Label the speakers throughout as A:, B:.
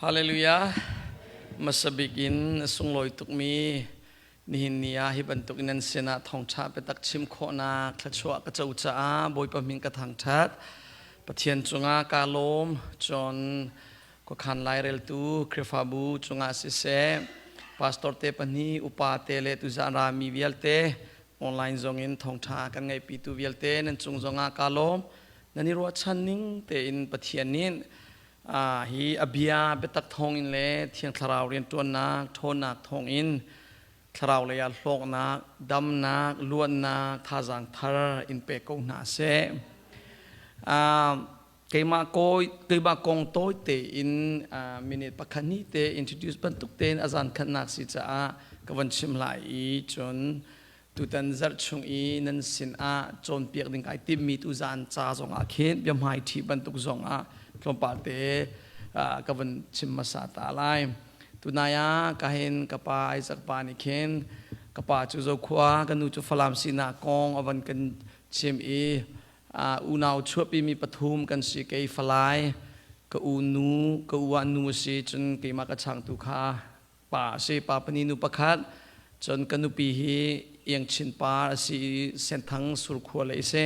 A: Hallelujah. Hmasa bik in a sunglawi tukmi nihin ni ah hi bantuk in nan sinah thawngṭha biatak chim khawhnak thluachuah ka co caah Bawipa min ka thangṭhat. Pathian cungah kaa lawm. Cun khuakhan laireltu Khrihfabu cungah siseh, pastor te pahnih, upa te le tuzan rami vialte, online zongin thawngṭha kan ngaihpitu vialte nan cung zongah kaa lawm. Nan i ruahchan ning tein Pathian nih hi a bia biatak thawngin le Thiang Thlarau rianṭuannak ṭhawnnak thawngin thlarau lei ah hlawknak, damnak, luatnak, thazaang thar in pe ko hna seh. Keimah kawi keimah kong tawi tein minute pakhat hnih te introduce bantuk tein a zan khatnak si caah ka van chim lai i, cun tutan zarh chung i nan sin ah cawnpiak ding kai timhmi tuzan ca zong ah khin biahmai ṭhi bantuk zong ah tlawmpal te ka van chim hmasa ta lai. Tunai ah ka hin ka pa Isaac pa nih khin ka pa cu Zokhua, ka nu cu Falam sinak kong a van kan chim i, unau chuahpimi pathum kan si. Kei falai, ka u nu, ka u ah nu a si, cun keimah ka changtu kha pa a si, pa pahnih nu pakhat. Cun ka nupi hi Iangchin pa a si i Senthang Surkhua lei a si.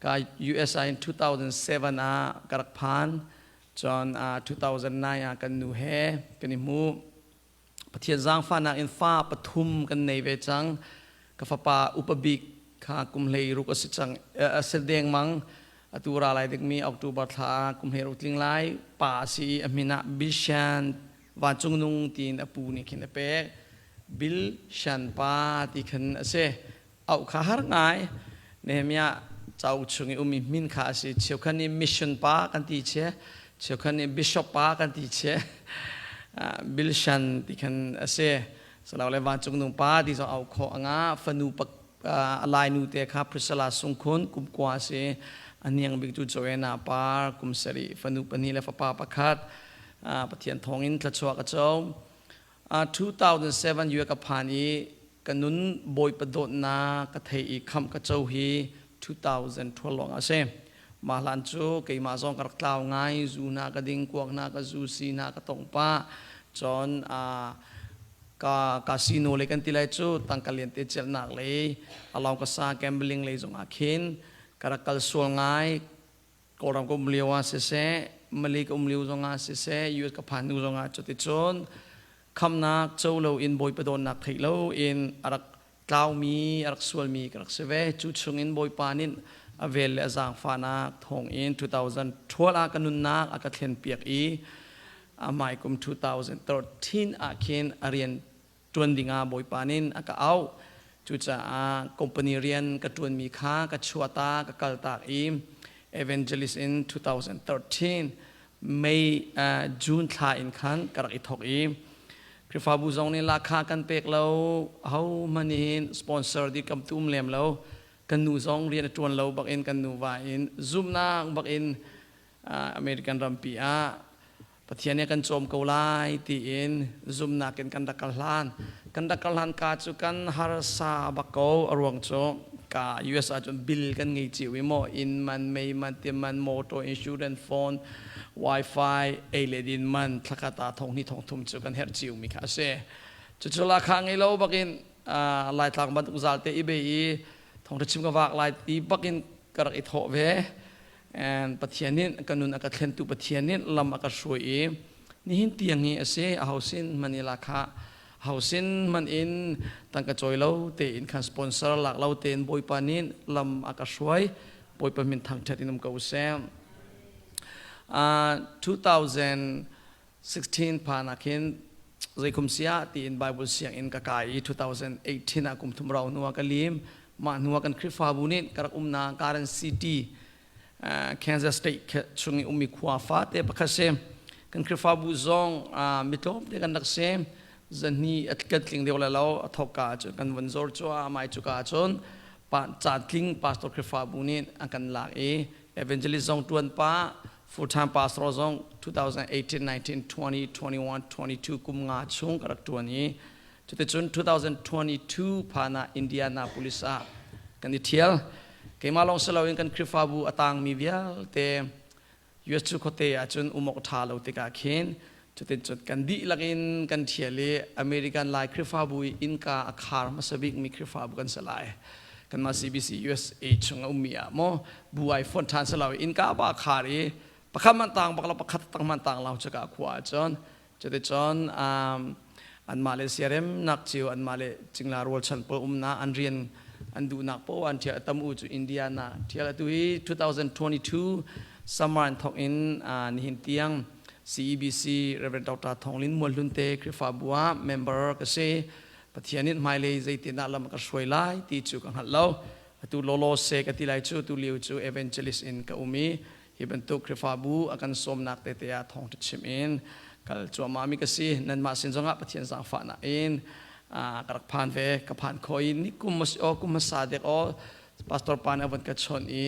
A: Ka USA in 2007 ah ka rak phan, cun 2009 ah kan nu he kan i hmu. Pathian zaangfahnak in fa pathum kan nei ve cang. Ka fapa upa bik kha kum 16 a si cang, a si dengmang. Atu ra lai dingmi October thla ah kum 16 tling lai. Pa a si i a min ah Bishan Vancung nung tiin a pu nih khin a pek. Bil Shan pa ti khan a si. Auh kha har ngai. Nehemiah cauk chung i ummi min kha a si. Cheukhat nih mission pa kan ti che, cheukhat nih bishop pa kan ti che. Bil Shan ti khan a si. Salau le vancung nung pa ti zong auh khawh anga. Fanu a lai nu te kha Priscilla Sungkhun, kum 9 si. A hniang bik cu Joanna Par, kum 7. Fanu pahnih le fapa pakhat. Pathian thawngin thluachuah ka co. 2007 year ka phan i ka nun Bawipa dawtnak ka thei i khamh ka co hi 2012 lawng a si. Mah hlan cu keimah zong ka rak tlau ngai, zu hna ka ding, kuak hna ka zu, si hna ka tong pah. Cun ka casino le kan ti lai cu, tangka lian te celhnak lei, along ka sa gambling lei zong ah khin ka rak kal sual ngai. Kawlram ka um lio ah siseh, Malay ka um lio zongah siseh, US ka phan hnu zongah, cuticun khamnak co loin, Bawipa dawtnak theih loin a rak tlaumi, a rak sualmi ka rak si ve. Cu chungin Bawipa nih a vel le a zaangfahnak thawngin 2012 ah ka nunnak a ka thlenpiak i amai kum 2013 ah khin a rian ṭuan dingah Bawipa nih a ka auh. Cucaah company rian ka ṭuanmi kha ka chuahta, ka kaltak i evangelist in 2013 May June thla in khan ka rak i thawk i Khrihfabu zong nih lahkhah kan pek lo, ahohmanh nih sponsor di kam tum lem lo. Kan nu zong rian a ṭuan lo bakin kan nuva in zumhnak bakin American rampi ah Pathian nih kan cawm ko lai tiin zumhnak in kan rak kal hlan. Kan rak kal hlan ka cu kan harsa bak ko. A ruang cu ka US ahcun bill kan ngei cio i maw, inn man, mei man, ti man, motor insurance, phone, wifi, ei le din man, thlakhat ah 2000 3000 cu kan herh cio mi kha a si. Cucu lahkhah ngei lo bakin Laitlang bantuk zal te i be i thawngṭha chim ka vak lai ti bakin ka rak i thawh ve. And Pathian nih ka nun a ka thlentu, Pathian nih lam a ka hruai i nihin tiang hi a si. A sin man i lakha hausin man in tangka cawi lo tein khan, sponsor lak lo tein Bawipa nih lam a ka hruai. Bawipa min thangṭhat in um ko seh. 2016 phan ah khin zeikum sia tiin Bible sianginn ka kai i 2018 ah kum thum rau hnu ah ka lim. Mah hnu ah kan Khrihfabu nih ka rak umnak Garden City, Kansas State chung i ummi khua fate pakhat si. Kan Khrihfabu zong mitlawm te kan rak si, zahni kan tling deuh le lo. A thawkka cun kan von zor cu amai cu ka cun caan tling pastor Khrihfabu nih an kan lak i evangelist zong tuan pa, full time pastor zong 2018, 19, 20, 21, 22, kum nga chung ka rak tuan i cuticun 2022 phana Indianapolis ah kan i thial. Keimah lawng si loin kan Khrihfabu a tangmi vialte US cu khuate ahcun um awk ṭha lo tikah khin. Cutin cun kan dihlak in kan ṭhial i American Lai Khrihfabu i innka a khar hmasa bikmi Khrihfabu kan si lai. Kanmah CBC USA chung a ummi ah maw bu ai fonh ṭhan si lo i innka ba a khar i pakhat man tang bak lo pakhat tang man tang lo cuka khua ahcun. Cuticun anmah le siaremnak cio anmah le cingla rualchan pawl umnak an rian an duhnak poah an ṭhial. Tam u cu India na ṭhial. Atu hi 2022 summer an thawk in nihin tiang CEBC Rev. Dr. Thawng Lin Mualhlun te Khrihfabu ah member ka si. Pathian nih hmailei zeitindah lam a ka hruai lai ti cu ka hngalh lo. Atu lawlaw se ka ti lai cu tu lio cu evangelist in ka um i hi bantuk Khrihfabu a kan sawmnak tete ah thawngṭha chim in kal cuahmah mi ka si. Nanmah sin zongah Pathian zaangfahnak in ka rak phan ve. Ka phan kho i ni kum aw kum hmasa dek aw pastor pa nih a von ka chawnh i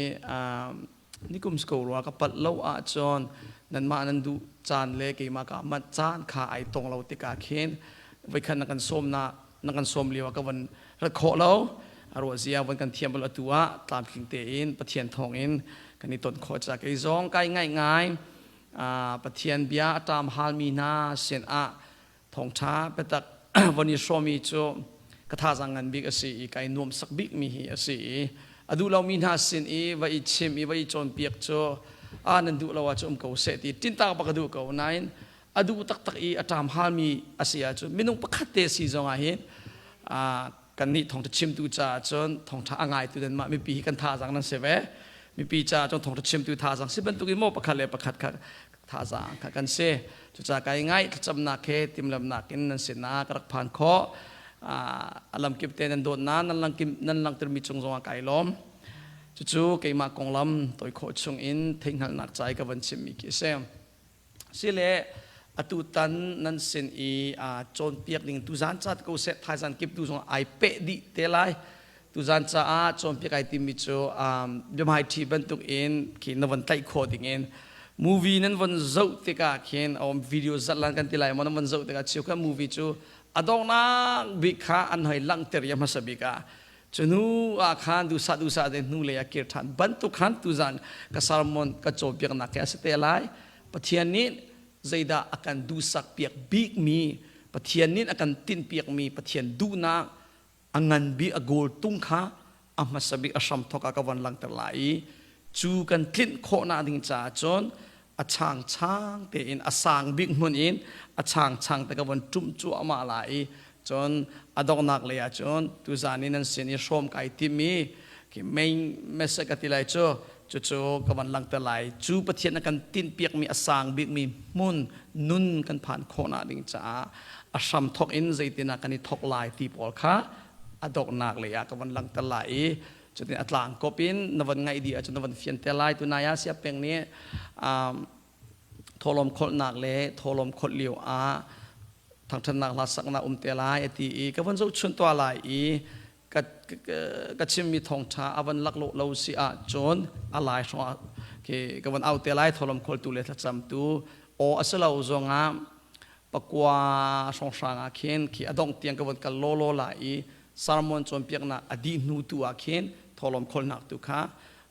A: nikum ko rua ka palh lo ahcun nanmah nan duh caan le keimah ka manh caan kha ai tong lo tikah khin voikhat na kan sawm na na kan sawm lio ah ka von rat khawh lo a ruah zia von kan thiam bal atu ah tlamtling tein Pathian thawng in kan i ton khawh ca kei zong kai ngai ngai Pathian bia a ṭam halmi hna sin ah thawngṭha biatak von i hrawmi cu ka thazaang ngan bik a si i kai nuamsak bikmi hi a si i a duh lomi hna sin i va i chim i va i cawnpiak cu a nan duh lo ahcun um ko seh ti tintak bak ka duh ko. Nain a duh taktak i a ṭam halmi a si ahcun minung pakhat te si zong ah hin kannih thawngṭha chimtu caah cun thawngṭha a ngaitu nanmah mipi hi kan thazaang nan si ve. Mipi caah cun thawngṭha chimtu thazaang si bantukin maw pakhat le pakhat kha thazaang kha kan si. Cucaah kai ngai thlacamnak he timhlamnak in nan sinah ka rak phan khawh. A lamkip te nan dawtnak nan langkim nan langhtermi cung zongah kai lawm. Cucu keimah konglam toi khawh chung in theihhngalhnak ca i ka van chimmi khi a si. Sile atu tan nan sin i cawnpiak ding tuzan ca ko seh thaizan kip tu zong ai peh dih te lai. Tuzan caah cawnpiak ai timmi cu biahmaiṭhi bantuk in khi na von tlaih khawh ding in movie nan von zoh tikah khin a video zatlan kan ti lai maw nan von zoh tikah cheukhat movie cu a donghnak bik kha an hoi langhter i a hmasa bik ah cu hnu ah khan duhsah duhsah te hnu lei ah kir ṭhan bantuk khan tuzan ka sermon ka cawnpiaknak khi a si te lai. Pathian nih zeidah a kan duhsak piak bikmi, Pathian nih a kan tinhpiakmi Pathian duhnak a ngan bik a goal tung kha a hmasa bik a hramthawk ah ka von langhter lai i cu kan tlinh khawhnak ding caah cun a changchang tein a sang bik hmun in a changchang te ka von ṭumh cuahmah lai i cun a donghnak lei ah cun tuzan i nan sin i hrawm kai timmi khi main message ka ti lai cu cucu ka van langhter lai. Cu Pathian a kan tinhpiakmi a sang bikmi hmun nun kan phan khawhnak ding caah a hram thawk in zeitin ah kan i thawk lai ti pawl kha a donghnak lei ah ka van langhter lai i cutin a tlang kop in na van ngaih dih ahcun na van fian te lai. Tunai ah siap peng nih thawhlawm kholhnak le thawhlawm kholh lio ah thangṭhatnak hla saknak um te lai a ti i ka van zohchun tuah lai i ka chimmi thawngṭha a van laklawh lo si ahcun a lai hrawng khi ka van au te lai. Tholom kholtu le thlacamtu aw a si lo zongah pakua hrawnghrang ah khin khi a dongh tiang ka van kal lawlaw lai i sermon cawnpiaknak a dih hnu tu ah khin tholom kholnak tu kha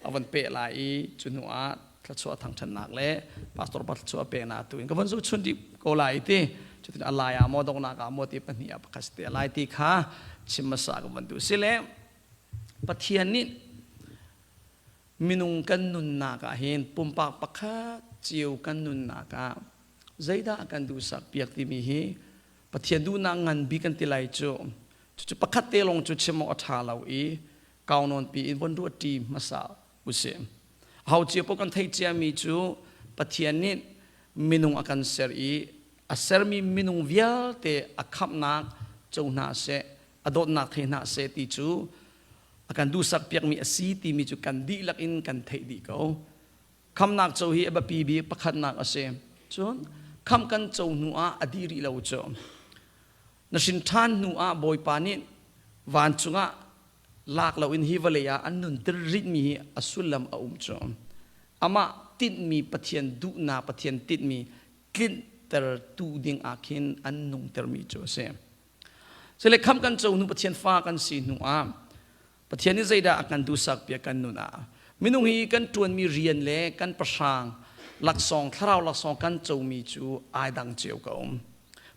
A: a van peh lai i cu hnu ah thluachuah thangṭhatnak le pastor pa thluachuah peknak tu in ka van zohchun dih ko lai ti. Cutin a lai ah maw donghnak ah maw ti pahnih ah pakhat te lai ti kha chim hmasa ka van duh. Sile Pathian nih minung kan nunnak ah hin pumpak pakhat cio kan nunnak ah zeidah kan duhsak piak timi hi Pathian duhnak ngan bik kan ti lai cu. Cucu pakhat te lawng cu chim awk a ṭha lo i kau nawn pi in von ruah ṭi hmasa usih. Ho cio paoh kan theih ciami cu Pathian nih minung a kan ser i a sermi minung vialte a khamhnak co hna seh, a dawtnak thei hna seh ti cu a kan duhsak piakmi a si timi cu kan dihlak in kan theih dih ko. Khamhnak co hi a biapi bik pakhatnak a si. Cun khamh kan co hnu ah a dih rih lo cu. Na hrin ṭhan hnu ah Bawipa nih vancung ah lak loin hi vawlei ah an nunter rihmi hi a sullam a um cu. Amah tinhmi Pathian duhnak Pathian tinhmi tlinhtertu ding ah khin an nungtermi cu a si. Sile kham kan co hnu Pathian fa kan si hnu ah Pathian nih zeidah a kan duhsak piak kan nun ah? Minung hi kan ṭuanmi rian le kan pahrang. Laksawng thlarau laksawng kan comi cu ai dang cio ko.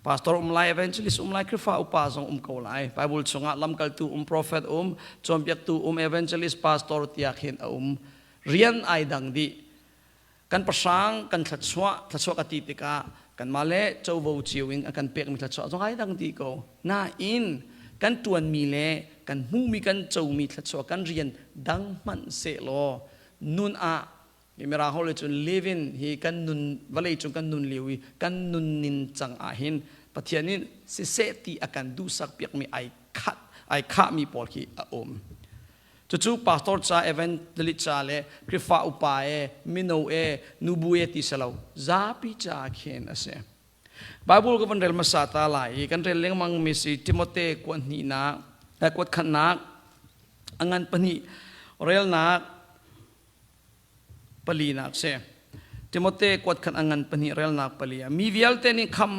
A: Pastor um lai, evangelist um lai, Khrihfa upa zong um ko lai. Bible chungah lamkaltu um, prophet um, cawnpiaktu um, evangelist, pastor tiah khin a um. Rian ai dang dih. Kan pahrang kan thlachuah, thlachuah ka ti tikah kanmah le covo cio in a kan pekmi thlachuah zong ai dang dih ko. Nain kan ṭuanmi le kan hmuhmi kan comi thlachuah kan rian dang hmanh sehlaw nun ah Mirang holh cun living hi kan nun vawlei cung kan nun lio i kan nun ning cang ah hin Pathian nih siseh ti a kan duhsak piakmi ai khat ai khahmi pawl khi a um. Cucu pastor ca, evangelist ca le Khrihfa upa e, mino e, nubu e ti si lo, zapi ca khin a si. Bible ka van rel hmasa ta lai i kan rel lengmang mi si Timote kuat hnihnak, kuat khatnak, a ngan pahnih relnak palinak si. Timote kuat khat a ngan pahnih relnak pali ah mi vialte nih kham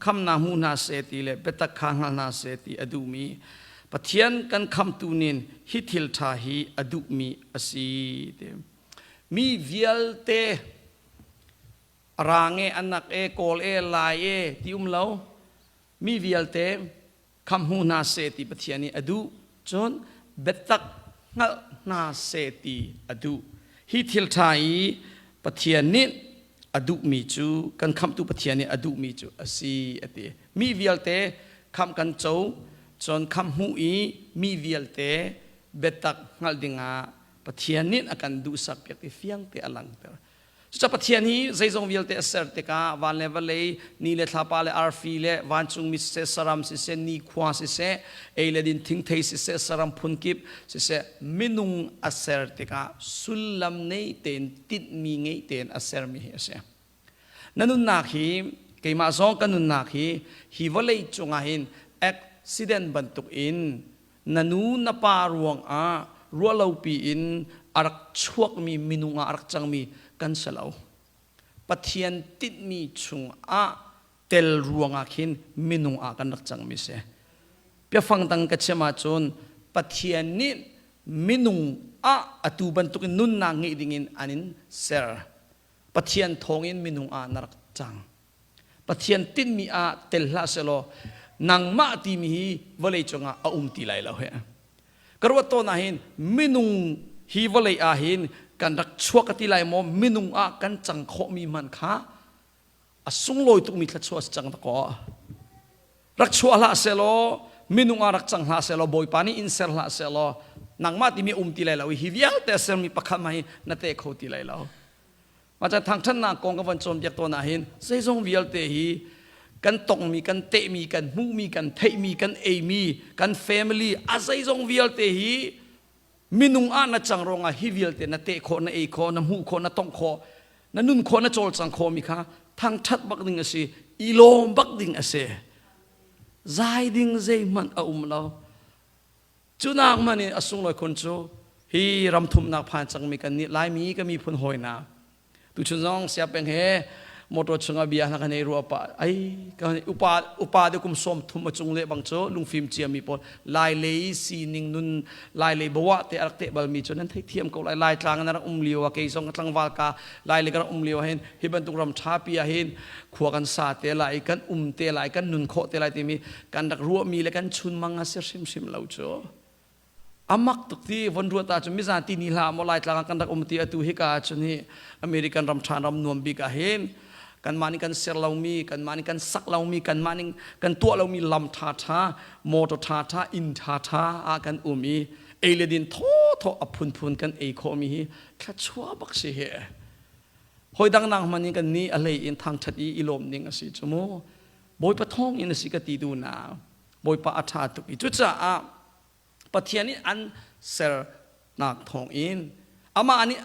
A: khamnak hmu hna seh ti le biatak kha hngal hna seh ti a duhmi Pathian kan khamtu nin hi thil ṭha hi a duhmi a si ti. Mi vialte rang e anak e kawl e lai e ti um lo mi vialte kham hmu hna seh ti Pathian nih a duh. Cun biatak hngalh hna seh ti a duh. Hi thil ṭha i Pathian nih a duhmi cu kan khamhtu Pathian nih a duhmi cu a si a ti. Mi vialte khamh kan co, cun khamh hmuh i mi vialte biatak hngalh dingah Pathian nih a kan duhsak piak ti fiang te a langhter. Cucaah Pathian hi zeizong vialte a ser tikah van le vawlei, ni le thlapa le arfi le vancungmi siseh, saram siseh, nikhua siseh, ei le din thingthei siseh, saram phunkip siseh, minung a ser tikah sullam nei tein tinhmi ngei tein a sermi hi a si. Na nunnak hi keimah zong ka nunnak hi hi vawlei cungah hin accident bantuk in na nu na pa ruangah ruahlopi in a rak chuakmi minung ah a rak cangmi kan si lo. Pathian tinhmi chungah tel ruangah khin minung ah kan rak cangmi si. Biafang dang ka chim ahcun Pathian nih minung ah atu bantukin nunnak ngeih dingin an in ser. Pathian thawngin minung ah na rak cang. Pathian tinhmi ah tel hlah selaw nangmah timi hi vawlei cungah a um ti lai lo he. Ka ruat tawn ah hin minung hi vawlei ah hin kan rak chuak ka ti lai maw minung ah kan cang khawhmi hmanh kha a sunglawi tukmi thluachuah si cang dakaw. Rak chuah hlah selaw minung ah rak cang hlah selaw Bawipa nih in ser hlah selaw nangmah timi um ti lai lo i hi vialte a sermi pakhat mah hi na te kho ti lai lo. Mah ca thangṭhatnak kong ka van cawnpiak tawn ahhin zeizong vialte hi kan tongmi, kan tehmi, kan hmuhmi, kan theihmi, kan eimi, kan family a zeizong vialte hi minung ah na cang ruangah hi vialte na teh khawh, na ei khawh, na hmuh khawh, na tongh khawh, na nun khawh, na cawlcang khawhmi kha thangṭhat bak ding a si, i lawm bak ding a si. Zai ding zeihmanh a um lo. Cu nak hmanh in a sunglawi khun cu hi ram thumnak phan cangmi kan nih Laimi ka miphun hawi hna tuchun zong siapeng he motor chungah bia hna kan ei rua pa ai kan upa upa de kum som thum a cung le bang cu lungfim ciami pawl lai lei sining nun lai lei bawa te arak te balmi cu nan thei thiam ko lai lai tlang na rak um lio a kei zong ka tlangval ka lai le ka rak um lio hin hi bantuk ram tha pi ah hin khua kan sa te lai kan um te lai kan nun khawh te lai timi kan rak ruahmi le kan chunmang a si hrimhrim lo cu amak tuk ti von ruat ah cun mizan ti ni hla maw laitlang ah kan rak um ti atu hika ah cun hi American ram ṭhan ram nuam bik ah hin kanmah nih kan ser lomi kanmah nih kan sak lomi kanmah nih kan tuah lomi lam ṭha ṭha motor ṭha ṭha inn ṭha ṭha ah kan um i ei le din thaw thaw a phunphun kan ei khawhmi hi thluachuah bak si hi Hawi dang nak hmanh in kan nih a hlei in thangṭhat i i lawm ding a si cu mu. Bawipa thawng in a si ka ti duh na. Bawipa a ṭha tuk i cucaah Pathian nih an sernak thawng in amah nih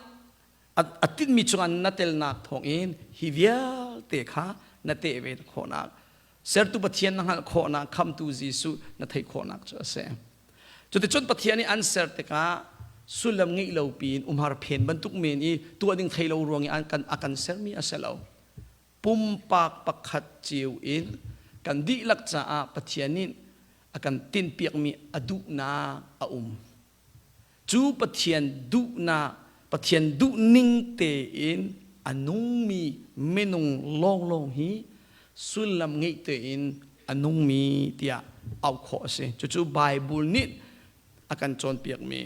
A: a tinhmi chungah na telnak thawng in hi vialte kha na teh ve khawhnak sertu Pathian na hngalh khawhnak khamtu Jesuh na theih khawhnak cu a si. Cuticun Pathian nih an ser tikah sullam ngeih lo piin umhar phen bantuk men i tuah ding thei lo ruang i an kan a kan sermi a si lo. Pumpak pakhat cio in kan dihlak caah Pathian nih a kan tinhpiakmi a duhnak a um. Cu Pathian duhnak, Pathian duhning tein a nungmi minung lawnglawng hi sullam ngeih tein a nungmi tiah auh khawh a si. Cucu Bible nih a kan cawnpiakmi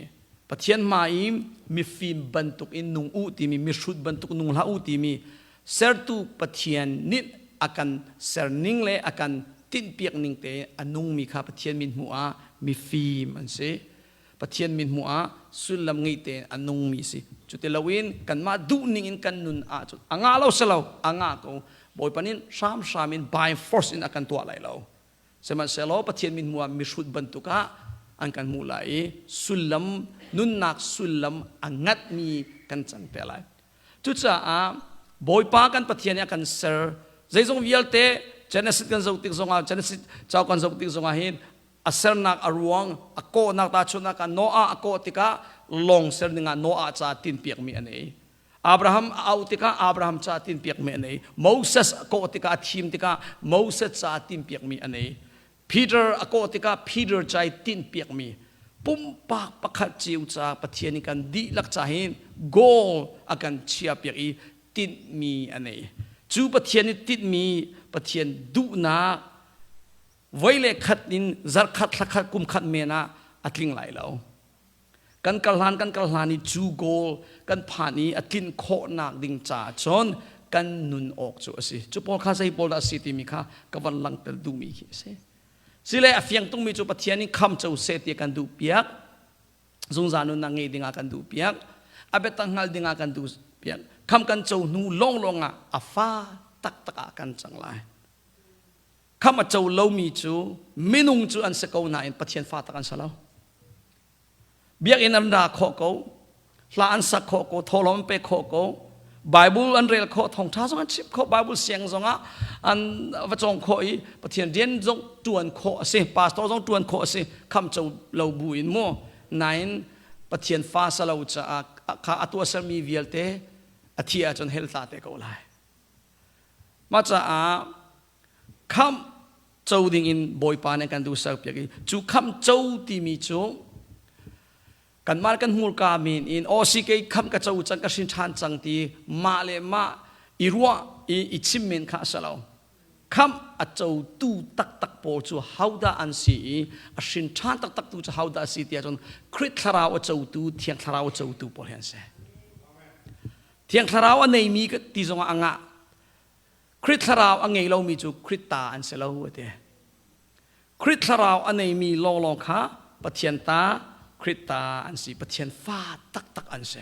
A: Pathian hmai i mifim bantuk in nung u timi mihrut bantuk nung hlah u timi sertu Pathian nih a kan serning le a kan tinhpiak ning te a nungmi kha Pathian min hmuh ah mifim an si. Pathian min hmuh ah sullam ngei tein a nungmi si. Cuti loin kanmah duhning in kan nun ahcun a ngah lo si lo, a ngah ko. Bawipa nih hramhram in by force in a kan tuah lai lo. Sihmanhsehlaw Pathian min hmuh ah mihrut bantuk ah an kan hmuh lai i sullam nunnak sullam a ngatmi kan cang te lai. Cucaah Bawipa kan Pathian nih a kan ser zeizong vialte Genesis kan zoh tik zongah Genesis cauk kan zoh tik zongah hin a sernak a ruang a kawhnak tahchunhnak ah Noah a kawh tikah lawng ser dingah Noah ca tinpiakmi a nei. Abraham a auh tikah Abraham ca tinpiakmi a nei. Moses a kawh tikah a thim tikah Moses ca tinpiakmi a nei. Peter a kawh tikah Peter ca i tinhpiakmi pumpak pakhat cio ca Pathian nih kan dihlak ca hin goal a kan chiahpiak i tinhmi a nei. Cu Pathian nih tinhmi Pathian duhnak voi le khat in zarkhat thlakhat kum khat men ah a tling lai lo. Kan kal hlan kan kal hlan i cu goal kan phan i a tlin khawhnak ding caah cun kan nun awk cu a si. Cu pawl kha zei pawl dah a si timi kha ka van langhter duhmi khi a si. Sile a fiang tungmi cu Pathian in kham co seh ti kan duh piak. Zungzal nunnak ngei dingah kan duh piak. A biatak hngal dingah kan duh piak. Kham kan co hnu lawnglawng ah a fa taktak ah kan cang lai. Kham a co lomi cu minung cu an si ko nain Pathian fa tak an si lo. Biakinn an ra khawh ko, hla an sak khawh ko, thawhlawm an pek khawh ko, Bible an rel khawh, thawngṭha zong an chim khawh, Bible siang zongah an va cawng khawh i Pathian rian zong ṭuan khawh a si, pastor zong ṭuan khawh a si, khamh co lo bu in mu. Nain Pathian fa sa lo caah kha a tuahsermi vialte a thih ahcun hell tla te ko lai. Mah caah khamh co ding in Bawipa nih kan duh serpiak i cu khamh co timi cu kanmah kan hmurka men in aw si kei khamh ka co cang ka hrin ṭhan cang ti mah le mah i ruah i i chim men kha a si lo. Khamh a cotu taktak pawl cu hodah an si i a hrin ṭhan taktak tu cu hodah a si ti ahcun Khrih Thlarau a cotu Thiang Thlarau a cotu pawl hi an si. Thiang Thlarau a neimi ti zongah a ngah. Khrih Thlarau a ngei lomi cu Khrih ta an si lo a ti. Khrih Thlarau a neimi lawnglawng kha Pathian ta, Khrih ta an si. Pathian fa taktak an si.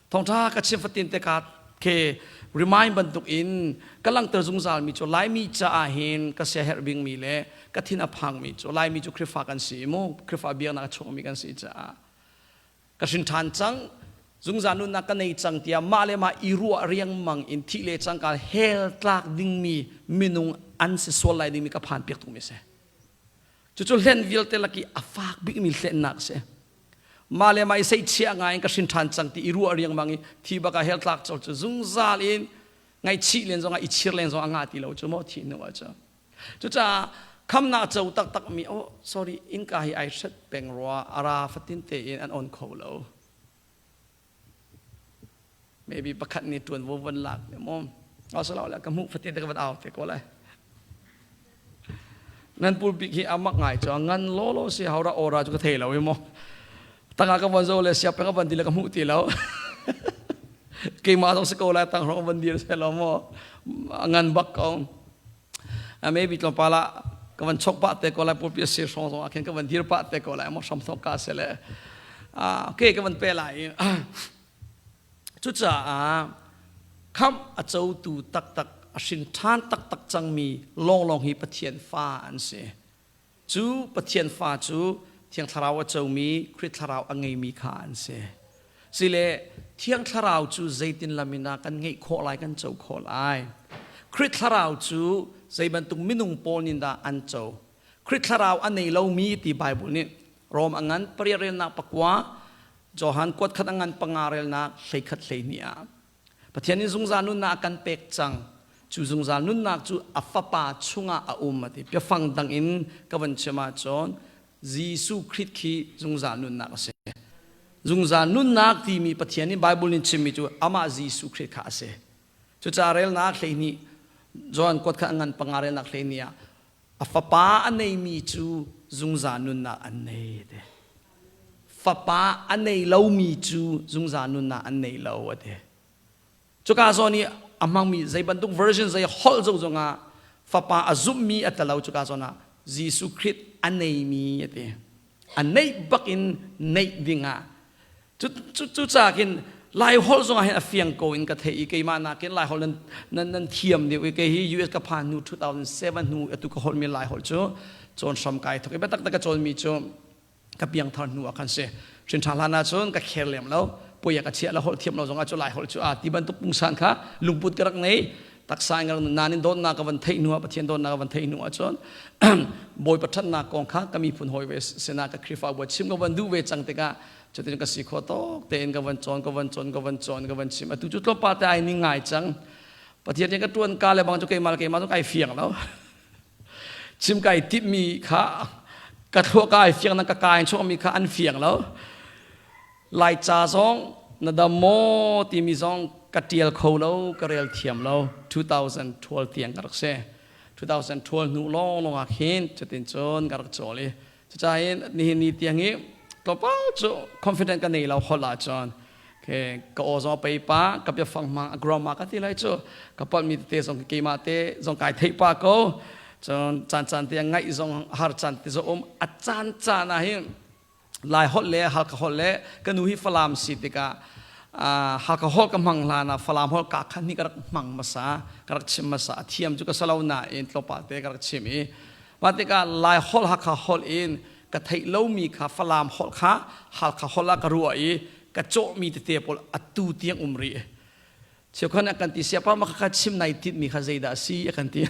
A: Thawngṭha ka chim fatin te ka ke remind bantuk in ka langhter zungzalmi cu Laimi caah hin ka siaherh bingmi le ka thin a phangmi cu Laimi cu Khrihfa kan si mu Khrihfa biaknak a chuakmi kan si caah ka hrin ṭhan cang zungzal nunnak ka nei cang tiah mah le mah i ruah riangmang in thih le cangka hell tlak dingmi minung an si sual lai dingmi ka phan piak tukmi si cucu hlen vialte laki a fak bikmi hlennak si mah le mah i seihchiah ngai in ka hrin ṭhan cang ti i ruah riangmang i thi bak ah hell tlak col cu zungzal in ngaihchih len zongah i chir len zong a ngah ti lo cu maw thih hnu ah cu Cucaah khamnak co taktakmi oh sorry innka hi ai hret peng rua a ra fatin tein an on kho lo. Maybe pakhat nih ṭuanvo von lak ne maw? Asilo le ka hmuh fatin te ka van au te ko lai. Nan pulpit hi amak ngai cu ngan lawlaw si haura ora cu ka thei lo i maw. Tangah ka von zo le siap ka van ti le ka hmuh ti lo. Keimah zong si ko lai tang hrong van dir se lo maw. Ngan bak ko. Maybe tlawmpal ah ka van chok pah te ko lai pulpi a sir hrawng zong ah khin ka van dir pah te ko lai maw hram thawk ka se le okay ka van pe lai cucaah khamh a cotu taktak a hrin ṭhan taktak cangmi lawnglawng hi Pathian fa an si Cu Pathian fa cu Thiang Thlarau a comi Khrih Thlarau a ngeimi kha an si. Sile Thiang Thlarau cu zeitin lam in ah kan ngeih khawh lai, kan co khawh lai? Khrih Thlarau cu zei bantuk minung pawl nih dah an co? Khrih Thlarau a nei lomi ti Bible nih Rom a ngan pariat relnak pakua, Johan kuat khat a ngan panga relnak 11 12 ah Pathian nih zungzal nunnak a kan pek cang. Cu zungzal nunnak cu a Fapa chungah a um a ti. Biafang dang in ka van chim ahcun Jesuh Khrih khi zungzal nunnak a si. Zungzal nunnak timi Pathian nih Bible nih chimmi cu amah Jesuh Khrih kha a si. Cucaah relnak 12 John kuat kha ngan panga relnak 12 ah a fapa a neimi cu zungzal nunnak an nei te. Fapa a nei lomi cu zungzal nunnak an nei lo a ti. Cuka zawn i a hmangmi zei bantuk version zei holh zo zongah fapa a zumhmi a talo cuka zawn ah Jesuh Khrih a neimi a ti. A neih bak in neih dingah cu cu cu khin Lai holh zongah hin a fiang ko in ka theih i keimah nakin Lai holh nan nan nan thiam deuh i kei hi US ka phan hnu 2007 hnu atu ka holhmi Lai holh cu cawn hram kai thok i biatak tak ka cawnmi cu ka piangthar hnu ah khan si hrin ṭha hlan ahcun ka kher lem lo puai ka chiah la holh thiam lo zongah cu lai holh cu a ti bantuk pungsan kha lungput ka rak nei taksa in ka rak nain dawtnak ka van theih hnu ah Pathian dawtnak ka van theih hnu ahcun Bawipa ṭhatnak kong kha ka miphun hawi ve sinah ka Khrihfabu chim ka van duh ve cang tikah cutin ka si khawh tawk tein ka van cawn ka van cawn ka van cawn ka van chim atu cu tlawmpal te ai ning ngai cang Pathian nih ka ṭuan ka le bang cu keimah le keimah cu kai fiang lo Chim kai timhmi kha ka thluak ai fiang na ka ka in chuakmi kha an fiang lo. Laica zong na dam maw timi zong ka tial kho lo, ka rel thiam lo. 2012 tiang ka rak si. 2012 hnu lawnglawng ah khin cutin cun ka rak cawl i cucahin nihin ni tiang hi tlawmpal cu confident ka nei lo holh ahcun ka aw zong a pei pa ka biafang hmang a grammar ka ti lai cu ka palhmi tete zong keimah te zong kai theih pa ko cun caan caan te ngaih zong har caan te zong um a caan caan ah hin Lai holh le Halkha holh le ka nu hi Falam si tikah Halkha holh ka hmang hlan ah Falam holh ka khan hi ka rak hmang hmasa ka rak chim hmasa a thiam cu ka salo nain tlawmpal te ka rak chim i mah tikah Lai holh Hakha holh in ka theih lomi kha Falam holh kha Halkha holh ah ka ruah i ka cawhmi tete pawl atu tiang um rih. Cheukhat nih kan ti siapa ma kha chim nai titmi kha zeidah a si a kan ti.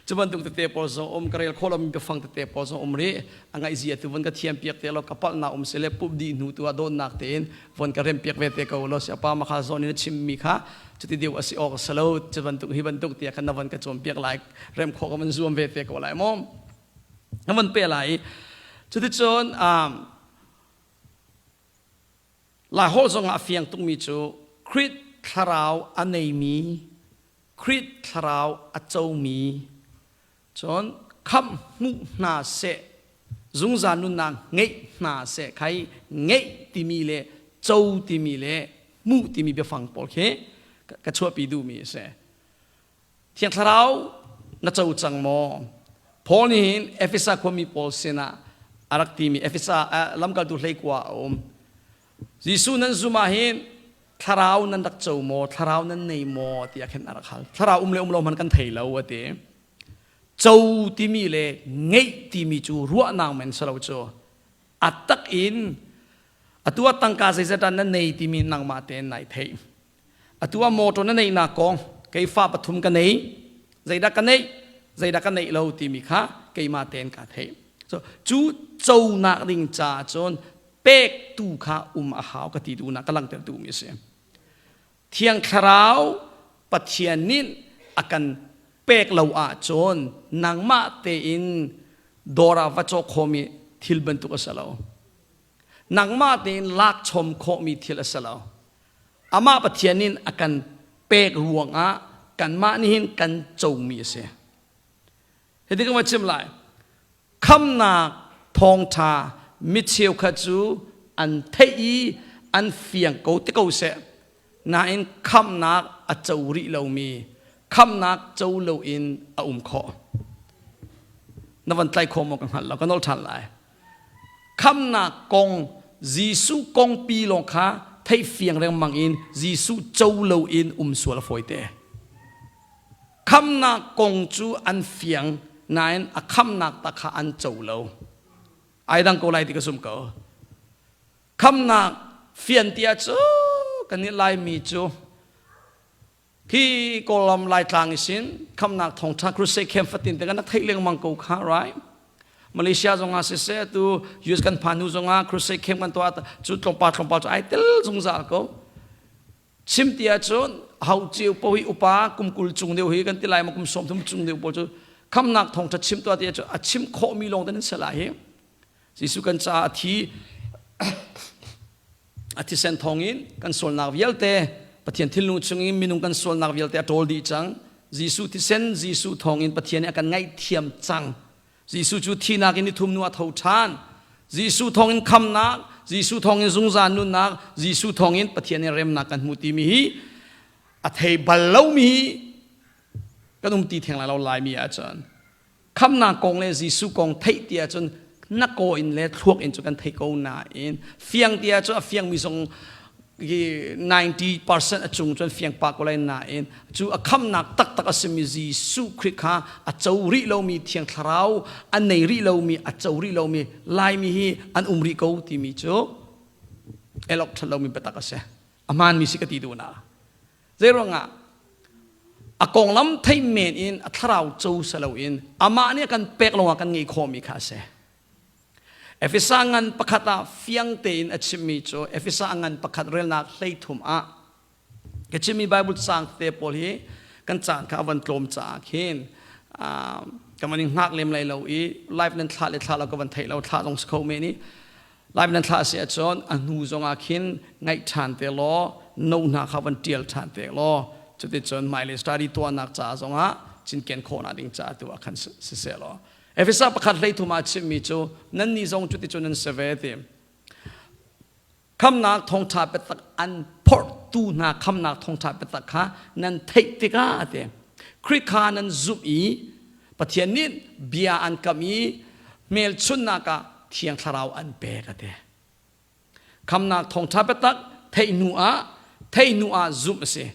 A: Cu bantuk tete pawl zong um ka rel khawh lomi biafang tete pawl zong um rih. A ngaihzia tu von ka thiam piak te lo ka palhnak um sile pup dih hnu tu ah dawtnak tein von ka rem piak ve te ko lo siapa ma kha zawn in a chimmi kha cuti deuh a si awk a si lo cu bantuk hi bantuk tiah khan na von ka cawn piak lai rem khawh ka van zuam ve te ko lai maw. Na von pe lai. Cuticun Laiholh zongah a fiang tukmi cu Khrih thlarau a neimi, Khrih thlarau a comi, cun khamh hmuh hna seh, zungzal nunnak ngeih hna seh khai ngeih timi le co timi le hmuh timi biafang pawl khi ka chuahpi duhmi a si. Thiang Thlarau na co cang maw? Paul nih hin Efesa khuami pawl sinah a rak timi Efesa lamkaltu hleikua a um. Jesuh nan zum ah hin thlarau nan rak co maw? Thlarau nan nei maw? tiah khin a rak hal. Thlarau um le um lo hmanh kan thei lo a ti. Co timi le ngeih timi cu ruahnak men si lo cu. A tak in atu ah tangka zeizat ah na nei timi nangmah tein nai theih. Atu ah motor na neihnak kong kei fa pathum ka nei, zeidah ka neih, zeidah ka neih lo timi kha keimah tein kaa theih. So, cu conak ding caah cun pek tu kha um a hau ka ti duhnak ka langhter duhmi a si. Thiang Thlarau Pathian nih a kan pek lo ahcun nangmah tein dawr ah va cawk khawhmi thil bantuk a si lo. Nangmah tein lak chom khawhmi thil a si lo. Amah Pathian in a kan pek ruangah kanmah nih hin kan comi a si. Hiti ka va chim lai. Khamnak thawngṭha mi cheukhat cu an theih i an fiang ko ti ko seh. Nain khamnak a co rih lomi, khamnak co loin a um khawh. Na van tlai khawh maw ka hngal lo, ka nol ṭhan lai. Khamnak kong Jesuh kong pi lawng kha theih fiang lengmang in Jesuh co loin um sual a fawite. Khamnak kong cu an fiang nain a khamnak tak kha an co lo. Ai dang ko lai ti ka zum ko. Khamnak fian tiah cu kan nih Laimi cu Khi Kawlram Laitlang isin khamnak thawngtha crusade camp fatin te kan rak theih lengmang ko kha right Malaysia zongah siseh tu US kan phan hnu zongah crusade camp kan tuah cu tlawmpal tlawmpal cu ai tel zungzal ko chim ti ahcun hau cio po hi upa kum 20 cung deuh hi kan ti lai ma kum 30 cung deuh pawl cu khamnak thawngtha chim tuah ti ahcun a chim khawhmi lawng te nan si lai hi Jesuh kan caah a thi. A thisen thawngin kan sualnak vialte Pathian thinlung chungin minung kan sualnak vialte a ṭawl dih cang. Jesuh thisen Jesuh thawngin Pathian nih a kan ngaihthiam cang. Jesuh cu thihnak in nithum hnu a tho ṭhan. Jesuh thawngin khamnak, Jesuh thawngin zungzal nunnak, Jesuh thawngin Pathian in remnak kan hmu timi hi a thei bal lomi kan um ti theng lai lo Laimi ahcun. Khamnak kong le Jesuh kong theih ti ahcun na kaw in le thluak in cu kan thei ko nain fiang ti ahcun a fiangmi zong hi 90% a cung cun fiang pah ko lai nain cu a khamnak taktak a simi Jesuh Khrih kha a co rih lomi Thiang Thlarau a nei rih lomi a co rih lomi Laimi hi an um rih ko timi cu elok ṭhat lomi biatak a si. A hmaanmi si ka ti duhnak. Zeiruangah a konglam theih men in a thlarau co si loin amah nih a kan pek lawngah kan ngeih khawhmi kha a si. Efesa ngan pakhat ah fiang tein a chimmi cu Efesa ngan pakhat relnak 13 ah ka chimmi Bible caang te pawl hi kan caan kha a van tlawm caah khin ka van in hngak lem lai lo i live nan thlah le thlah lo ka van theih lo thlah zong si kho men i live nan thlah si ahcun a hnu zongah khin ngaih ṭhan te law no hna kha van ṭial ṭhan te law cuticun hmailei study tuahnak ca zongah cinken khawhnak ding ca tu ah khan siseh law Efesa pakhat 13 ah chimmi cu nannih zong cuticun nan si ve ti. Khamnak thawngṭha biatak an phorhtu hna khamnak thawngṭha biatak kha nan theih tikah ti. Khrih kha nan zumh i Pathian nih bia an kam i hmelchunhnak ah Thiang Thlarau an pek a ti. Khamnak thawngṭha biatak theih hnu ah theih hnu ah zumh a si.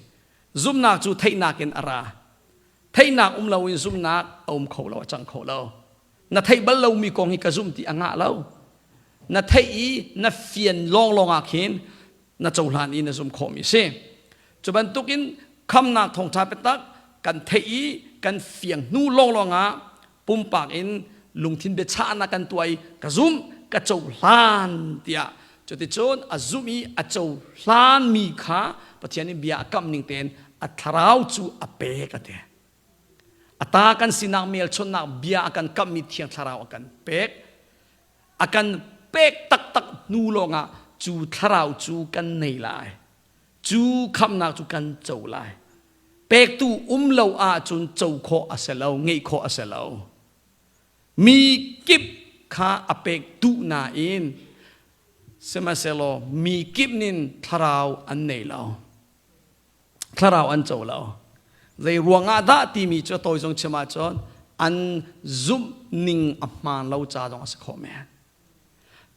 A: Zumhnak cu theihnak in a ra. Theihnak um loin zumhnak a um kho lo, a cang kho lo. Na theih bal lomi kong hi ka zumh ti a ngah lo. Na theih i na fian lawnglawng ah khin na cohlan i na zumh khawhmi a si. Cu bantukin khamnak thawngṭha biatak kan theih i kan fiang hnu lawnglawng ah pumpak in lungthin biachahnak kan tuah i ka zumh ka cohlan tiah cuticun a zumh i a cohlanmi kha Pathian nih bia a kamh ning tein a thlarau cu a pek a ti. A ta kan sinak hmelchunhnak bia a kan kamhmi Thiang Thlarau a kan pek. A kan pek taktak hnu lawngah cu thlarau cu kan nei lai. Cu khamhnak cu kan co lai. Pektu um lo ahcun co khawh a si lo, ngeih khawh a si lo. Mi kip kha a pek duh nain sihmanhsehlaw mi kip nin thlarau an nei lo. Thlarau an co lo. Zei ruangah dah timi cu a tawi zong chim ahcun an zumh ning a hmaan lo ca zong a si khawh men.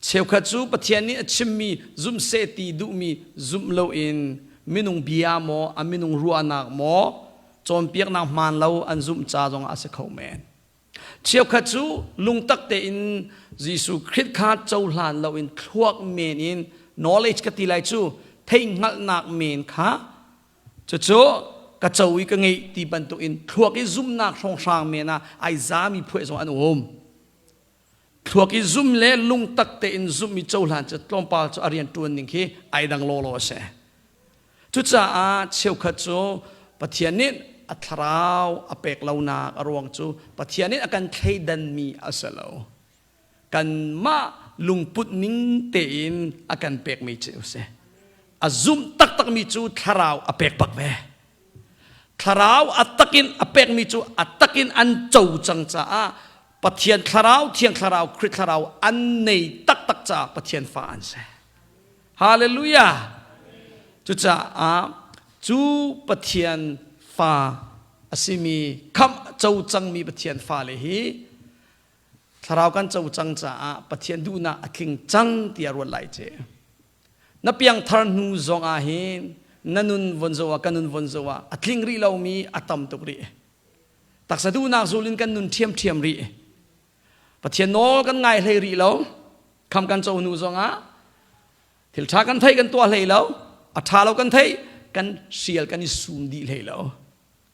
A: Cheukhat cu Pathian nih a chimmi zumh seh ti duhmi zumh loin minung bia maw, a minung ruahnak maw, cawnpiaknak hmaan lo an zumh ca zongah a si kho men. Cheukhat cu lungtak tein Jesuh Khrih kha cohlan loin thluak men in knowledge ka ti lai cu theihhngalhnak men kha cucu ka co i ka ngeih ti bantukin thluak i zumhnak hrawnghrang men ah ai zami phuah zong an um. Thluak i zum le lungtak tein zumh i cohlan cu tlawmpal cu a rian ṭuan ning khi ai dang lawlaw a si. Cucaah cheukhat cu Pathian nih a thlarau a pek lonak a ruang cu Pathian nih a kan thleidanmi a si lo. Kanmah lungput ning tein a kan pekmi cu a si. A zumh taktakmi cu thlarau a pek bak ve. Thlarau a takin a pekmi cu a takin an co cang caah Pathian thlarau, Thiang Thlarau, Khrih Thlarau an nei taktak caah Pathian fa an si. Hallelujah! Cucaah cu Pathian fa a simi khamh co cangmi Pathian fale hi thlarau kan co cang caah Pathian duhnak a tling cang tiah ruat lai ce. Na piangthar hnu zong ah hin na nun von zoh ah ka nun von zoh ah a tling rih lomi a tam tuk rih. Taksa duhnak zul in kan nun ṭhiamṭhiam rih. Pathian nawl kan ngai hlei rih lo. Kham kan co hnu zong ah thil ṭha kan thei kan tuah hlei lo. A ṭha lo kan thei kan sial kan i sum dih hlei lo.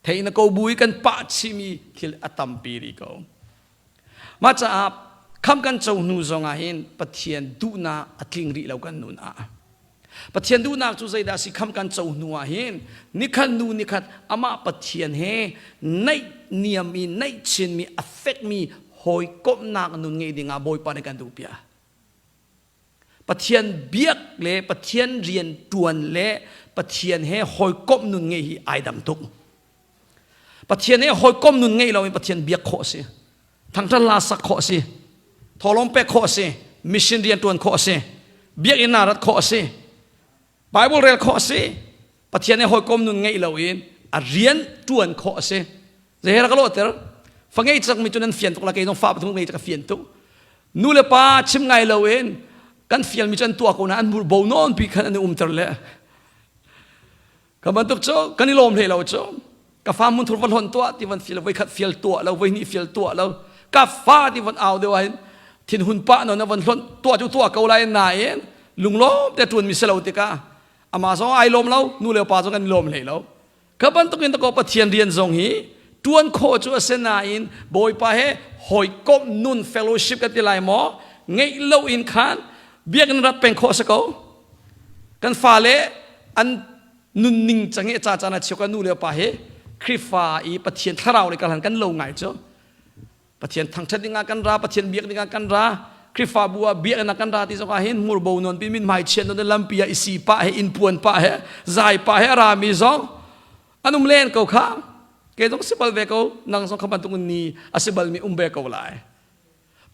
A: Thei na ko bu i kan pah chihmi thil a tampi rih ko. Mah caah kham kan co hnu zong ah hin Pathian duhnak a tling rih lo kan nun ah. Pathian duhnak cu zeidah si kham kan co hnu ah hin nikhat nu nikhat amah Pathian he naih niam i naih chinmi a fekmi hawikomhnak nun ngeih dingah Bawipa nih kan duh piak. Pathian biak le Pathian rian ṭuan le Pathian he hawikomh nun ngeih hi ai dang tuk. Pathian he hawikom nun ngeih loin Pathian biak khawh a si. Thangṭhat hla sak khawh a si. Thawhlawm pek khawh a si. Mission rian ṭuan khawh a si. Biakinn ah rat khawh a si. Bible rel khawh a si. Pathian he hawikom nun ngeih loin a rian ṭuan khawh a si. Zei he rak ka lawhter? Fa ngei cangmi cu nan fian tuk la kei zong fa pathum ngei ka fian tuk. Nu le pa chim ngai loin kan fialmi cu an tuah ko na an hmur bo nawn pi khan an i umter le Ka bantuk cu kan i lawm hlei lo cu. Ka fa munthur va hlonh tuah ti van fial voi khat fial tuah lo voi hnih fial tuah lo ka fa ti van au deuh ahhin thinhun pah non van hlonh tuah cu tuah ko lai nain lunglawm te ṭuan mi si lo tikah amah zong ai lawm lo nu le pa zong kan i lawm hlei lo ka bantuk in ko Pathian rian zong hi ṭuan khawh cu a si nain Bawipa he hawikomh nun fellowship ka ti lai maw ngeih lo in khan biakinn rat peng khawh si ko Kan fale an nunning cang i ca caan ah cheu kan nu le pa hi Khrihfa i Pathian thlarau le kalhan kan lo ngai cu. Pathian thangṭhat dingah kan ra, Pathian biak dingah kan ra, Khrihfabu ah biakinn ah kan ra ti zongah hin hmurbo non pi min hmai chian non lampi ah i si pah he inn puan pah he zai pah he a rami zong an um len ko kha. Kei zong si bal ve ko, nang zong kha bantuk ni a si balmi um ve ko lai.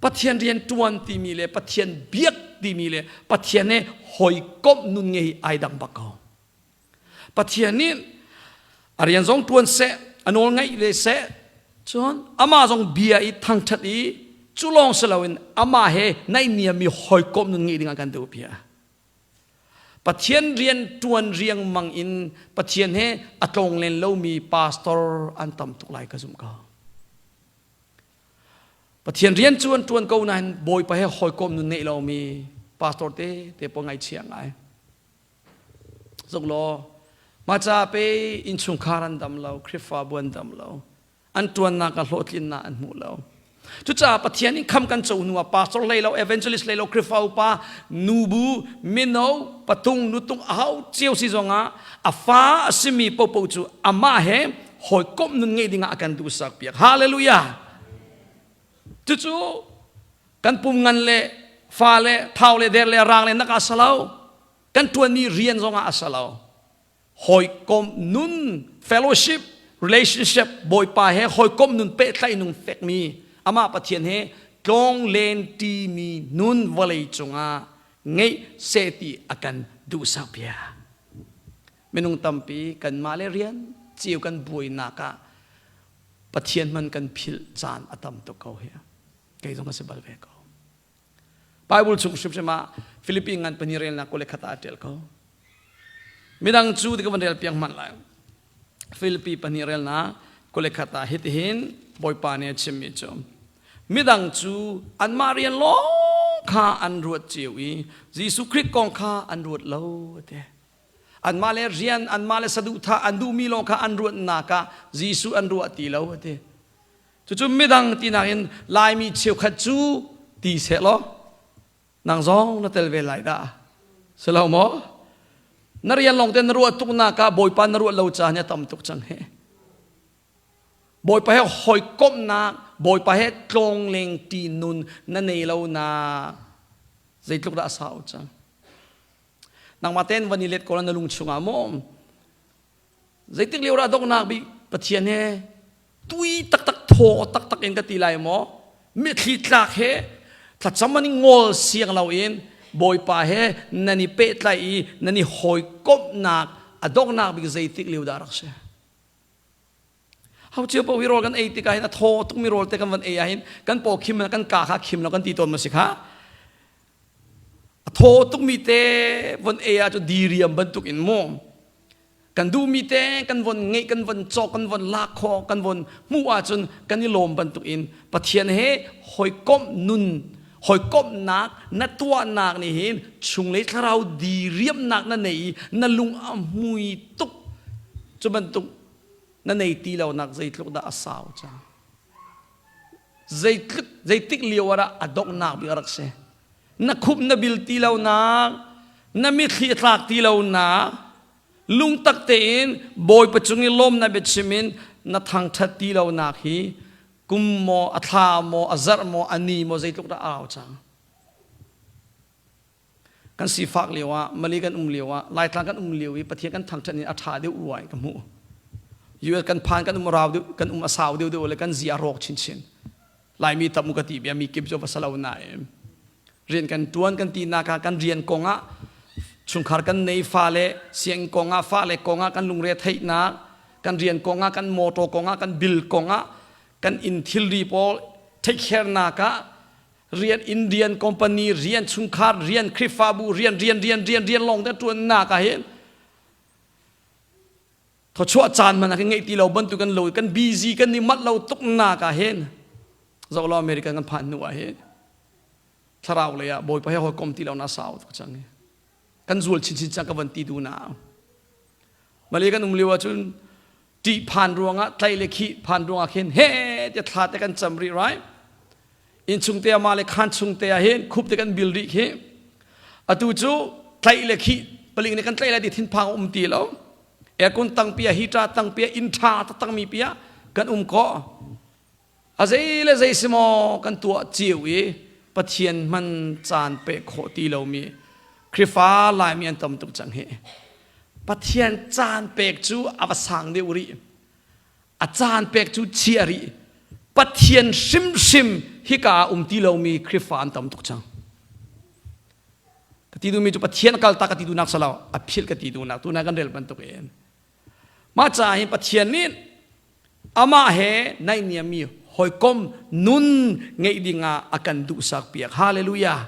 A: Pathian rian ṭuan timi le Pathian biak timi le Pathian he hawikomh nun ngei ai dang bak ko. Pathian nih a rian zong ṭuan seh, a nawl ngaih ve seh, cun amah zong bia i thangṭhat i cu lawng si loin amah he naihniammi hawikomh nun ngeih dingah kan duh bia. Pathian rian ṭuan riangmang in Pathian he a tlawnglen lomi pastor an tam tuk lai ka zumh ko. Pathian rian cu an ṭuan ko nain Bawipa he hawikom nun ngeih lomi pastor te te pawl ngaihchia ngai. Zuk law, mah ca pe innchungkhar an dam lo, Khrihfabu an dam lo, an ṭuannak ah hlawhtlinnak an hmu lo. Cucaah Pathian in kham kan co hnu ah pastor hlei lo, evangelist hlei lo, Khrihfa upa, nubu, mino, patung, nutung ahau cio si zongah a fa a simi popo cu amah he hawikomh nun ngeih dingah a kan duhsak piak. Hallelujah! Cucu kan pum ngan le fa le thau le der le rang le nak ah salo. Kan tuanmi rian zongah a salo. Hawikomh nun fellowship relationship Bawipa he hawikomh nun pehtlaih nung fekmi amah Pathian he tlawng len ṭimi nun vawlei cungah ngeih seh ti a kan duhsak piak. Minung tampi kanmah le rian cio kan buainak ah Pathian hman kan philh caan a tam tuk ko hi. Kei zong ka si bal ve ko. Bible chung hrimhrim ah Philippi ngan pahnih relnak 21 ah a ṭial ko. Midang cu ti ka van rel piang hmanh lai. Philippi pahnih relnak 21 ah hitihin Bawipa nih a chimmi cu midang cu anmah rian lawng kha an ruat cio i Jesuh Khrih kong kha an ruat lo a ti. Anmah le rian, anmah le saduhthah an duhmi lawng kha an ruatnak ah Jesuh an ruah ti lo a ti. Cucu midang tinak in Laimi cheukhat cu ti seh law nang zong na tel ve lai dah. Si lo maw? Na rian lawng te na ruah tuknak ah Bawipa na ruah lo caan hi a tam tuk cang hi. Bawipa he hawikomhnak, Bawipa he tlawngleng ti nun na nei lo na zeitluk dah a sau cang. Nangmah tein van i let ko na lung chungah maw zeitik lio dah donghnak bik Pathian he tui taktak thaw taktak in ka ti lai maw mitthli tlak he thlacam an i ngol siang loin Bawipa he nan i pehtlaih i nan i hawikomhnak a donghnak bik zeitik lio dah rak si Ho cio paoh hi rawl kan ei tikah hin a thaw tukmi rawl te kan van ei ahhin kan paw khim kan ka kha khim lo kan ti tawn ma si kha a thaw tukmi te von ei ah cu diriam bantuk in mu kan duhmi te kan von ngeih kan von cawk kan von lak khawh kan von hmuh ahcun kan i lawm bantuk in Pathian he hawikomh nun hawikomhnak na tuahnak nih hin chunglei thlarau diriamnak na nei i na lung a hmui tuk cu bantuk na nei ti lonak zeitluk dah a sau cang zeitluk zeitik lio ah dah a donghnak bik a rak si na khup na bil ti lonak na mithli a tlak ti lonak lungtak tein bawipa cung i lawmnak biachim in na thangṭhat ti lonak hi kum maw a thla maw a zarh maw a ni maw zeitluk dah a rau cang. Kan sifak lio ah, Mali kan um lio ah, Laitlang kan um lio i Pathian kan thangṭhat in a ṭha deuh rua in ka hmuh. US kan phan kan um rau deuh, kan um a sau deuh deuh le kan zia rawk chinchin. Laimi tam u ka ti bia mi kip cu va salo nain rian kan ṭuan kan ti nak ah kan rian kong ah chungkhar kan nei fale sianginn kong ah fale kong ah kan lungre theihnak kan rian kong ah kan motor kong ah kan bill kong ah kan inn thilri pawl take care nak ah rian Indian company rian chungkhar rian Khrihfabu rian rian rian rian rian lawng te ṭuan nak ah hin thawchuah caan man kan ngeih ti lo bantuk kan lo kan busy kan i mat lo tuk nak ah hin zoh lo American kan phan hnu ah hin thlarau lei ah Bawipa he hawikom ti lo na sau tuk cang hi kan zual chinchin cang ka van ti du na Malay kan um lio ahcun ṭih phan ruangah tlai le khih phan ruangah khin he tiah thla te kan cam rih right innchung te ah le khan chung te ah hin khup te kan bil rih khi atu cu tlaih le khih paling nih kan tlaih lai ti thinphang um ti lo aircon tang pia heater tang pia inn ṭha taktak mi pia kan um ko a zei le zei si maw kan tuah cio i Pathian hman caan pe khawh ti lomi Khrifa Laimi an tam tuk cang hi Pathian caan pek cu a va sang deuh rih a caan pek cu chia rih Pathian hrimhrim hika ah um ti lomi Khrifa an tam tuk cang ka ti duhmi cu Pathian kaltak ka ti duhnak salo a philh ka ti duhnak tuna kan rel bantuk in mah caah hin Pathian nih amah he naihniammi hawikom nun ngeih dingah a kan duhsak piak hallelujah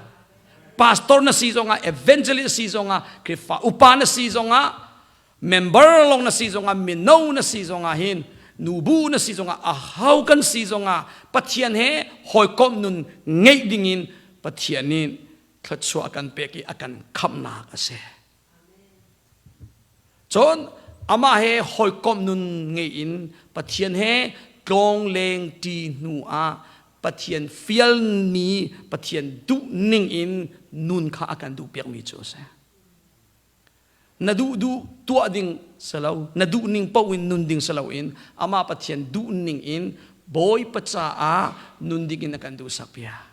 A: pastor na si zongah evangelist si zongah Khrihfa upa na si zongah member long na si zongah mino na si zongah hin nubu na si zongah ahau kan si zongah Pathian he hawikom nun ngeih dingin Pathian nih thluachuah kan pek i a kan khamhnak a si Cun amah he hawikomh nun ngei in Pathian he tlawngleng ṭi hnu ah Pathian fialmi Pathian duh ning in nun kha a kan duhpiakmi cu a si. Na duh duh tuah ding si lo, na duh ning paoh in nun ding si loin amah Pathian duh ning in Bawipa caah nun ding in a kan duhsak piak.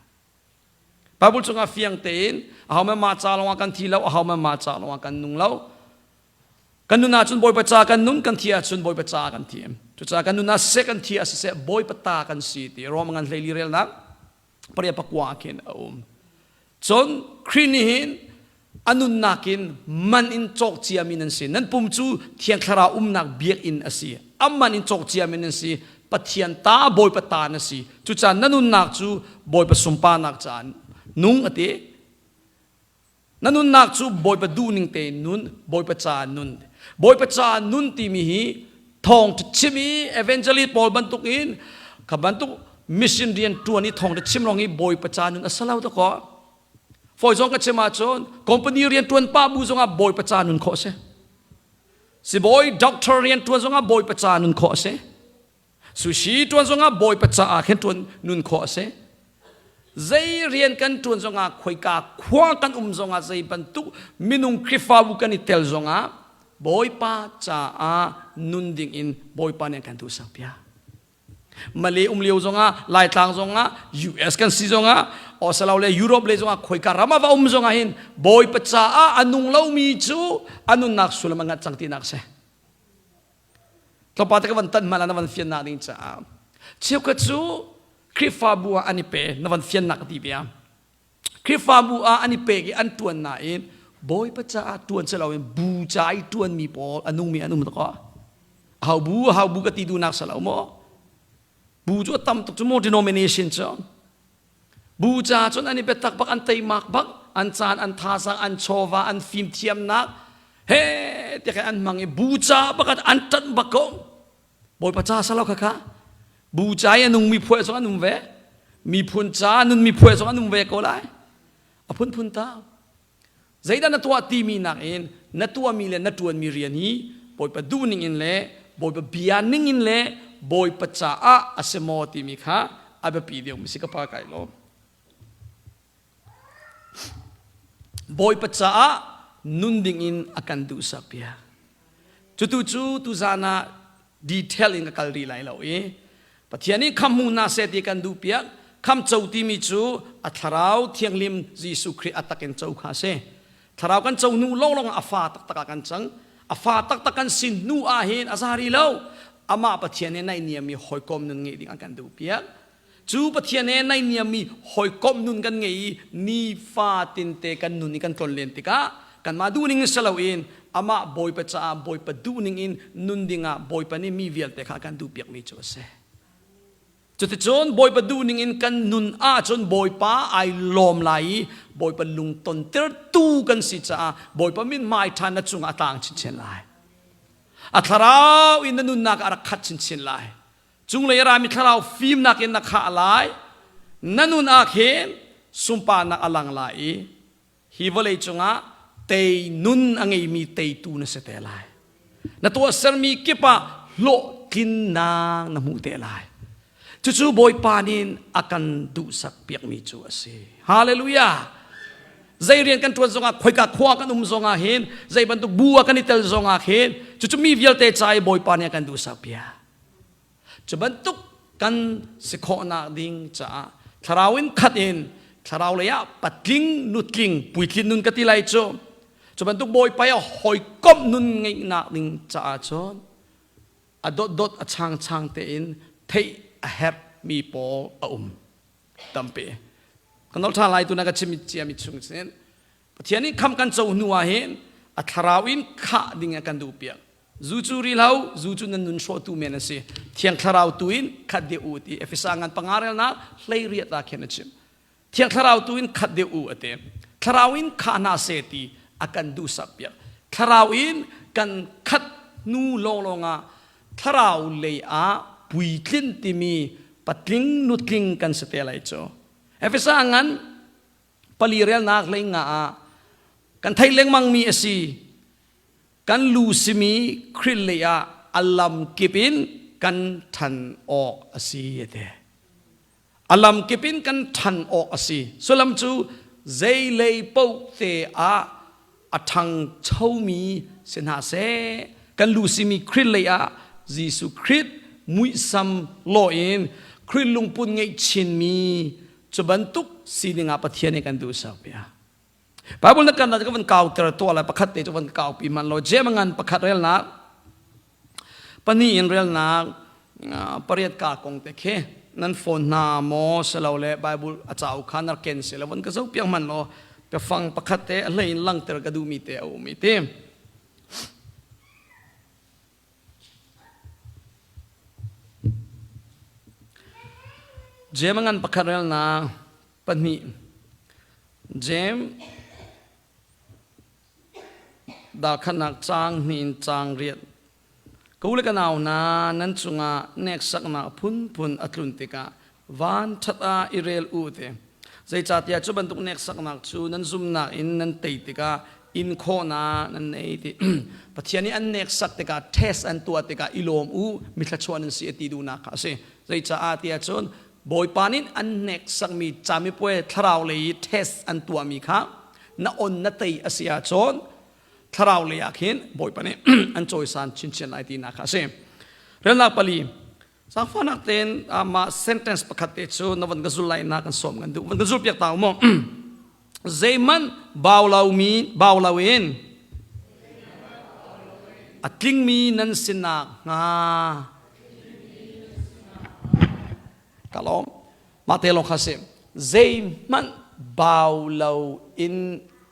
A: Bible chungah fiang tein ahohmanh mah ca lawngah kan thi lo, ahohmanh mah ca lawngah kan nung lo. Kan nun ahcun Bawipa ca kan nun, kan thi ahcun Bawipa ca kan thi. Cucaah kan nun ah siseh kan thi ah siseh Bawipa ta kan si ti Rom ngan hleili relnak paria pakua khin a um. Cun Khrih nih hin a nunnak in man in cawk ciami nan si. Nan pum cu Thiang Thlarau umnak biakinn a si. A man in cawk ciami nan si. Pathian ta, Bawipa ta na si. Cucaah na nunnak cu Bawipa sunparnak caah nung a ti. Na nunnak cu Bawipa duhning tein nun, Bawipa caah nun. Bawipa caah nun timi hi thawng chim i evangelist pawl bantuk in kha bantuk mission rian ṭuan i thawng chim lawng hi Bawipa caah nun a si lo dakaw. Fawi zong ka chim ahcun company rianṭuan pa bu zongah bawipa ca nun khawh a si. Sibawi doctor rianṭuan zongah bawipa ca nun khawh a si. Sushi ṭuan zongah bawipa caah khin ṭuan nun khawh a si. Zei rian kan ṭuan zongah khoika khua kan um zongah zei bantuk minung Khrihfabu kan i tel zongah bawipa caah nun ding in bawipa nih a kan duhsak piak. Malay um lio zongah Laitlang zongah US kan si zongah Australia le Europe le zongah khoika ram ah va um zongah hin Bawipa caah a nung lomi cu a nunnak sullam a ngat cang tinak si. Tlawmpal te ka van tan hmanh ah na van fiannak ding caah cheukhat cu Khrihfabu ah an i pe na van fiannak ka ti bia. Khrihfabu ah an i pek i an ṭuan nain Bawipa caah ṭuan si loin bu ca i ṭuanmi pawl a nungmi an um tuk aw. Aho bu aho bu ka ti duhnak si lo maw? Bu cu a tam tuk cu maw denomination cu. Bu ca cun an i biatak bak an teimak bak an caan an thazaang an chawva an fimthiamnak he tiah an hmang i bu ca bak an ṭanh bak ko. Bawipa ca salo kha kha bu ca i a nungmi phuah zong an um ve miphun ca nunmi phuah zong an um ve ko lai a phunphun ta zeidah na tuah timi nakin na tuahmi le na ṭuanmi rian hi Bawipa duh ning in le Bawipa bia ning in le Bawipa caah a si maw timi kha a biapi deuhmi si ka pa kai lawm Bawipa caah nun dingin a kan duhsak piak. Cutu cu tuzaan ah detail in ka kal rih lai lo i Pathian nih kham hmu hna seh ti kan duh piak. Kham co timi cu a thlarau thianghlim Jesuh Khrih a tak in co kha a si. Thlarau kan co hnu lawnglawng ah a fa taktak ah kan cang. A fa taktak kan si hnu ah hin a za rih lo. Amah Pathian he naihniam i hawikom nun ngeih ding an kan duh piak. Cu Pathian he naihniam i hawikom nun kan ngei i nifatin te kan nun i kan tlonlen tikah kanmah duhning in si loin amah Bawipa caah Bawipa duhning in nun dingah Bawipa nih mi vialte kha a kan duhpiakmi cu a si. Cuticun Bawipa duhning in kan nun ahcun Bawipa ai lawm lai i Bawipa lungtontertu kan si caah Bawipa mithmai ṭha na cungah a tlang chinchin lai. A thlarau in na nunnak a rak khat chinchin lai. Cunglei a rami thlarau fimnak in na khah lai. Na nun ah khin sunparnak a lang lai i hi vawlei cungah tei nun a ngeimi teitu na si te lai. Na tuahsermi kip ah hlawhtlinnak na hmuh te lai. Cucu Bawipa nih a kan duhsak piakmi cu a si. Hallelujah! Zei rian kan ṭuan zongah, khoika khua kan um zongah hin, zei bantuk bu ah kan i tel zongah hin, cucu mi vialte ca i Bawipa nih a kan duhsak piak. Cu bantuk kan si khawhnak ding caah thlarau in khat in thlarau lei ah patling nutling puitlin nun ka ti lai cu cu bantuk bawipa i hawikomh nun ngeihnak ding caah cun a dotdot a changchang tein theih a herh mi pawl a um tampi kan nol ṭha lai tu na ka chim ciami chung sin Pathian nih kham kan co hnu ah hin a thlarau in khah ding a kan duh piak. Zu cu ri hlo, zu cu nan nun hrawhtu men a si. Thiang thlarau tu in khat deuh u ti Efesa ngan panga relnak hlei riat ah khin a chim. Thiang thlarau tu in khat deuh u a ti. Thlarau in khah hna se ti a kan duhsak piak. Thlarau in kan khat hnu lawnglawng ah thlarau lei ah puitlin timi patling nutling kan si te lai cu. Efesa ngan pali relnak hlei nga ah kan theih lengmangmi a si. Kan lu simi Khrih lei ah a lam kip in kan ṭhan awk a si a ti. A lam kip in kan ṭhan awk a si. Sullam cu zeilei paoh te ah a ṭhangchomi si hna seh. Kan lu simi Khrih lei ah Jesuh Khrih muisam lawh in Khrih lungput ngeih chinmi cu bantuk sining ah Pathian nih kan duhsak piak. Bible na kan ka van kau ter tuah lai pakhat te cu van kau pi man lo jem ngan pakhat relnak pahnih in relnak pariat ka kong te khi nan phone hna maw selo le Bible a cau kha nar ken se le von ka zo piang man lo ka fang pakhat te a hlei in langter ka duh mi te a um i ti Jeim ngan pakhat relnak pahnih Jeim dal khatnak caang hnih in caang riat Ka u le ka nau hna nan cungah neksaknak phunphun a tlun tikah van ṭhat ah i rel u ti. Zeicahtiah cu bantuk neksaknak cu nan zumhnak in nan tei tikah in khawhnak nan nei ti. Pathian nih an neksak tikah test an tuah tikah i lawm u mithluachuah nan si a ti duhnak kha a si. Zeicaah tiah cun Bawipa nih an hneksakmi camipuai thlarau lei i test an tuahmi kha na on na tei a si ahcun thlarau lei ah khin Bawipa nih an cawisan chinchin lai tinak kha a si. Relnak pali Zaangfahnak tein mah sentence pakhat te cu na van ka zul lai na kan sawm kan duh van ka zul piak ta mu zeihmanh bau lomi bau loin a tlingmi nan sinak hnga ka lawm mah te lawng kha si zeihmanh bau lo in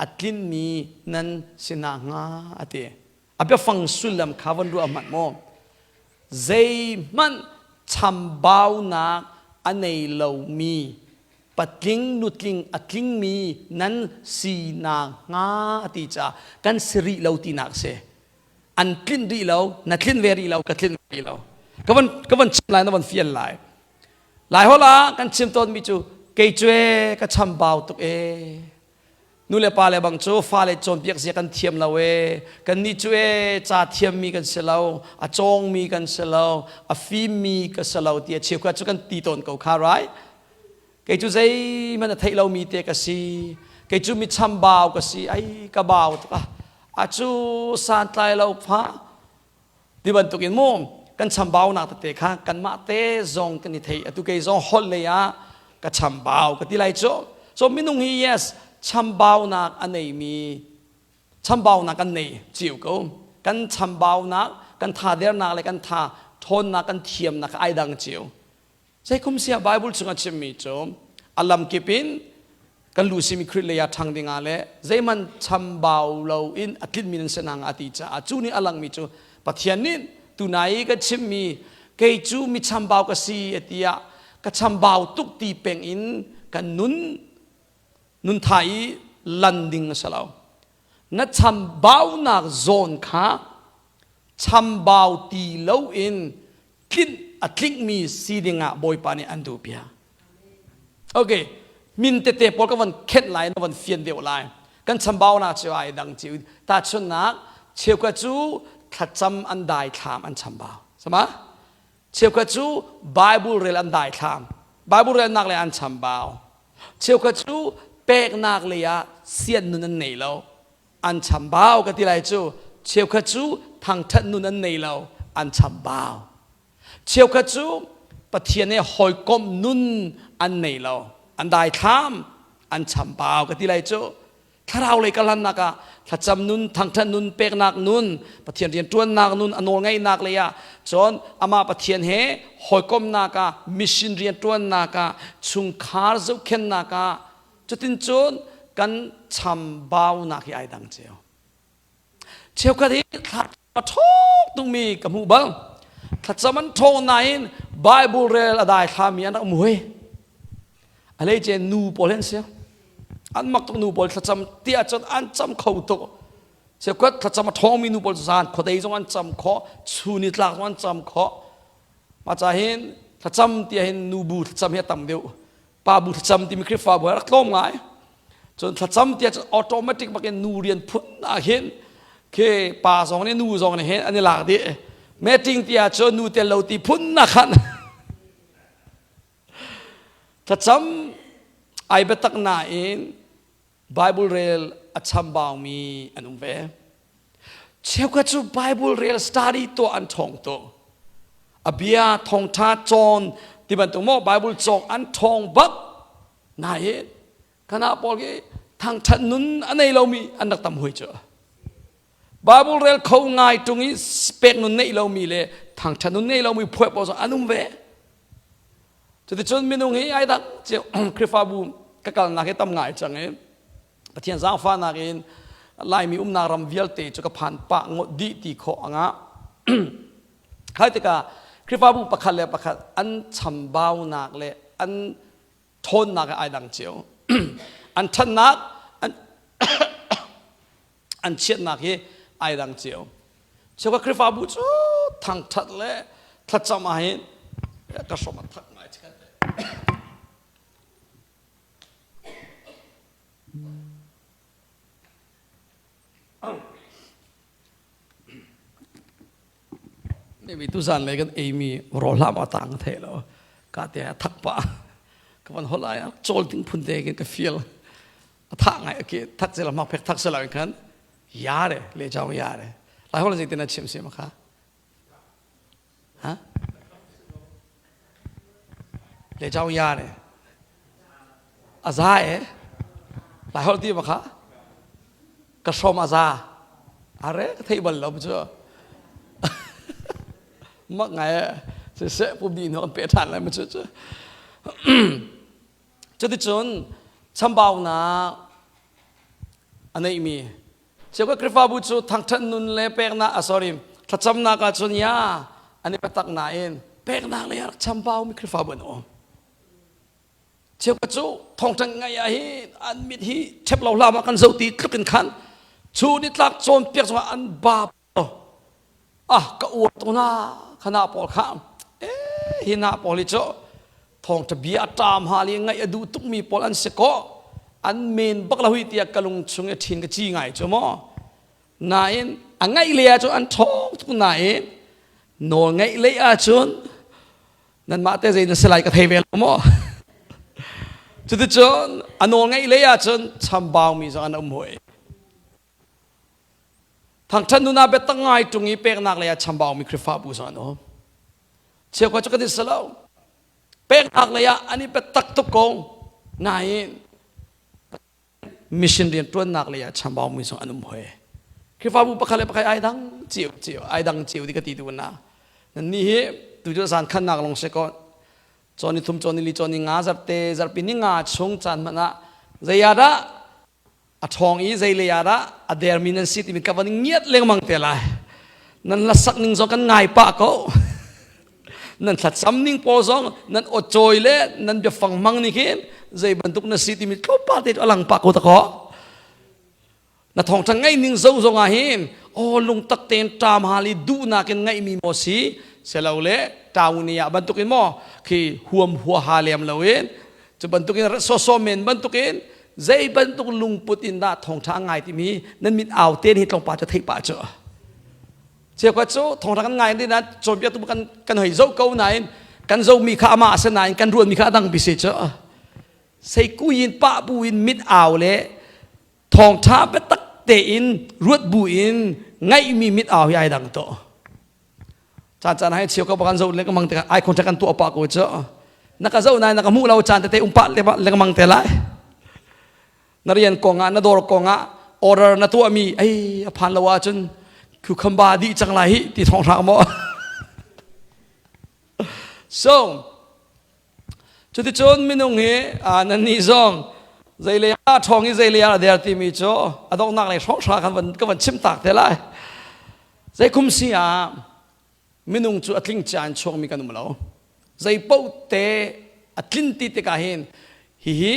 A: a tlinmi nan sinak hnga a ti A biafang sullam kha von ruah hmanh maw? Zeihmanh chambaunak a nei lomi patling nutling a tlingmi nan sinak hnga a ti caah kan si rih lo tinak a si. An tlinh rih lo, na tlinh ve rih lo, ka tlinh rih lo. Ka van, ka van chim lai, na van fial lai. Lai holh ah kan chim tawnmi cu kei cu ee ka chambau tuk ee. Nu le pa le bang cu fale cawnpiak zia kan thiam lo ee. Kannih cu ee ca thiammi kan si lo, a cawngmi kan si lo, a fimmi ka si lo ti a cheukhat cu kan ti tawn ko kha right? Kei cu zeihmanh a theih lomi te ka si. Kei cu mi chambau ka si. Ai ka bau tuk ah. A cu santlai lo pha. Ti bantukin mu kan chambaunak tete kha kanmah te zong kan i thei atu kei zong holh lei ah ka chambau ka ti lai cu so minung hi yes chambaunak a neimi Chambaunak kan nei cio ko. Kan chambaunak, kan thadernak le kan tha ṭhawnnak, kan thiamnak ai dang cio. Zeikum sia Bible chung a chimmi cu a lamkip in kan lu simi Khrih lei ah ṭhang dingah le zeihmanh chambau loin a tlinmi nan si hna hnga a ti caah cu nih a langmi cu Pathian nih tunai i ka chimmi kei cu mi chambau ka si a ti ah ka chambau tuk ti peng in kan nun nun tha i lan ding a si lo. Na chambaunak zawn kha chambau ti loin tlinh a tlingmi si dingah Bawipa nih an duh piak. Okay, min tete pawl ka van khenh lai na van fian deuh lai. Kan chambaunak cu ai dang cio. Tahchunhnak cheukhat cu thlacam an dai thlam an chambau. Sama? Cheukhat cu Bible rel an dai thlam. Bible relnak le an chambau. Cheukhat cu peknak lei ah sian nun an nei lo. An chambau ka ti lai cu cheukhat cu thangthat nun an nei lo an chambau cheukhat cu Pathian he hawikomh nun an nei lo an daithlam an chambau ka ti lai cu thlarau lei kalhannak ah thlacam nun thangthat nun peknak nun Pathian rian ṭuannak nun a nawl ngeihnak lei ah cun amah Pathian he hawikomhnak ah mission rian ṭuannak ah chungkhar zohkhennak ah Cutin cun kan chambaunak hi ai dang cio. Cheukhat hi thla a ṭhawng tungmi ka hmuh bal. Thlacam an ṭhawng nain Bible rel a dai thlami an rak um hui. A hleice nu pawl an si. An mak tuk nu pawl thlacam tiah cun an cam kho tuk. Cheukhat thlacam a ṭhawngmi nu pawl zan khuadei zong an cam khawh, chun i tlak zong an cam khawh. Mah ca hin thlacam tiah hin nu bu thlacam hi a tam deuh. Pa bu thlacam timi Khrihfabu rak tlawm ngai. Cun thlacam tiah cun automatic bakin nu rian phun ah khin khi pa zong nih nu zong nih hin an i lak dih. Meeting tiah cun nu tel lo ti phun na khan. Thlacam ai biatak nain Bible rel a chambaumi an um ve. Cheukhat cu Bible rel study tuah an ṭhawng tuk. A bia thawngṭha cawn ti bantuk maw Bible cawng an ṭhawng bak. Nain kana pawl hi thangṭhat nun a nei lomi an rak tam hui cu. Bible rel kho ngai ṭung i pek nun neih lomi le thangṭhat nun nei lomi phuai pawl zong an um ve. Cuticun minung hi ai dang cio Khrihfabu ka kalnak hi tam ngai cang i Pathian zaangfahnak in Laimi umnak ram vialte cu ka phan pah ngawt dih ti khawh angah. Khai tikah Khrihfabu pakhat le pakhat an chambaunak le an ṭhawnnak ai dang cio. An ṭhatnak an an chiatnak hi ai dang cio. Cheukhat Khrihfabu cu thangṭhat le thlacam ah hin ka hrom a thak ngai chikat. Maybe tuzan le kan eimi rawl hlah ma tang ka thei lo. Ka te a thak pa. Ka van hol ai chawl ding phun te kin ka feel. A tha ngai ke thak sela mak phek thak sela khan ya re le chao ya re. Lai hol zei tin a chim si ma kha. Ha? Le chao ya re. A za e. Lai hol ti ma kha. Ka hrom a za. Are ka thei bal lo cu. Mak ngai e. Siseh pum di no an pe than lai ma cu cu. Cuticun chambaunak a neihmi Cheukhat Khrihfabu cu thangṭhat nun le peknak ah sorry thlacamnak ah cun ya an i biatak nain peknak lei ah rak chambaumi Khrihfabu an um. Cheukhat cu thawngṭha ngaih ah hin an mit hi ṭhep lo hlah ma kan zoh ti tluk in khan chu nitlak cawnpiak zongah an ba ah ka uar tuk na khana pawl kha eh hi na pawl hi cu thawngṭha bia a ṭam hal i ngaih a duh tukmi pawl an si ko an men bak lo hi tiah ka lung chung i ṭhin ka ci ngai cu maw nain a ngaih lei ah cun an ṭhawng tuk nain nawl ngaih lei ah cun nanmah te zei na si lai ka thei ve lo maw cuticun a nawl ngaih lei ah cun chambaumi zong an um hoi Thangṭhat nun ah biatak ngai ṭung i peknak lei ah chambaumi Khrihfabu zong an um. Cheukhat cu kan i si lo. Peknak lei ah an i biatak tuk ko. Nain mission rian ṭuannak lei ah chambaumi zong an um hoi. Khrihfabu pakhat le pakhat ai dang cio cio ai dang cio ti ka ti tu na. Nan ni hi tu cu zan khannak long se ko cawn ni thum cawn ni li cawn ni nga zarte zarpi ni nga chung caan hmanh ah zei ah dah a ṭhawng i zei lei ah dah a dermi nan si timi ka van ngiat lengmang te lai. Nan hlasak ning zong kan ngai pah ko. Nan thlacam ning pawl zong nan aw cawi le nan biafang hmang nih khin zei bantuk na si timi tlawmpal te cu a lang pah ko ta kaw. Na thawngṭha ngaih ning zo zong ah hin aw lungtak tein ṭam hal i duhnak in ngaihmi maw si silole ṭauni ah bantukin maw khi huam huaha lem loin cu bantukin sawsawh men bantukin zei bantuk lungput in dah thawngṭha a ngai timi nan mit au te hi tlawmpal cu theih pah cu cheukhat cu thawngṭha kan ngai din ah cawnpiaktu kan kan hoi zoh ko nain kan zohmi kha amah a si nain kan ruatmi kha a dang bi si cu seikuyin pah bu in mit au le thawngṭha biatak tein ruat bu in ngaihmi mit au hi ai dang to caan caan hai cheu ka kan zo lengmang te ai contact kan tuah pa ko cu na ka zo nai na ka hmuh lo caan tete um pah lengmang te lai na rian kong ah na dawr kong ah order na tuah mi ei a phan lo ahcun cucumber dih cang lai hi ti thong hrak maw so Cuticun minung hi nannih zong zeilei ah ṭhawng i zeilei ah a der timi cu a donghnak lei hrawkhrang kan van ka van chim tak te lai. Zeikum si ah minung cu a tling cia in chuakmi kan um lo. Zei paoh te a tlin ti tikah hin hihi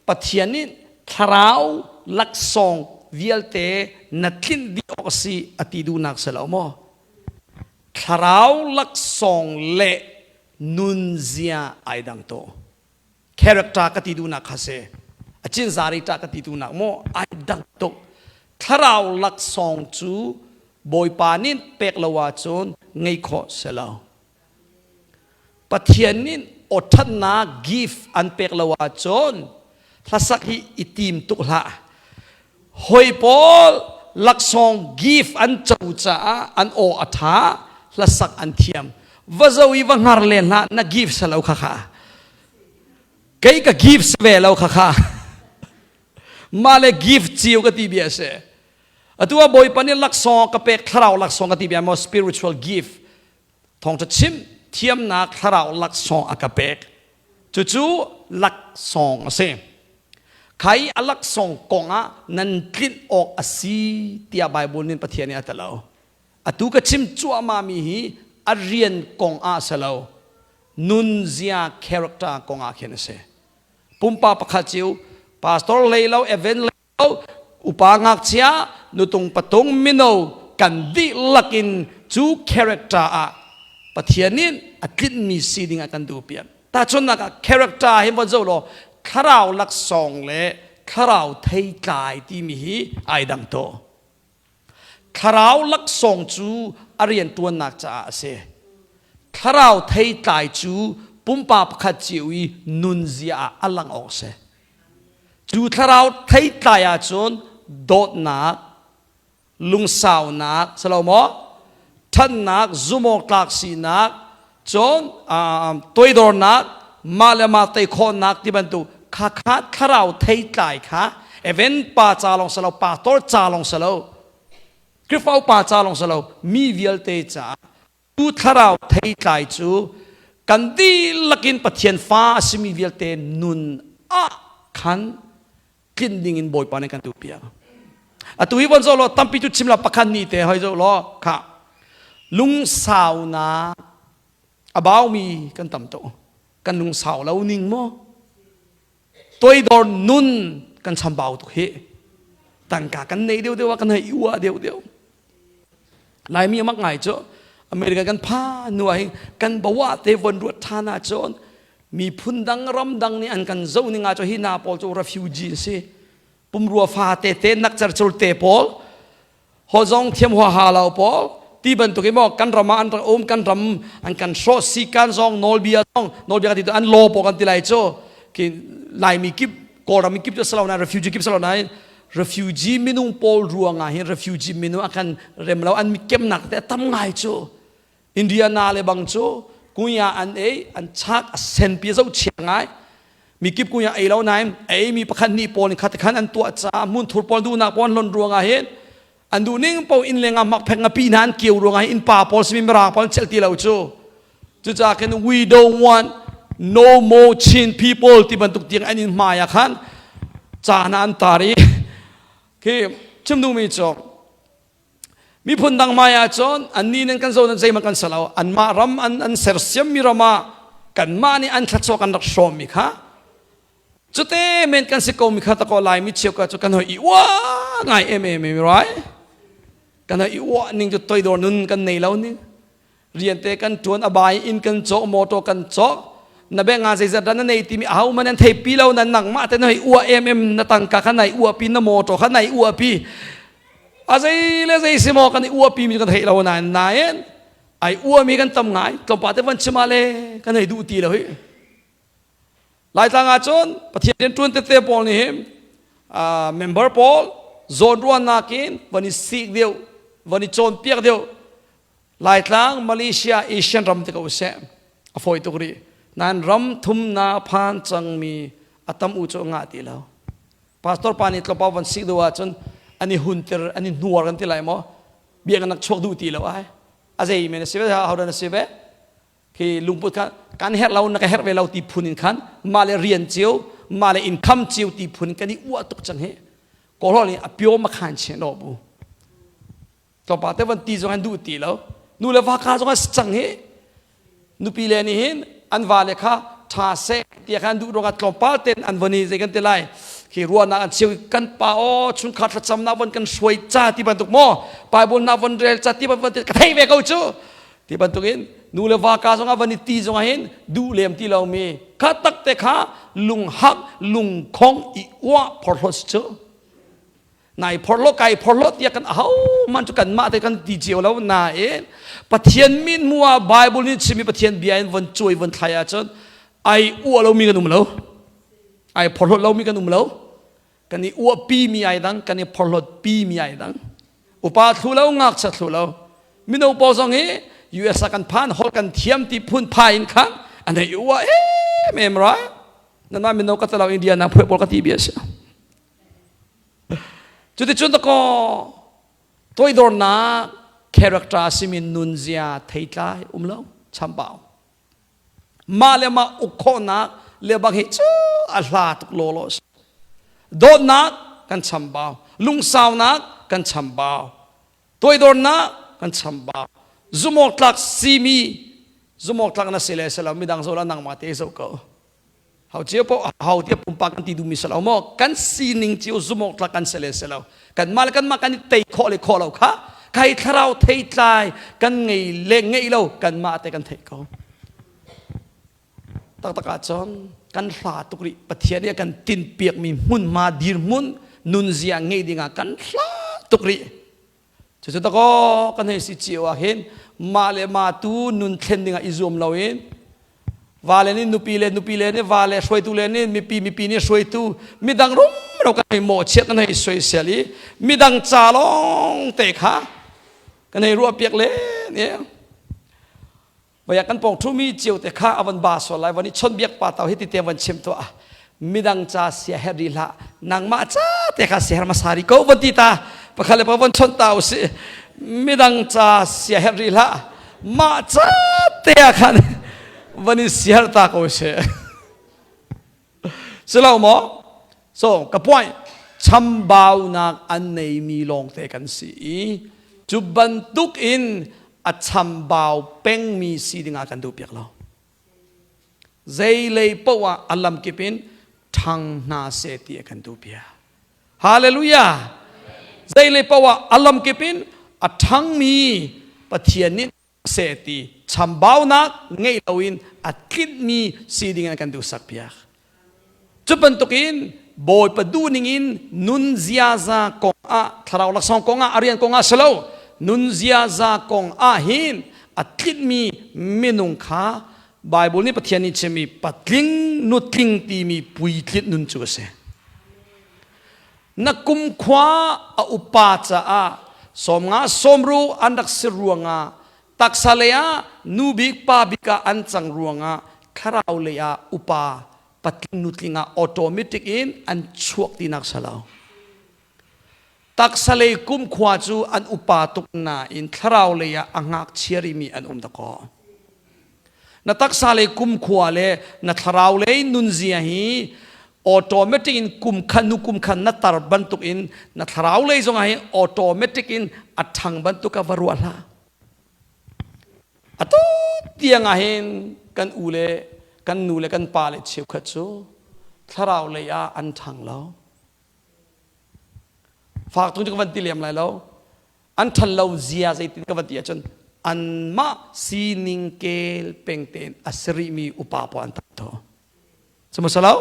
A: Pathian nih thlarau laksawng vialte na tlinh dih awk a si a ti duhnak si lo maw? Thlarau laksawng le nunzia ai dang to character ka ti duhnak kha si a cinzari ta ka ti duhnak maw ai dang tuk thlarau laksawng cu bawipa nih pek lo ahcun ngei khawh si lo pathian nih awthatnak gift an pek lo ahcun hlasak hi i tim tuk hlah hoi pawl laksawng gift an co caah an aw a ṭha hlasak an thiam va zo i va hngar len hlah na gift sa lo kha kha kei ka gift sa ve lo kha kha mah le gift cio ka ti bia si atu ah bawipa nih laksawng ka pek thlarau laksawng ka ti bia maw spiritual gift thawngṭha chim thiamnak thlarau laksawng a ka pek cucu laksawng a si khai a laksawng kong ah nan tlinh awk a si tiah Bible nih Pathian nih a ti lo atu ka chim cuahmah mi hi a rian kong ah si lo nunzia character kong ah khin a si pumpa pakhat cio pastor hlei lo event upa ngakchia nutung patung mino kan dihlak in cu character ah Pathian nih a tlinhmi si ding ah kan duh piak tahchunhnak ah character hi von zoh law thlarau laksawng le thlarau theitlai timi hi ai dang to thlarau laksawng cu a riantuannak caah a si thlarau theitlai cu pumpa pakhat cio i nunzia ah a lang awk a si Cu thlarau theitlai ahcun dawtnak, lungsaunak, si lo maw? Ṭhatnak, zumawktlak sinak, cun toidornak, mah le mah tei khawhnak ti bantuk kha kha thlarau theitlai kha even pa ca lawng si lo, pastor ca lawng si lo, Khrihfa upa ca lawng si lo, mi vialte caah Tu thlarau theitlai cu kan dihlak in Pathian fa a simi vialte nun ah khan tlinh ding in Bawipa nih kan tupiak. Atu hi von zoh law tampi cu chim la pakhat ni te hoi zoh law kha lungsaunak a baumi kan tam tuk. Kan lungsau lo ning maw? Toidor nun kan chambau tuk hi. Tangka kan nei deuh deuh ah kan hei i uah deuh deuh. Laimi a mak ngai cu America kan pha nu ah hin kan bawa te von ruat ṭhan ahcun miphun dang ram dang nih an kan zoh ning ah cu hi na pawl cu refugee an si pumrua fa te te nak cercur te pawl ho zong thiam huaha lo pawl ti bantuk in maw kan ram ah an rak um kan ram an kan hrawh sikan zong nawlbia zong nawlbia kan ti tu an law pawl kan ti lai cu ki laimi kip kawlram kip cu salo na refugee kip salo na refugee minung pawl ruangah hin refugee minung a kan rem lo an kemnak te tam ngai cu Indiana le bang cu kunya an ei an chak a senpi zo chia ngai mi kip kunya ei lo nain ei mi pakhat ni pawl khat khan an tuah ca hmun thur pawl duhnak pawl lon ruangah hin An duh ning po inn leng ah makphek ngapi hna an kio ruangah inn pa pawl simi mirang pawl an celh ti lo cu. Cucaah khin we don't want no more Chin people ti bantuk tiang an in hmai ah khan ca hna an tar i khi chim duhmi cu miphun dang hmai ah cun annih nan kan zo nan zeihmanh kan si lo. Anmah ram an sersiammi ram ah kanmah nih an thluachuah kan rak hrawmmi kha cute men kan si ko mi kha ta ko. Laimi cheu ka cu kan hoi i uah ngai em em em rai kan hoi i uah ning cu toidor nun kan nei lo ning. Rian te kan tuan, abai in kan cawh, motor kan cawh, na be nga zeizat ran na nei timi aho man an thei pi lo na nangmah te na hoi uah em em, na tangka kha nai uah pi, na motor kha nai uah pi. A zei le zei si maw kan i uah pi mi kan theih lo nain nain ai uah mi kan tam ngai. Tlawmpa te van chim ah le kan hei duh ti lo hi. Laitlang ah cun Pathian rian ṭuan tete pawl nih hin member pawl zawnruahnak in van i sik deuh, van i cawnpiak deuh. Laitlang, Malaysia, Asian ram te ko seh, a fawi tuk rih. Nain ram thum na phan cangmi a tam u cu ngah ti lo. Pastor pa nih tlawmpal van sik deuh ahcun an i hunter, an i hnuar kan ti lai maw, biakinn nak chuak duh ti lo ai. A zei men a si ve, hodan a si ve. Khi lungput kha kan herh lo, na ka herh ve lo ti phun in khan mah le rian cio, mah le income cio ti phun kan i uah tuk cang hi. Kawlhawl nih a pio makhan chen lo bu. Tlawmpal te van ti zong an duh ti lo. Nu le va ka zong a si cang hi. Nupi le nih hin an va le kha ṭha seh tiah khan duh ruangah tlawmpal ten an von i zei kan ti lai khi ruahnak an cheu. Kan pa aw, chungkhar thlacamnak von kan hruai ca ti bantuk maw, Bible na von rel ca ti bantuk, ka thei ve ko cu ti bantuk in nu le va ka zong ah van i ti zong ah hin duh lem ti lomi kha tak te kha lunghak lungkhong i uah phorhlawt si cu. Nai phorhlawt, kai phorhlawt tiah kan aho man cu kanmah te kan ti cio lo nain Pathian min mu ah Bible nih chimmi Pathian bia in von cuai von thlai ahcun ai uah lomi kan um lo, ai phorhlawt lomi kan um lo. Kan i uahpi mi ai dang, kan i phorhlawt pi mi ai dang. Upa thlu lo, ngakchia thlu lo, mino pawl zong hi US ah kan phan, holh kan thiam ti phun phai in khan an hei uah em em rai. Nanmah mino ka talo India na phuai pawl ka ti bia si. Cuticun dakaw toidornak character a simi nunzia theitlai um lo, chambau. Mah le mah uk khawhnak le bang hi cu a hla tuk lawlaw a si. Dawtnak kan chambau, lungsaunak kan chambau, toidornak kan chambau. Zumawktlak simi, zumawktlak na si le si lo midang zoh la nangmah te zoh ko. Hau cio po hau tia pumpak kan ti duhmi si lo maw, kan sining cio zumawk tlak kan si le si lo, kanmah le kanmah kan i tei khawh le khawh lo kha kai thlarau theitlai kan ngei le ngeih lo kanmah te kan theih ko. Taktak ahcun kan hla tuk rih. Pathian nih a kan tinhpiakmi hmunhma dirhmun nunzia ngei dingah kan hla tuk rih. Cucu dakaw kan hei si cio ah hin mah le mah tu nun thlen dingah i zuam loin vale nih nupi le, nupi le nih vale, hruaitu le nih mipi, mipi nih hruaitu, midang rumro kan hei mawhchiat, kan hei soisel i midang ca lawng te kha kan hei ruahpiak len i Vaya kan pawng ṭhumi cio te kha a van ba sual lai, van i chawnhbiak pa tau hi ti te van chim tuah. Midang ca sia her rih hlah, nangmah ca te kha sia her hmasa rih ko van ti ta. Pakhat le pakhat van chawnh ta usih. Midang ca sia her rih hlah, mah ca te ah khan van i siar ta ko sih. Si lo maw? So ka point, chambaunak an neimi lawngte kan si i cu bantuk in a chambau pengmi si dingah kan duh piak lo. Zeilei paoh ah a lamkip in ṭhang hna seh ti a kan duh piak. Hallelujah! Zeilei paoh ah a lamkip in a ṭhangmi Pathian nih seh ti chambaunak ngeih loin a tlinhmi si ding in kan duhsak piak. Cu bantukin Bawipa duhning in nun ziaza kong ah, thlarau laksawng kong ah, a rian kong ah si lo, nun ziaza kong ah hin a tlinhmi minung kha Bible nih Pathian nih chimmi patling nutling timi puitlinh nun cu a si. Na kumkhua a upa caah 50 sawmru an rak si ruangah taksa lei ah nu bik pa bik ah an cang ruangah thlarau lei ah upa patling nutling ah automatic in an chuak tinak si lo. Taksa lei kumkhua cu an upa tuk nain thlarau lei ah a ngakchia rihmi an um dakaw. Na taksa lei kumkhua le na thlarau lei nunzia hi automatic in kum khan nu kum khan na tar bantuk in na thlarau lei zong ah hin automatic in a ṭhang bantuk ah va ruah hlah. Atu tiang ah hin kan u le kan nu le kan pa le cheukhat cu thlarau lei ah an ṭhang lo. Fak tung cu ka van ti lem lai lo. An ṭhan lo zia zeitin ka van ti ahcun anmah sining kel peng tein a si rihmi upa pawl an tam tho. Sihmanhsehlaw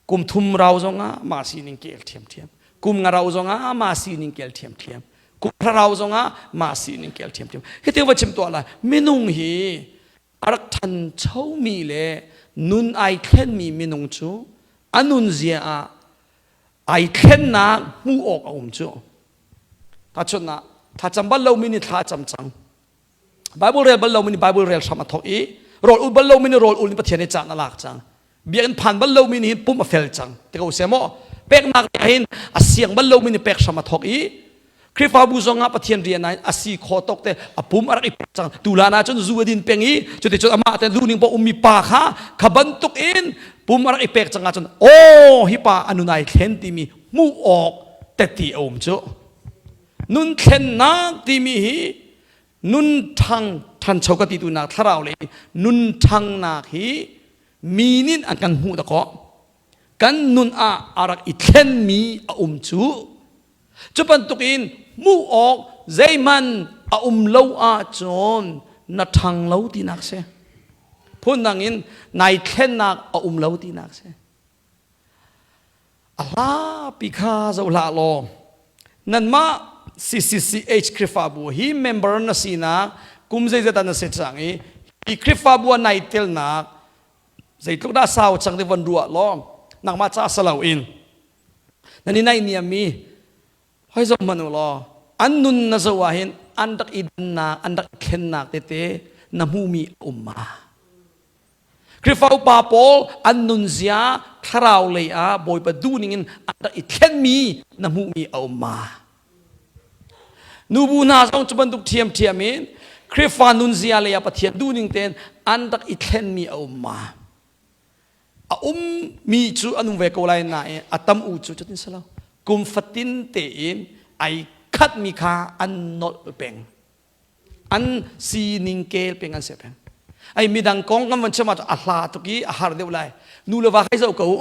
A: kum thum rau zongah mah sining kel ṭhiamṭhiam kum nga rau zongah mah sining kel ṭhiamṭhiam kum hra rau zongah mah sining kel ṭhiamṭhiam hi va chim tuah lai minung hi a rak ṭhanchomi le nun ai thlenmi minung cu a nun zia ah ai thlennak hmuh awk a um cu tahchunhnak thlacam bal lomi nih thla a cam cang Bible rel bal lomi nih Bible rel hram a thawk i rawl ul bal lomi nih rawl ul in Pathian nih caan a lak cang biakinn phan bal lomi nih hin pum a fel cang ti ko seh maw peknak hin a siang bal lomi nih pek hram a thawk i Khrihfabu zong ah Pathian rian ah a si kho tok te a pum a rak i pek cang tu lan ah cun zu a din peng i cuticun amah te lu ning pa ummi pa kha kha bantuk in pum a rak i pek cang ahcun aw hi pa a nun ai thlen timi hmuh awk teti a um cu nun thlennak timi hi nun ṭhang ṭhancho ka ti tu nak thlarau lei nun ṭhangnak hi mi nih an kan hmuh dakaw kan nun ah a rak i thlenmi a um cu cu bantukin hmuh awk zeihmanh a um lo ahcun na ṭhang lo tinak si phundang in nai thlennak a um lo tinak si A hlapi kha zoh hlah law nanmah CCCH Khrihfabu hi member na sinak kum zeizat ah na si cang i hi Khrihfabu ah nai telnak zeitluk dah sau cang ti von ruah law nangmah ca sa loin nan i naihniam mi hoi zoh hmanh u law an nun na zoh ah hin an rak i dannak an rak i thlennak tete na hmuhmi a um ma Khrihfa upa pawl an nunzia thlarau lei ah Bawipa duhning in an rak i thlenmi na hmuhmi a um ma? Nubu hna zong cu bantuk ṭhiamṭhiam in Khrihfa nunzia lei ah Pathian duhning tein an rak i thlenmi a um ma? A ummi cu an um ve ko lai nain a tam u cu cutin si lo. Kum fatin tein ai khatmi kha an nolh peng. An sining kel peng an si peng. Ai midang kong kan van chim ah a hla tuk i a har deuh lai. Nu le va kai zoh ko u.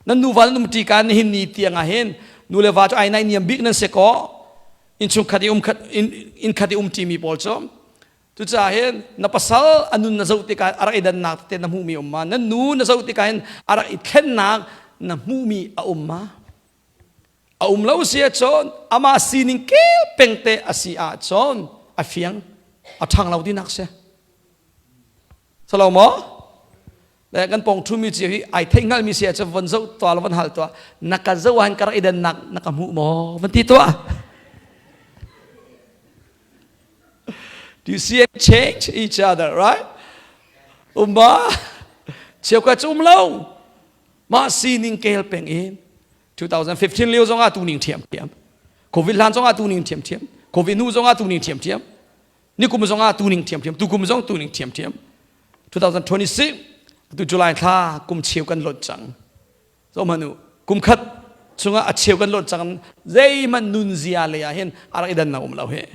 A: Nan nuva nan um ṭi ka nihin ni tiang ah hin nu le va cu ai nai niam bik nan si ko. Innchung khat i um khat inn khat i um ṭimi pawl cu cucaah hin na pasal a nun na zoh tikah a rak i dannak tete na hmuhmi um ma nan nu na zoh tikah hin a rak i thlennak na hmuhmi a um ma A um lo si ahcun amah sining kel pengte a si ahcun a fiang a ṭhang lo tinak si. Salo maw? Le kan pong ṭhumi cio hi ai theih hngalmi si ahcun von zoh tuah la von hal tuah na ka zoh ahhin ka rak i dannak na ka hmuh maw van ti tuah. Do you see it change each other, right? Umba, cheukhat cu um lo. Mah sining kel peng in 2015 lio zongah tu ning ṭhiamṭhiam covid hlan zongah tu ning ṭhiamṭhiam covid hnu zongah tu ning ṭhiamṭhiam nikum zongah tu ning ṭhiamṭhiam tukum zong tu ning ṭhiamṭhiam 2026 tu July thla kum cheu kan lot cang zo manu kum khat chungah a cheu kan lot cang zeihmanh nunzia lei ah hin a rak i dan na um lo he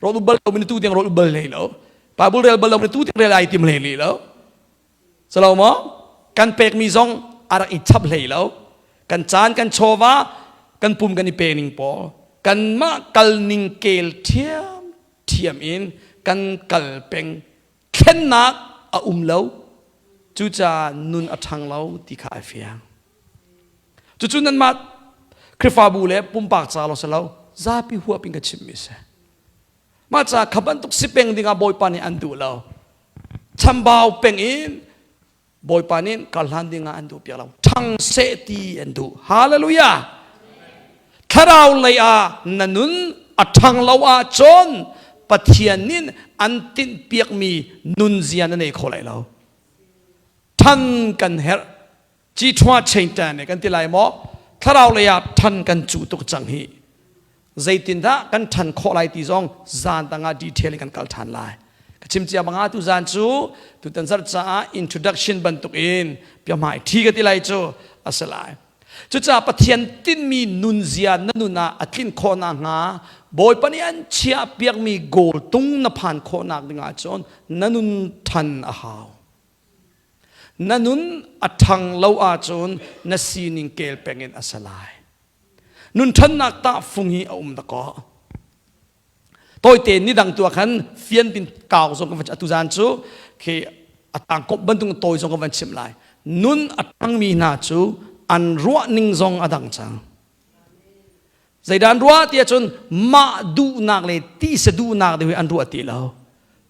A: rol bal lo mi tu tiang rol bal hlei lo bible rel bal lo mi tu tiang rel ai tim hlei lo Salo maw? Kan pekmi zong a rak i chap hlei lo. Kan caan kan chawva kan pum kan i pe ning pawl kanmah kal ning kel ṭhiam ṭhiam in kan kal peng thlennak a um lo cucaah nun a ṭhang lo ti kha a fiang cucu nanmah Khrihfabu le pumpak ca lo si lo zapi huap in ka chimmi si Mah ca kha bantuk si peng dingah Bawipa nih an duh lo. Chambau peng in Bawipa nih kar hlan dingah an duh piak lo. Ṭhang seh ti an duh. Hallelujah! Thlarau lei ah na nun a ṭhang lo ahcun Pathian nih an tinh piakmi nunzia na nei kho lai lo. Ṭhan kan herh. Ci ṭhua chain tan kan ti lai maw? Thlarau lei ah ṭhan kan cuh tuk cang hi. Zeitindah kan ṭhan khawh lai ti zong zan dang ah detail in kan kal ṭhan lai. Ka chim cia bang ah tu zan cu tutan zarh caah introduction bantuk in biahmai ṭhi ka ti lai cu a si lai. Cucaah Pathian tinhmi nunzia na nun ah a tlin khawh nakhnga Bawipa nih an chiahpiakmi goal tung na phan khawh nak ding ahcun na nun ṭhan a hau. Na nun a ṭhang lo ahcun na sining kel peng in a si lai. Nun ṭhannak tahfung hi a um dakaw. Tawite ni dang tu ah khan fian pin kau zong kan van atu zan cu khi a tang kop bantuk tawi zong kan van chimh lai. Nun a ṭhangmi hna cu an ruah ning zong a dang cang. Zeidah an ruah ti ahcun mah duhnak le tisa duhnak deuh in an ruah ti lo.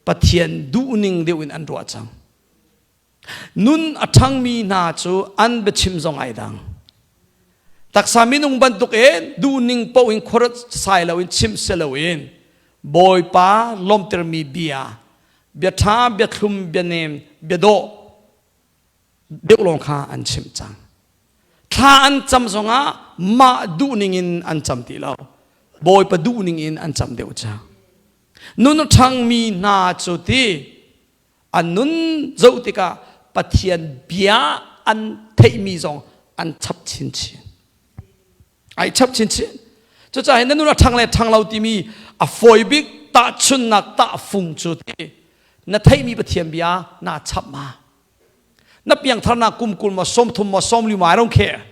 A: Pathian duhning deuh in an ruah cang. Nun a ṭhangmi hna cu an biachim zong ai dang. Taksa minung bantukin duhning paoh in khuaruat sai loin chim si loin Bawipa lawmtermi bia, bia ṭha, bia thlum, bia nem, bia dawh deuh lawng kha an chim cang. Thla an cam zongah mah duhning in an cam ti lo. Bawipa duhning in an cam deuh cang. Nun a ṭhangmi hna cu ti an nun zoh tikah Pathian bia an theihmi zong an chap chinchin. Ai chap chinchin. Cucaah na nun a ṭhang le ṭhang lo timi a fawi bik tahchunnak tahfung cu ti na theihmi Pathian bia naa chap ma. Na piangtharnak kum 20 maw 30 maw 40 maw I don't care.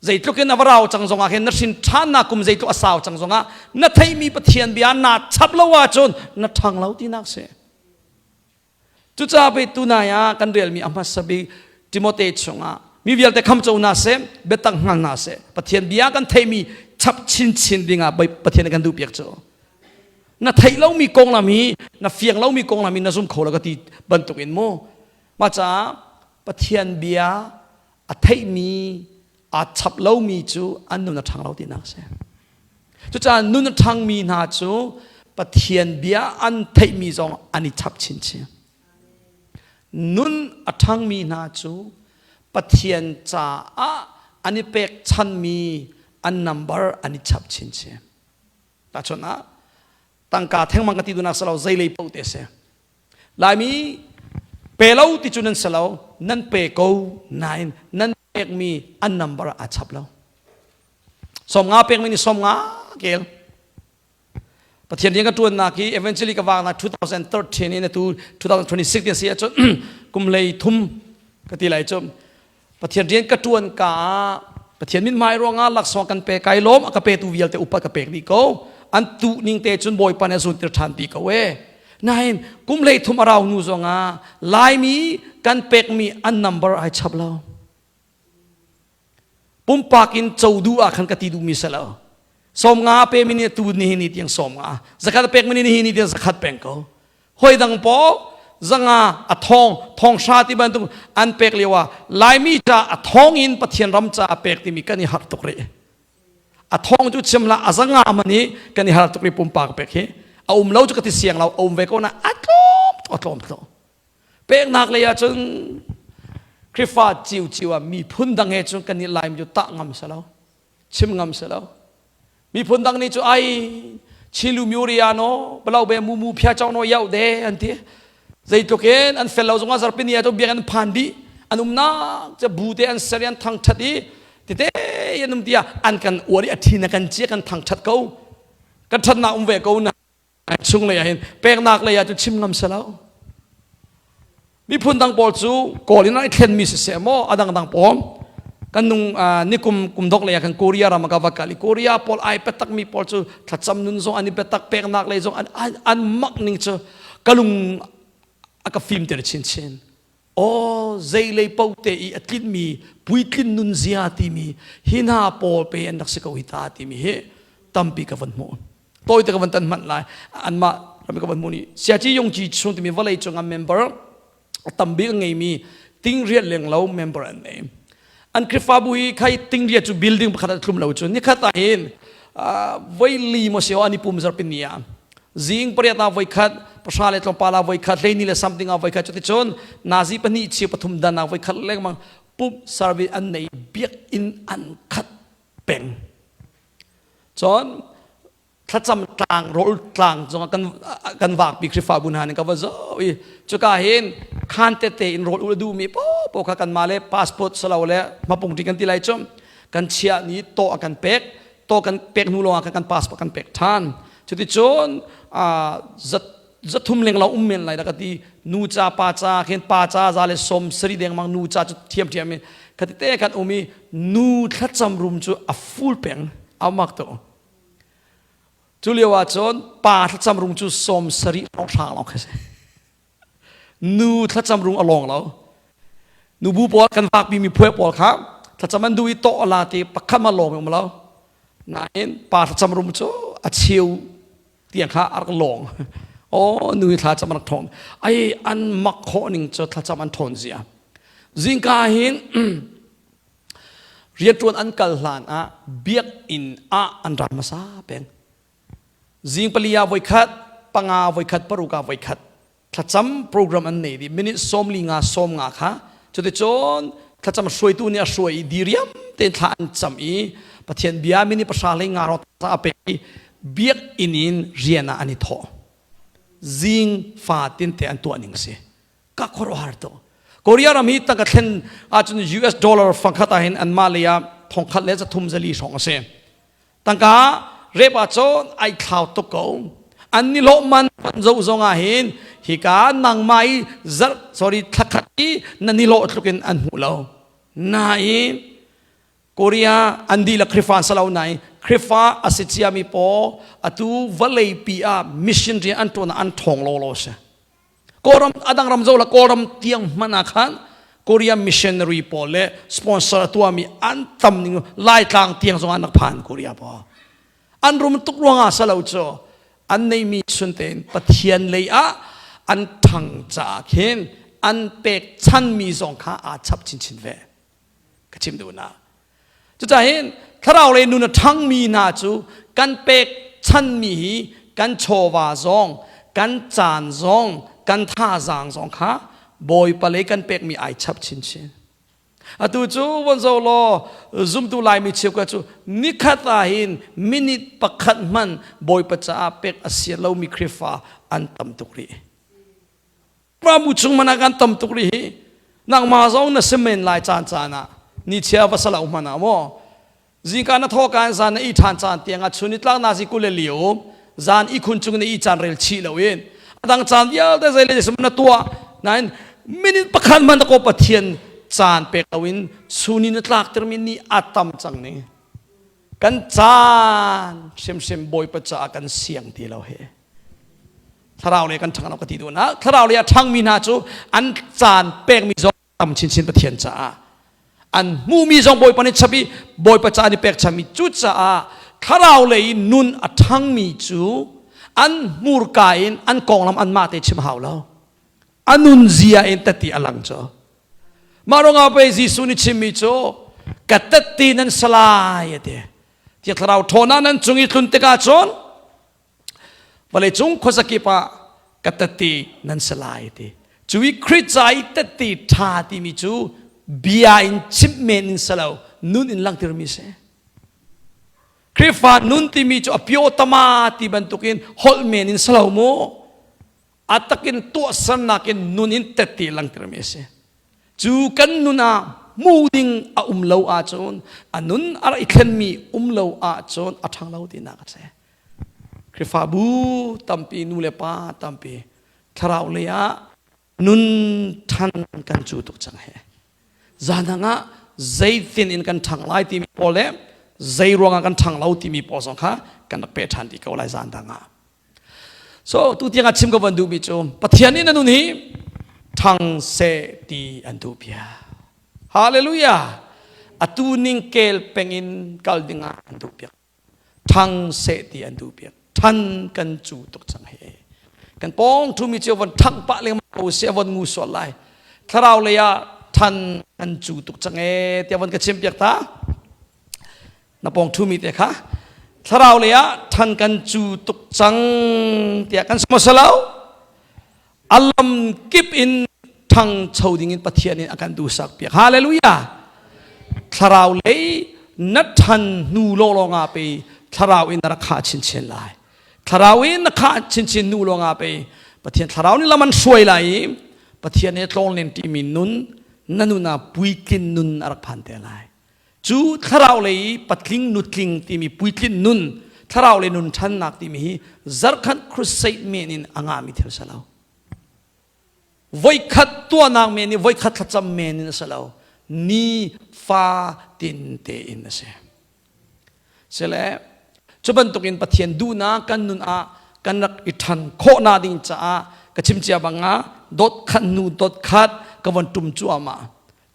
A: Zeitluk in a va rau cang zongah hin na hrin ṭhannak kum zeitluk a sau cang zongah na theihmi Pathian bia naa chap lo ahcun na ṭhang lo tinak si. Cucaah pei tunai ah kan relmi a hmasa bik Timote chungah mi vialte kham co hna seh, biatak hngal hna seh, Pathian bia kan theihmi chap chinchin dingah Pathian kan duhpiak cu. Na theih lomi konglam hi na fiang lomi konglam hi na zum kho lo ka ti bantuk in mu. Mah caah Pathian bia a theihmi aa chap lomi cu an nun a ṭhang lo tinak a si. Cucaah nun a ṭhangmi hna cu Pathian bia an theihmi zong an i chap chinchin. Nun a ṭhangmi hna cu Pathian caah an i pekchanmi an number an i chap chinchin. Tahchunh ah tangka thengmang ka ti duhnak si lo zeilei paoh te a si. Laimi pe lo ti cu nan si lo, nan pe ko nain nan pekmi an number aa chap lo. 50 pekmi nih 50 kel. Pathian rian ka ṭuannak hi eventually ka vaaknak 2013 in atu 2026 tiang si ahcun kum hlei thum ka ti lai cu Pathian rian ka ṭuan ka ah Pathian mithmai ruangah laksawng kan pe kai lawm a ka petu vialte upat ka pek dih ko an tuh ning te cun Bawipa nih a zuntir ṭhan ti ko e nain kum hlei thum a rau hnu zongah Laimi kan pekmi an number ai chap lo pumpak in co duh ah khan ka ti duhmi si lo 50 pe mi nih tu nihin ni tiang 50 zakhat pek mi nih nihin ni tiang zakhat peng ko Hoi dang pawl zanga a thong thong hra ti bantuk an pek lio ah Laimi ca a thong in Pathian ram ca a pek timi kan i harh tuk rih. A thong cu chim la a zanga man hi kan i har tuk rih pumpak pek hi. A um lo cu ka ti siang lo a um ve ko na a tlawm a tlawm tlawm. Peknak lei ah cun Khrifa ciu ciu ah miphun dang he cun kan i Laimi cu tah ngam si lo. Chim ngam si lo. Miphun dang nih cu ai chilu myuria no balo be mu mu phia chong no yau de an ti. Zeitluk in an fel lo zongah zarpini ah to biak an phan dih. An umnak cu bu te an ser i an thangthat i tete an um tiah an kan uar i a thi na kan cia kan thangthat ko. Kan thatnak um ve ko na. Chung lei ah hin peknak lei ah cun chim ngam si lo. Miphun dang pawl cu Kawl in an i thlenmi siseh maw a dangdang pawl kan nung nikum kum dok lei ah khan Korea ram ah ka va kal i Korea pawl ai biatakmi pawl cu thlacam nun zong an i biatak peknak lei zong an an mak ning cu ka lung a ka fimter chinchin. Aw zeilei paoh te i a tlinmi puitlin nunzia timi hi hna pawl pe an rak si ko hi ta timi hi tampi ka van hmuh. Tawite ka van tan hmanh lai. Anmah ram ka van hmuh ni Siaci Yongci chung timi vawlei cung ah member tambik a ngeimi 800 leng lo member an nei. An Khrihfabu hi khai 400 cu building pakhat a thlum lo cu nikhat ah hin voi li maw si an i pum zarpin ni ah zing 8 ah voi khat 10 le tlawmpal ah voi khat 12 le something ah voi khat cuticun nazi 2 cheu 3 dan ah voi khat lengmang pump service an nei biakinn an khat. peng. Cun thlacam tlang rawl tlang zongah kan kan vakpi Khrihfabu hna nih ka va zoh i cuka hin khan tete in rawl ul a duhmi popo kha kanmah le passport salo le hmapung ṭi kan ti lai cu kan chiah ni tawh a kan pek tawh kan pek hnu lawngah kan passport kan pek ṭhan. Cuticun zat zathum leng lo um men lai da ka ti. Nu ca pa ca khin pa ca za le som sari dengmang, nu ca cu thiam thiam in khati te kan um i nu thlacam room cu a full peng amak to. Cu lio ah cun pa thlacam room cu 70 lawng hrang lawng khi si. Nu thlacam room a lawng lo. Nubu pawl kan vakpi mi phuai pawl kha thlacam an duh i tawh la ti pakhat ma lawng um lo. Nain pa thlacam room cu a cheu tiang kha a rak lawng. Aw, nu hi thlacam an rak ṭhawn ai, an mak khawh ning cu thlacam an ṭhawn zia. Zingka hin rianṭuan an kal hlan ah biakinn ah an ra hmasa peng. Zing 4 ah voikhat, 5 voikhat, 6 ah voikhat thlacam program an nei dih, minute 45 50 kha. Cuticun thlacam hruaitu nih a hruai i diriam tein thla an cam i Pathian bia minute 15 rawng a pek i biakinn in rian ah an i thawh. Zing fa tinte an tuah ning si ka khuaruahhar to. Korea ram hi tangka thlen ahcun US dollar fangkhat ah hin anmah lei ah 1304 hrawng a si. Tangka rep ahcun ai thlau tuk ko. An ni hlawh man zo zong ah hin hika nangmah i zarh, sorry, thlakhat i na ni hlawh tluk in an hmu lo. Nain Korea an dihlak Khrihfa an si lo nain Khrihfa a si ciami pawl atu vawlei pi ah mission rian an ṭuan ah an ṭhawng lawlaw si. Kawlram adang ram zo la Kawlram tiang hmanh ah khan Korea missionary pawl le sponsor a tuahmi an tam ning. Laitlang tiang zong an rak phan Korea pawl. An rum tuk ruangah salo cu an neimi chun tein Pathian lei ah an ṭhang caah khin an pek chanmi zong kha aa chap chinchin ve. Ka chim duhnak cucahin thlarau lei nun a ṭhangmi hna cu kan pek chanmi hi kan chawva zong, kan caan zong, kan thazaang zong kha Bawipa lei kan pekmi ai chap chinchin. Atu cu von zo law zumtu Laimi cheukhat cu nikhat ah hin minute pakhat hman Bawipa caah pek a si lomi Khrihfa an tam tuk rih. Ramu chung man ah kan tam tuk rih hi. Nangmah zong na si men lai. Caan caan ah ni chia va salo hman ah maw zingka na thaw kan zan na i ṭhan caan tiang ah chun ni tlak na zi kule liu zan i khun chung na i caan rel chih lo in adang caan vialte zei le na tuah nain minute pakhat man ko Pathian caan pek lo in chun in na tlak termi ni a tam cang ni. Kan caan hrimhrim Bawipa caah kan siang ti lo he. Thlarau lei kan ṭhang lo ka ti duhnak, thlarau lei a ṭhangmi hna cu an caan pekmi zong tam chinchin, Pathian caah an hmuhmi zong Bawipa nih chap i Bawipa caah an i pekchanmi. Cucaah thlarau lei nun a ṭhangmi cu an hmurka in an konglam anmah te chim hau lo, a nun zia in tati a lang cu. Mah ruangah pei Jesuh nih chimmi cu ka tatti nan salai a ti. Thiang Thlarau ṭhawn nan cung i tlun tikah cun vawleicung khuazakip ah ka tatti nan si lai ti. Cu i Khrih ca i tatti ṭha timi cu bia in chimh men in si lo, nun in langhtermi si. Khrihfa nun timi cu a pio tama ti bantukin holh men in si lo mu, a takin tuahsernak in nun in tette langhtermi a si. Cu kan nun ah hmu ding a um lo ahcun, a nun a rak i thlenmi um lo ahcun, a ṭhang lo tinak a si. Khrihfabu tampi, nu le pa tampi thlarau lei ah nun ṭhan kan cu tuk cang he. Zan ah zeitin in kan ṭhang lai timi pawl le zei ruangah kan ṭhang lo timi pawl zong kha kan rak peh ṭhan dih ko lai zan dang ah. So tu tiang ah chim ka van duhmi cu Pathian nih na nun hi ṭhang seh ti an duh bia. Hallelujah! Atu ning kel peng in kal dingah an duh piak. Ṭhang seh ti an duh piak. Ṭhan kan cu tuk cang he. Kan pawng ṭhumi cio von ṭhang pah lengmang ko si a von ngu sual lai. Thlarau lei ah ṭhan kan cu tuk cang ee tiah von ka chim piak ta. Na pawng ṭhumi te kha thlarau lei ah ṭhan kan cu tuk cang tiah kan simo lo. A lam kip in ṭhangcho ding in Pathian in a kan duhsak piak. Hallelujah! Thlarau lei. na ṭhan hnu lawnglawng ah pei thlarau in na rak khah chinchin lai. Thlarau in na khah chinchin hnu lawng ah pei Pathian thlarau nih lam an hruai lai i Pathian he tlawnglen ṭimi nun na nun ah puitlin nun a rak phan te lai. Cu thlarau lei i patling nutling timi puitlin nun, thlarau lei nun ṭhannak timi hi zarhkhat crusade men in a ngahmi thil si lo. Voikhat tuahnak men i voikhat thlacam men in a si lo. Ni fa tin tein a si. Sile cu bantukin Pathian duhnak kan nun ah kan rak i ṭhan khawhnak ding caah ka chim cia bang ah dot khat hnu dot khat ka von ṭum cuahmah.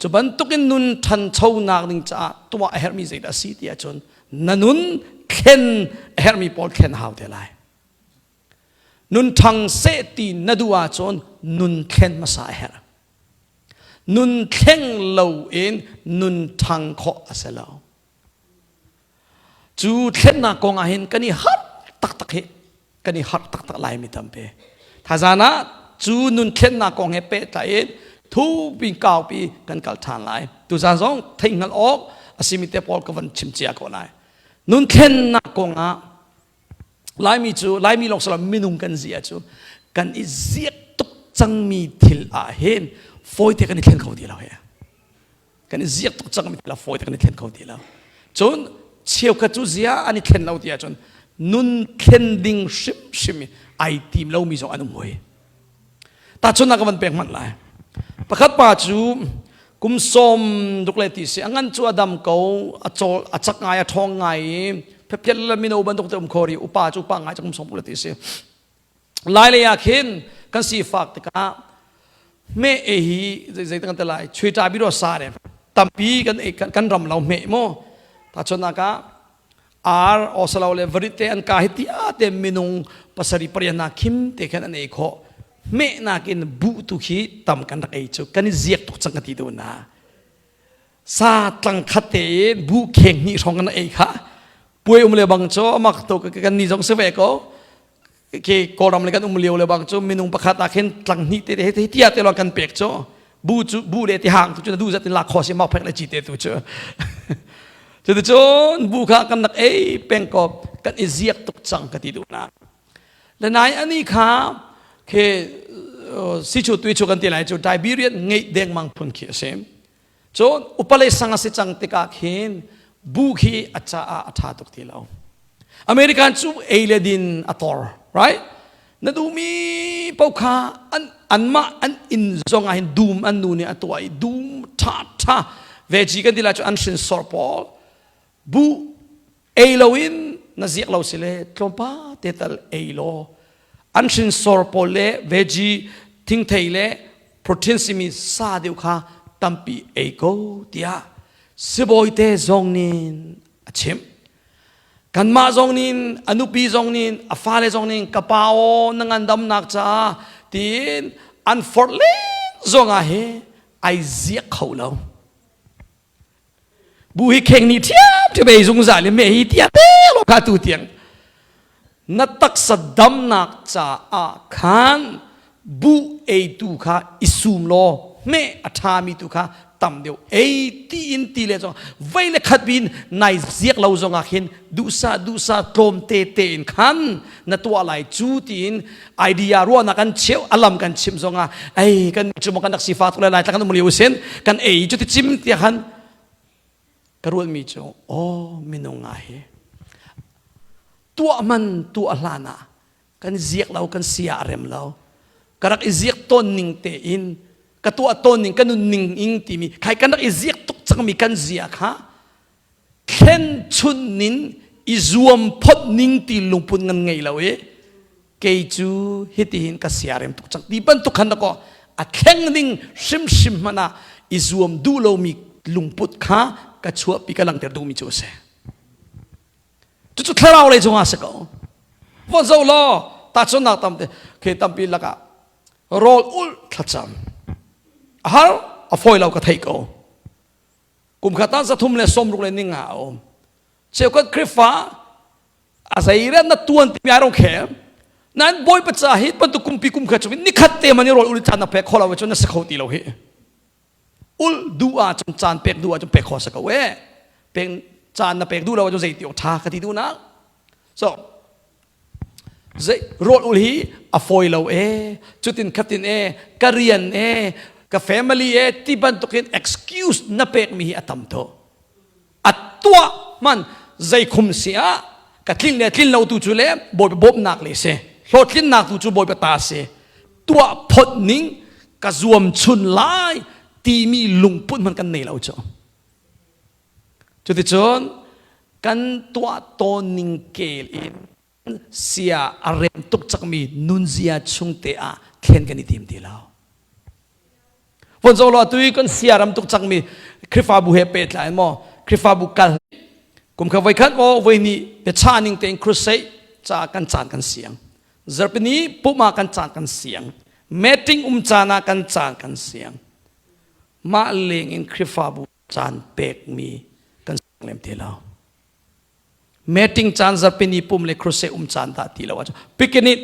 A: Cu bantukin nun ṭhanchonak ding caah tuah a herhmi zeidah a si ti ahcun na nun thlen a herhmi pawl thlen a hau te lai. Nun ṭhang seh ti na duh ahcun nun thlen hmasa a herh. Nun thleng loin nun ṭhang khawh a si lo. Cu thlennak kong ah hin kan i harh taktak hi kan i harh taktak lai mi tampi. Thazan ah cu nun thlennak kong he pehtlai in thupi kaupi kan kal ṭhan lai. Tuzan zong theihhngalh awk a simi te pawl ka van chim cia ko lai. Nun thlennak kong ah Laimi cu Laimi lawng si lo minung kan zia cu kan i ziak tuk cangmi thil ah hin fawite kan i thlen kho ti lo he. Kan i ziak tuk cangmi thil ah fawite kan i thlen kho ti lo. Cun cheukhat cu zia an i thlen lo ti ahcun nun thlen ding hrimhrim ai tim lomi zong an um hoi. Tahchunhnak ka van pek hmanh lai. Pakhat pa cu kum sawm duk le ti si a ngan cu a dam ko a cawl a cak ngai a ṭhawng ngai i phephial le mino bantuk te um kho ri upa cu upa ngai kum sawm le ti si lai lei ah khin kan sifak tikah hme e hi zei kan te lai chuita biro sa re tampi kan kan ram lo hme mo ta chon ka ar osalo le varite an ka hi tia te minung pasari pariana khim te khan an ei kho me nakin bu tu khi tam kan rak ei chu kan i ziak tuk chang ka ti tu na sa tlang khat te in bu kheng ni hrong kan ei kha puai um le bang cho amak to kan ni zong se ve ko Khi Kawlram le kan um lio le bang cu minung pakhat ah khin tlang hnih te te tia te lawng kan pek cu bu cu bu le ti hang tu cu na duh zat in lak kho si mau phek le ci te tu cu cuticun bu kha kan nak ei peng ko kan i ziak tuk cang ka ti duh na le nai ani kha khi si chu tui chu kan ti lai cu diabetes ngeih dengmang phun khi a si Cun upale sang a si cang tikah khin bu khi a caah a ṭha tuk ti lo. American cu ei le din a tor, right? Na duhmi paoh kha an anmah an inn zong ah hin dum an nu nih a tuah i dum ṭha ṭha veggie kan ti lai cu an hrinsor pawl bu ei loin na ziak lo si le tlawmpa te tal ei law an hrinsor pawl le veggie thingthei le protein simi sa deuh kha tampi ei ko tiah sibawi te zong nin a chimh kanmah zong nin a nupi zong nin a fale zong nin ka pa aw na ngandamnak caah tiin an forh len zong ah hi ai ziak kho lo Bu hi kheng nih ṭhiamṭhiam ei zungzal i me hi tia te lo kha tu tiang na taksa damnak caah khan bu eitu kha i sum law hmeh a ṭhami tu kha tam deuh ei ti in ti le zong vei le khat bin nai ziak lo zong ah khin duhsah duhsah tlawm te te in khan na tuah lai cu tiin idea ruahnak kan cheu alam kan chim zong ah ei kan cu kan rak sifa tuk le lai tla kan um lio sin kan ei cu ti chim tia khan ka ruatmi cu aw minung ah hi tuah man tuah hlan ah kan ziak lo kan sia a rem lo ka rak i ziak tawn ning te in ka tuah tawn ning ka nun ning ing timi khai kan rak i ziak tuk cangmi kan zia kha thlen chun nin i zuam phot ning ti lungput ngan ngei lo i kei cu hitihin ka siarem tuk cang ti bantuk khan ko a thleng ding hrimhrim hmanh ah i zuam duh lomi lungput kha ka chuahpi ka langhter duhmi cu a si cucu thlarau lei cungah si ko von zo law tahchunnak tamte khi tampi lakah rawl ulh thlacam a har a fawi lo ka theih ko kum khat ah 360 le ninga a um cheukhat Khrihfa a zeire na tuan timi ai rong khel nan bawipa ca hi bantuk kumpi kum khat chung nikhat te man i rawl ul caan na pek kho lo cun na si kho ti lo hi ul du ah cun caan pek du ah cun pek kho sa ko e pek Caan na pek duh lo ahcun zei ti awk ṭha ka ti duhnak. So zei rawl ul hi a fawi lo e, cutin khatin e, ka rian e, ka family e ti bantukin excuse na pekmi hi a tam tuk. A tuah man zei khum si ah ka tlin le tlin lo tu cu le Bawipa bawmhnak le si. Hlawhtlinnak tu cu Bawipa ta si. Tuah phot ning ka zuam chun lai timi lungput hmanh kan nei lo cu. Cuticun kan tuah tawn ning kel in sia a rem tuk cangmi nunzia chungte ah thlen kan i tim ti lo. Von zo lo atu i kan sia ram tuk cangmi Khrihfabu he pehtlai maw Khrihfabu kal kum kha voi khat maw voi ni biachah ning tein crusade ca kan caan kan siang zarpini pumh ah kan caan kan siang meeting um caan ah kan caan kan siang mah leng in Khrihfabu caan pekmi kan lem ti lo. Meeting caan zarpini pum le crusade um caan dah ti lo ahcun picnic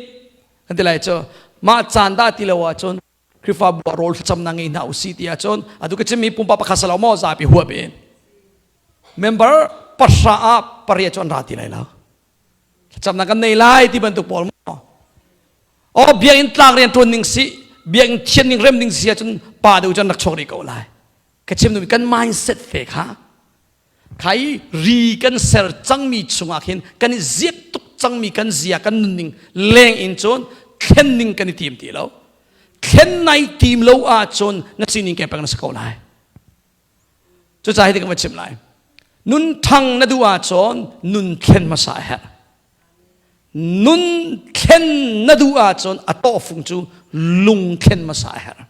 A: kan ti lai cu mah caan dah ti lo ahcun Khrihfabu ah rawl thlacamnak ngei hna usih ti ahcun atu ka chimmi pumpak pakhat si lo maw zapi huap in member pahra ah pariat cu an ra ti lai lo. Thlacamnak kan nei lai ti bantuk pawl maw Oh biakinn tlak rian ṭuan ning si biakinn thian ning rem ning si ahcun pa deuh cun rak chuak rih ko lai. Ka chim duhmi kan mindset fe kha khai ri kan ser cangmi chungah khin kan i ziak tuk cangmi kan zia kan nunning leng in cun thlen ning kan i tim ti lo. Thlen nai tim lo ahcun na sining ke peng na si ko lai. Cucaah hi ka va chim lai. Nun ṭhang na duh ahcun nun thlen hmasa a herh. Nun thlen na duh ahcun a tawhfung cu lung thlen hmasa a herh.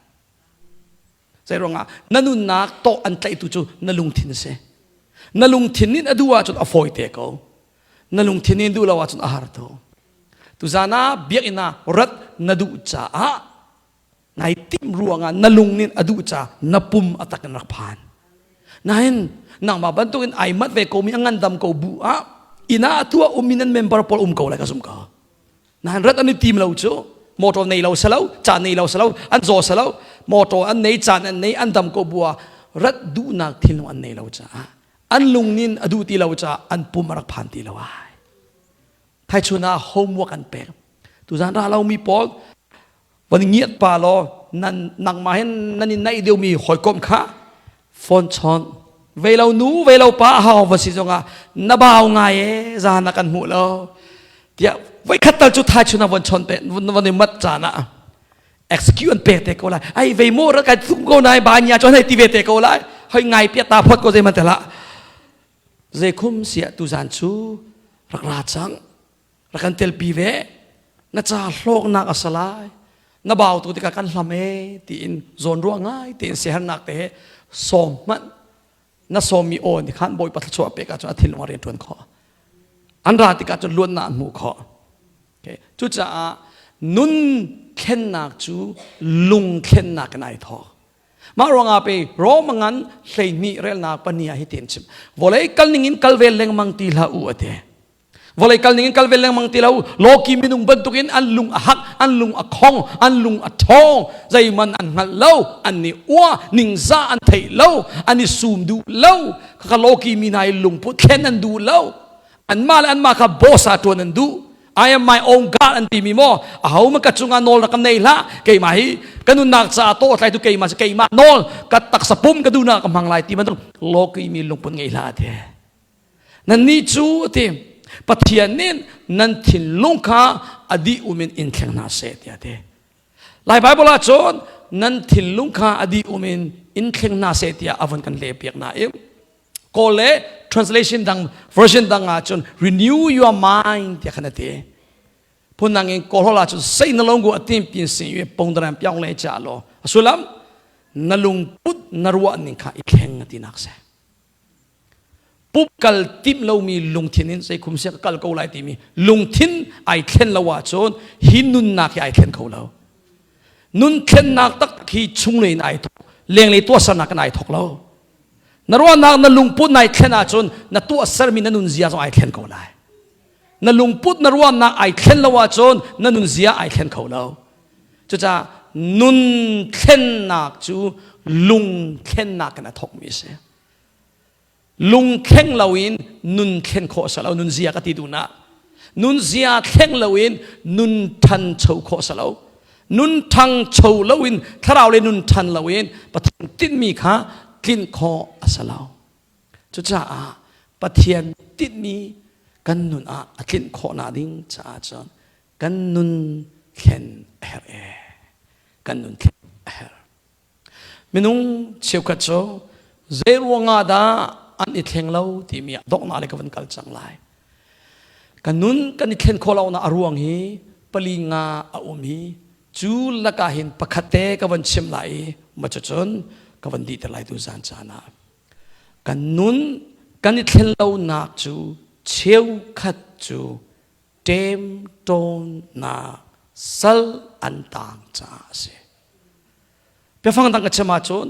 A: Zei ruangah na nunnak tawh an tlaihtu cu na lungthin a si. Na lungthin nih a duh ahcun a fawi te ko. Na lungthin nih duh lo ahcun a har to. Tuzan ah biakinn ah rat na duh caah nai timh ruangah na lung nih a duh ca na pum a tak in rak phan nain nangmah bantukin ai mat ve ko mi a ngandam ko bu ah inn ah atu ah um in nan member pawl um ko lai ka zum ko nain rat an i tim lo cu motor nei lo selo caan nei lo selo an zaw selo motor an nei caan an nei an dam ko bu ah rat duhnak thinlung an nei lo caah an lung nin a duh ti lo caah an pum a rak phan ti lo ai thaichun ah homework an pek tuzan ra lomi pawl van ngiat pa law nan nangmah hin nan in naih deuhmi hawikom kha phone chawn vei lo nu vei lo pa hau va si zongah na bau ngai e zan na kan hmuh lo tiah voi khat tal cu thai chun ah von chawn pe von i mat caan ah excuse an pek te ko lai ai vei mo ra kai thum ko nai ba nya chon hei ti ve te ko lai hoi ngai pia ta phot ko zei man te la zei khum sia tu zan chu rak ra chang rak kan telpi ve na ca hlawknak a sa lai na bau tu tikah kan hlam e tiin zawn ruah ngai tiin siahernak te he sawm hmanh na sawmmi aw nih khan Bawipa thluachuah pek ahcun a thinlung a rian ṭuan khawh an ra tikah cun luatnak an hmuh khawh okay. Cucaah nun thlennak cu lung thlennak in ai thawk. Mah ruangah pe Rome ngan 12 relnak pahnih ah hi tin chim vawlei kal ning in kal ve lengmang ti hlah u ate vawlei kal ning in kal ve lengmang ti lo lawki minung bantukin an lung a hak an lung a khong an lung a ṭhawng zeiman an hngalh lo an i ua ningzah an theih lo an i sum duh lo khakha lawki mi hna i lungput thlen an duh lo anmah le anmah kha boss ah ṭuan an duh. I am my own God an timi maw aho ma ka cungah nawl rak ka nei hlah keimah hi ka nunnak caah tawh tlaitu keimah si keimah nawl ka taksa pum ka duhnak ka hmang lai ti bantuk lawki mi lungput ngei hlah te. Nannih cu ti Pathian nih nan thinlung kha a dih um in in thleng hna seh tiah a ti. Lai Bible ah cun nan thinlung kha a dih um in in thleng hna seh tiah a vun kan lehpiak nain Kawl le translation dang version dang ah cun renew your mind tiah khan a ti. Phundang in Kawl holh ah cun sei na lung gu a tim pin sin i pongdaran piang le cha lo. A sullam na lungput na ruah ning kha i thleng a ti nak seh. Pumh kal timh lomi lungthin in zeikhum sia ka kal ko lai timi lungthin ai thlen lo ahcun hi nunnak hi ai thlen kho lo. Nun thlennak tak hi chunglei in ai thok, lenglei tuahsernak in ai thok lo. Na ruahnak na lungput nai thlen ahcun na tuahsermi na nunzia zong ai thlen ko lai. Na lungput na ruahnak ai thlen lo ahcun na nunzia ai thlen kho lo. Cucaah nun thlennak cu lung thlennak in a thokmi a si. Lung thleng loin nun thlen khawh a si lo. Nun zia ka ti duhnak. Nun zia thleng loin nun ṭhancho khawh a si lo. Nun ṭhangcho loin thlarau le nun ṭhan loin Pathian tinhmi kha tlinh khawh a si lo. Cucaah Pathian tinhmi kan nun ah a tlinh khawhnak ding caah cun kan nun thlen a herh ee. Kan nun thlen a herh. Minung cheukhat cu zei ruangah dah an i thleng lo timi ah donghnak le ka van kal cang lai. Kan nun kan i thlen khawh lonak a ruang hi pali nga a um hi cu lakah hin pakhat te ka van chim lai i ma cucun ka van dih te lai tu zan caan ah. Kan nun kan i thlen lonak cu cheukhat cu ṭemṭawnnak sal an taang caah a si. Biafang dang ka chim ahcun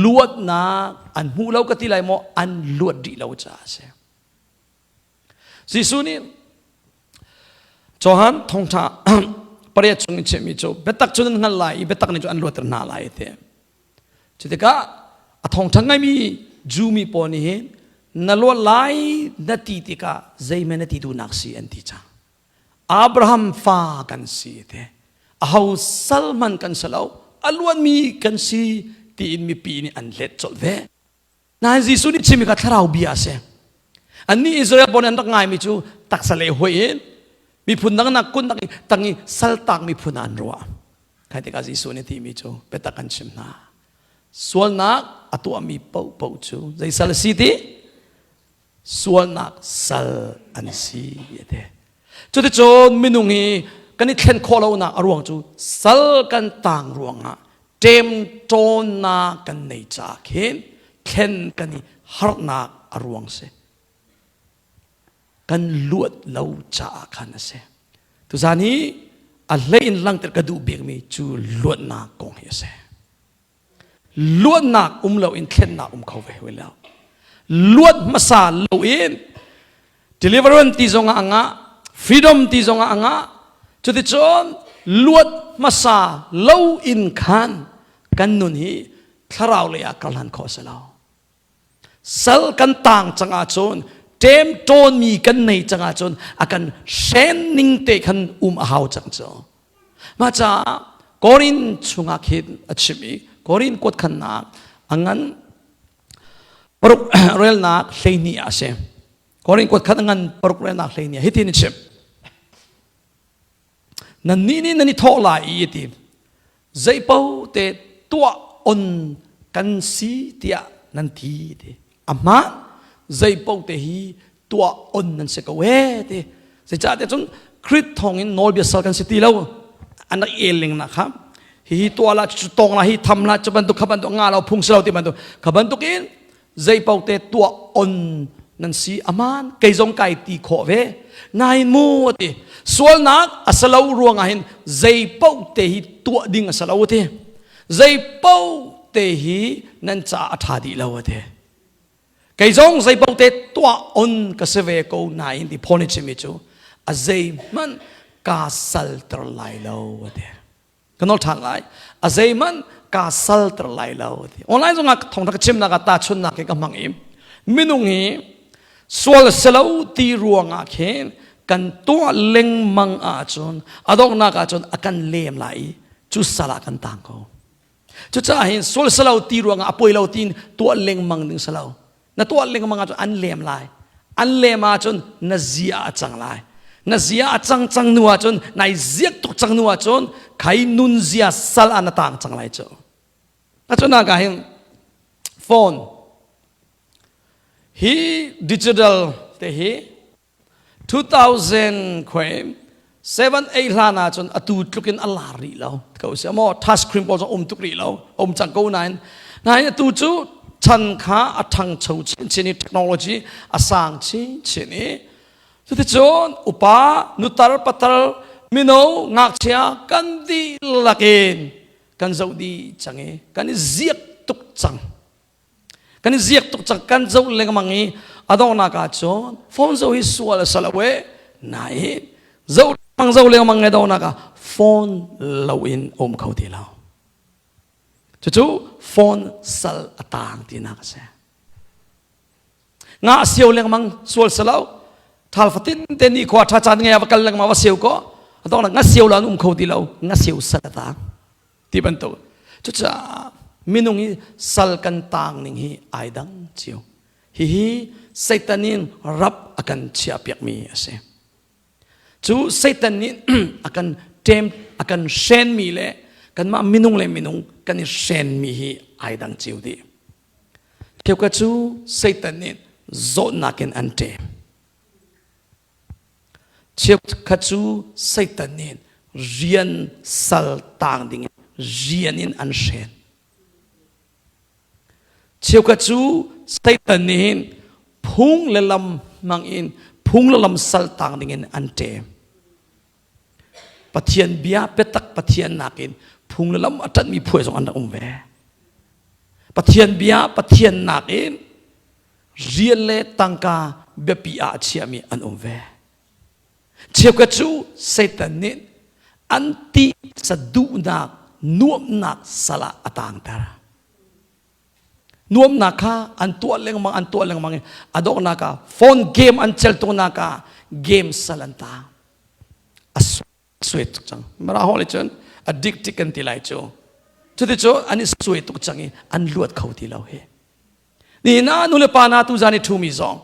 A: luatnak an hmu lo ka ti lai maw an luat rih lo caah a si. Jesuh nih Johan thawngṭha pariat chung in chimmi cu biatak cu nan hngalh lai i biatak nih cu an luatter hna lai ti. Cutikah a thawngṭha ngaimi Jew mi pawl nih hin na luat lai na ti tikah zeihmanh na ti duhnak si an ti cang. Abraham fa kan si te. Aho sal hmanh kan si lo. A luatmi kan si tiin mipi nih an let colh ve. Nain Jesuh nih chimmi kha thlarau bia a si. Annih Israel pawl nih an rak ngaimi cu taksa lei hoih in miphun dang nak kun tang i saltak miphun ah an ruah. Khai tikah Jesuh nih timi cu biatak an chim hna. Sualnak a tuahmi paohpaoh cu zei sal a si ti? Sualnak sal an si a ti. Cuticun minung hi kan i thlen khawh lonak a ruang cu sal kan tang ruangah ṭemṭawnnak kan nei caah khin thlen kan i harnak a ruang si. Kan luat lo caah khan a si. Tuzaan hi a hlei in langhter ka duh bikmi cu luatnak kong hi a si. Luatnak um loin thlennak um kho ve hoi lo. Luat hmasa loin deliverance ti zongah a ngah, freedom ti zongah a ngah. Cuticun luat hmasa lo in khan kan nun hi thlarau lei ah karhlan khawh a si lo. Sal kan tang cang ahcun ṭemṭawnmi kan nei cang ahcun a kan hren ning te khan um a hau cang cu. Mah caah Korin chungah khin a chim i Korin kuat khannak a ngan paruk relnak 12 ah a si. Korin kuat khat a ngan paruk relnak 12 ah hitin a chim. Nannih nih nan i thawh lai i a ti. Zeipaoh te tuah on kan si tiah nan ti ti. A hmaan zeipaoh te hi tuah on nan si ko ee ti. Zeicahtiah cun Krit thawngin nawlbia sal kan si ti lo. An rak el ning nak kha hihi tuah la cu tong la hi tham la cu bantuk kha bantuk nga lo phung si lo ti bantuk kha bantuk in zeipaoh te tuah on nan si aman kei zong kai ti khawh ve nain mu ati sualnak a salo ruangah hin zeipaoh te hi tuah ding a salo ati zeipaoh te hi nan ca a ṭha dih lo ati kei zong zeipaoh te tuah on ka si ve ko nain ti Paul nih chimmi cu a zeihmanh kaa salter lai lo ati Ka nawl ṭhan lai. A zeihmanh kaa salter lai lo. Ti. Online zongah thawngṭha ka chimnak ah tahchunhnak hi ka hmang i minung hi sual selo ti ruangah khin kan tuah lengmang ahcun a donghnak ahcun a kan lem lai i cu sal ah kan tang ko. Cucaah hin sual selo ti ruangah a poi lo tiin tuah lengmang ding si lo. Na tuah lengmang ahcun an lem lai. An lem ahcun na zia a cang lai. Na zia a cang cang nu ahcun nai ziak tuk cang nu ahcun khai nun zia sal ah na tang cang lai cu. Acunak ah hin phone hi digital te hi 2000 khoi 7 8 hlan ah cun atu tluk in a lar rih lo ko si maw touch screen pawl zong um tuk rih lo um cang ko nain nain atu cu chan kha a ṭhangcho chinchin i technology a sang chinchin i cuticun upa nutar patar mino ngakchia kan dihlak in kan zoh dih cang i kan i ziak tuk cang Kan i ziak tuk cang kan zoh lengmang i a donghnak ah cun phone zoh hi sual a si lo e nain zoh lengmang zoh lengmang i donghnak ah phone lo in um kho ti lo. Cucu phone sal a taang tinak a si. Nga sio lengmang sual salo. Thal fatin te ni khua tha chan ngai va kal lengmang va sio ko. Adong nga sio la um kho ti lo. Nga sio sal ta. Ti bantuk. Cucaah minung hi sal kan tang ning hi ai dang cio. Hihi Satan in rap a kan chiah piakmi a si. Cu Satan nih a kan ṭem a kan hrenmi le kanmah minung le minung kan i hrenmi hi ai dang cio dih. Cheukhat cu Satan nih zawtnak in an ṭem. Cheukhat cu Satan nih rian sal tang ding in rian in an hren. Cheukhat cu Satan nih hin phung le lam hmang in phung le lam sal tang dingin an ṭem. Pathian bia biatak Pathian nakin phung le lam a ṭanhmi phuai zong an rak um ve. Pathian bia Pathian nakin rian le tangka biapi ah a chiami an um ve. Cheukhat cu Satan nih an ti saduhnak nuamhnak sal ah a tangter. Nuamhnak kha an tuah lengmang an tuah lengmang i a donghnak ah phone game an cel tuknak ah game sal an tang. A suai tuk cang. Mara hawng le cun addicted kan ti lai cu. Cuti cu an i suai tuk cang i an luat kho ti lo hi. Ni na nu le pa na tu zan i ṭhumi zong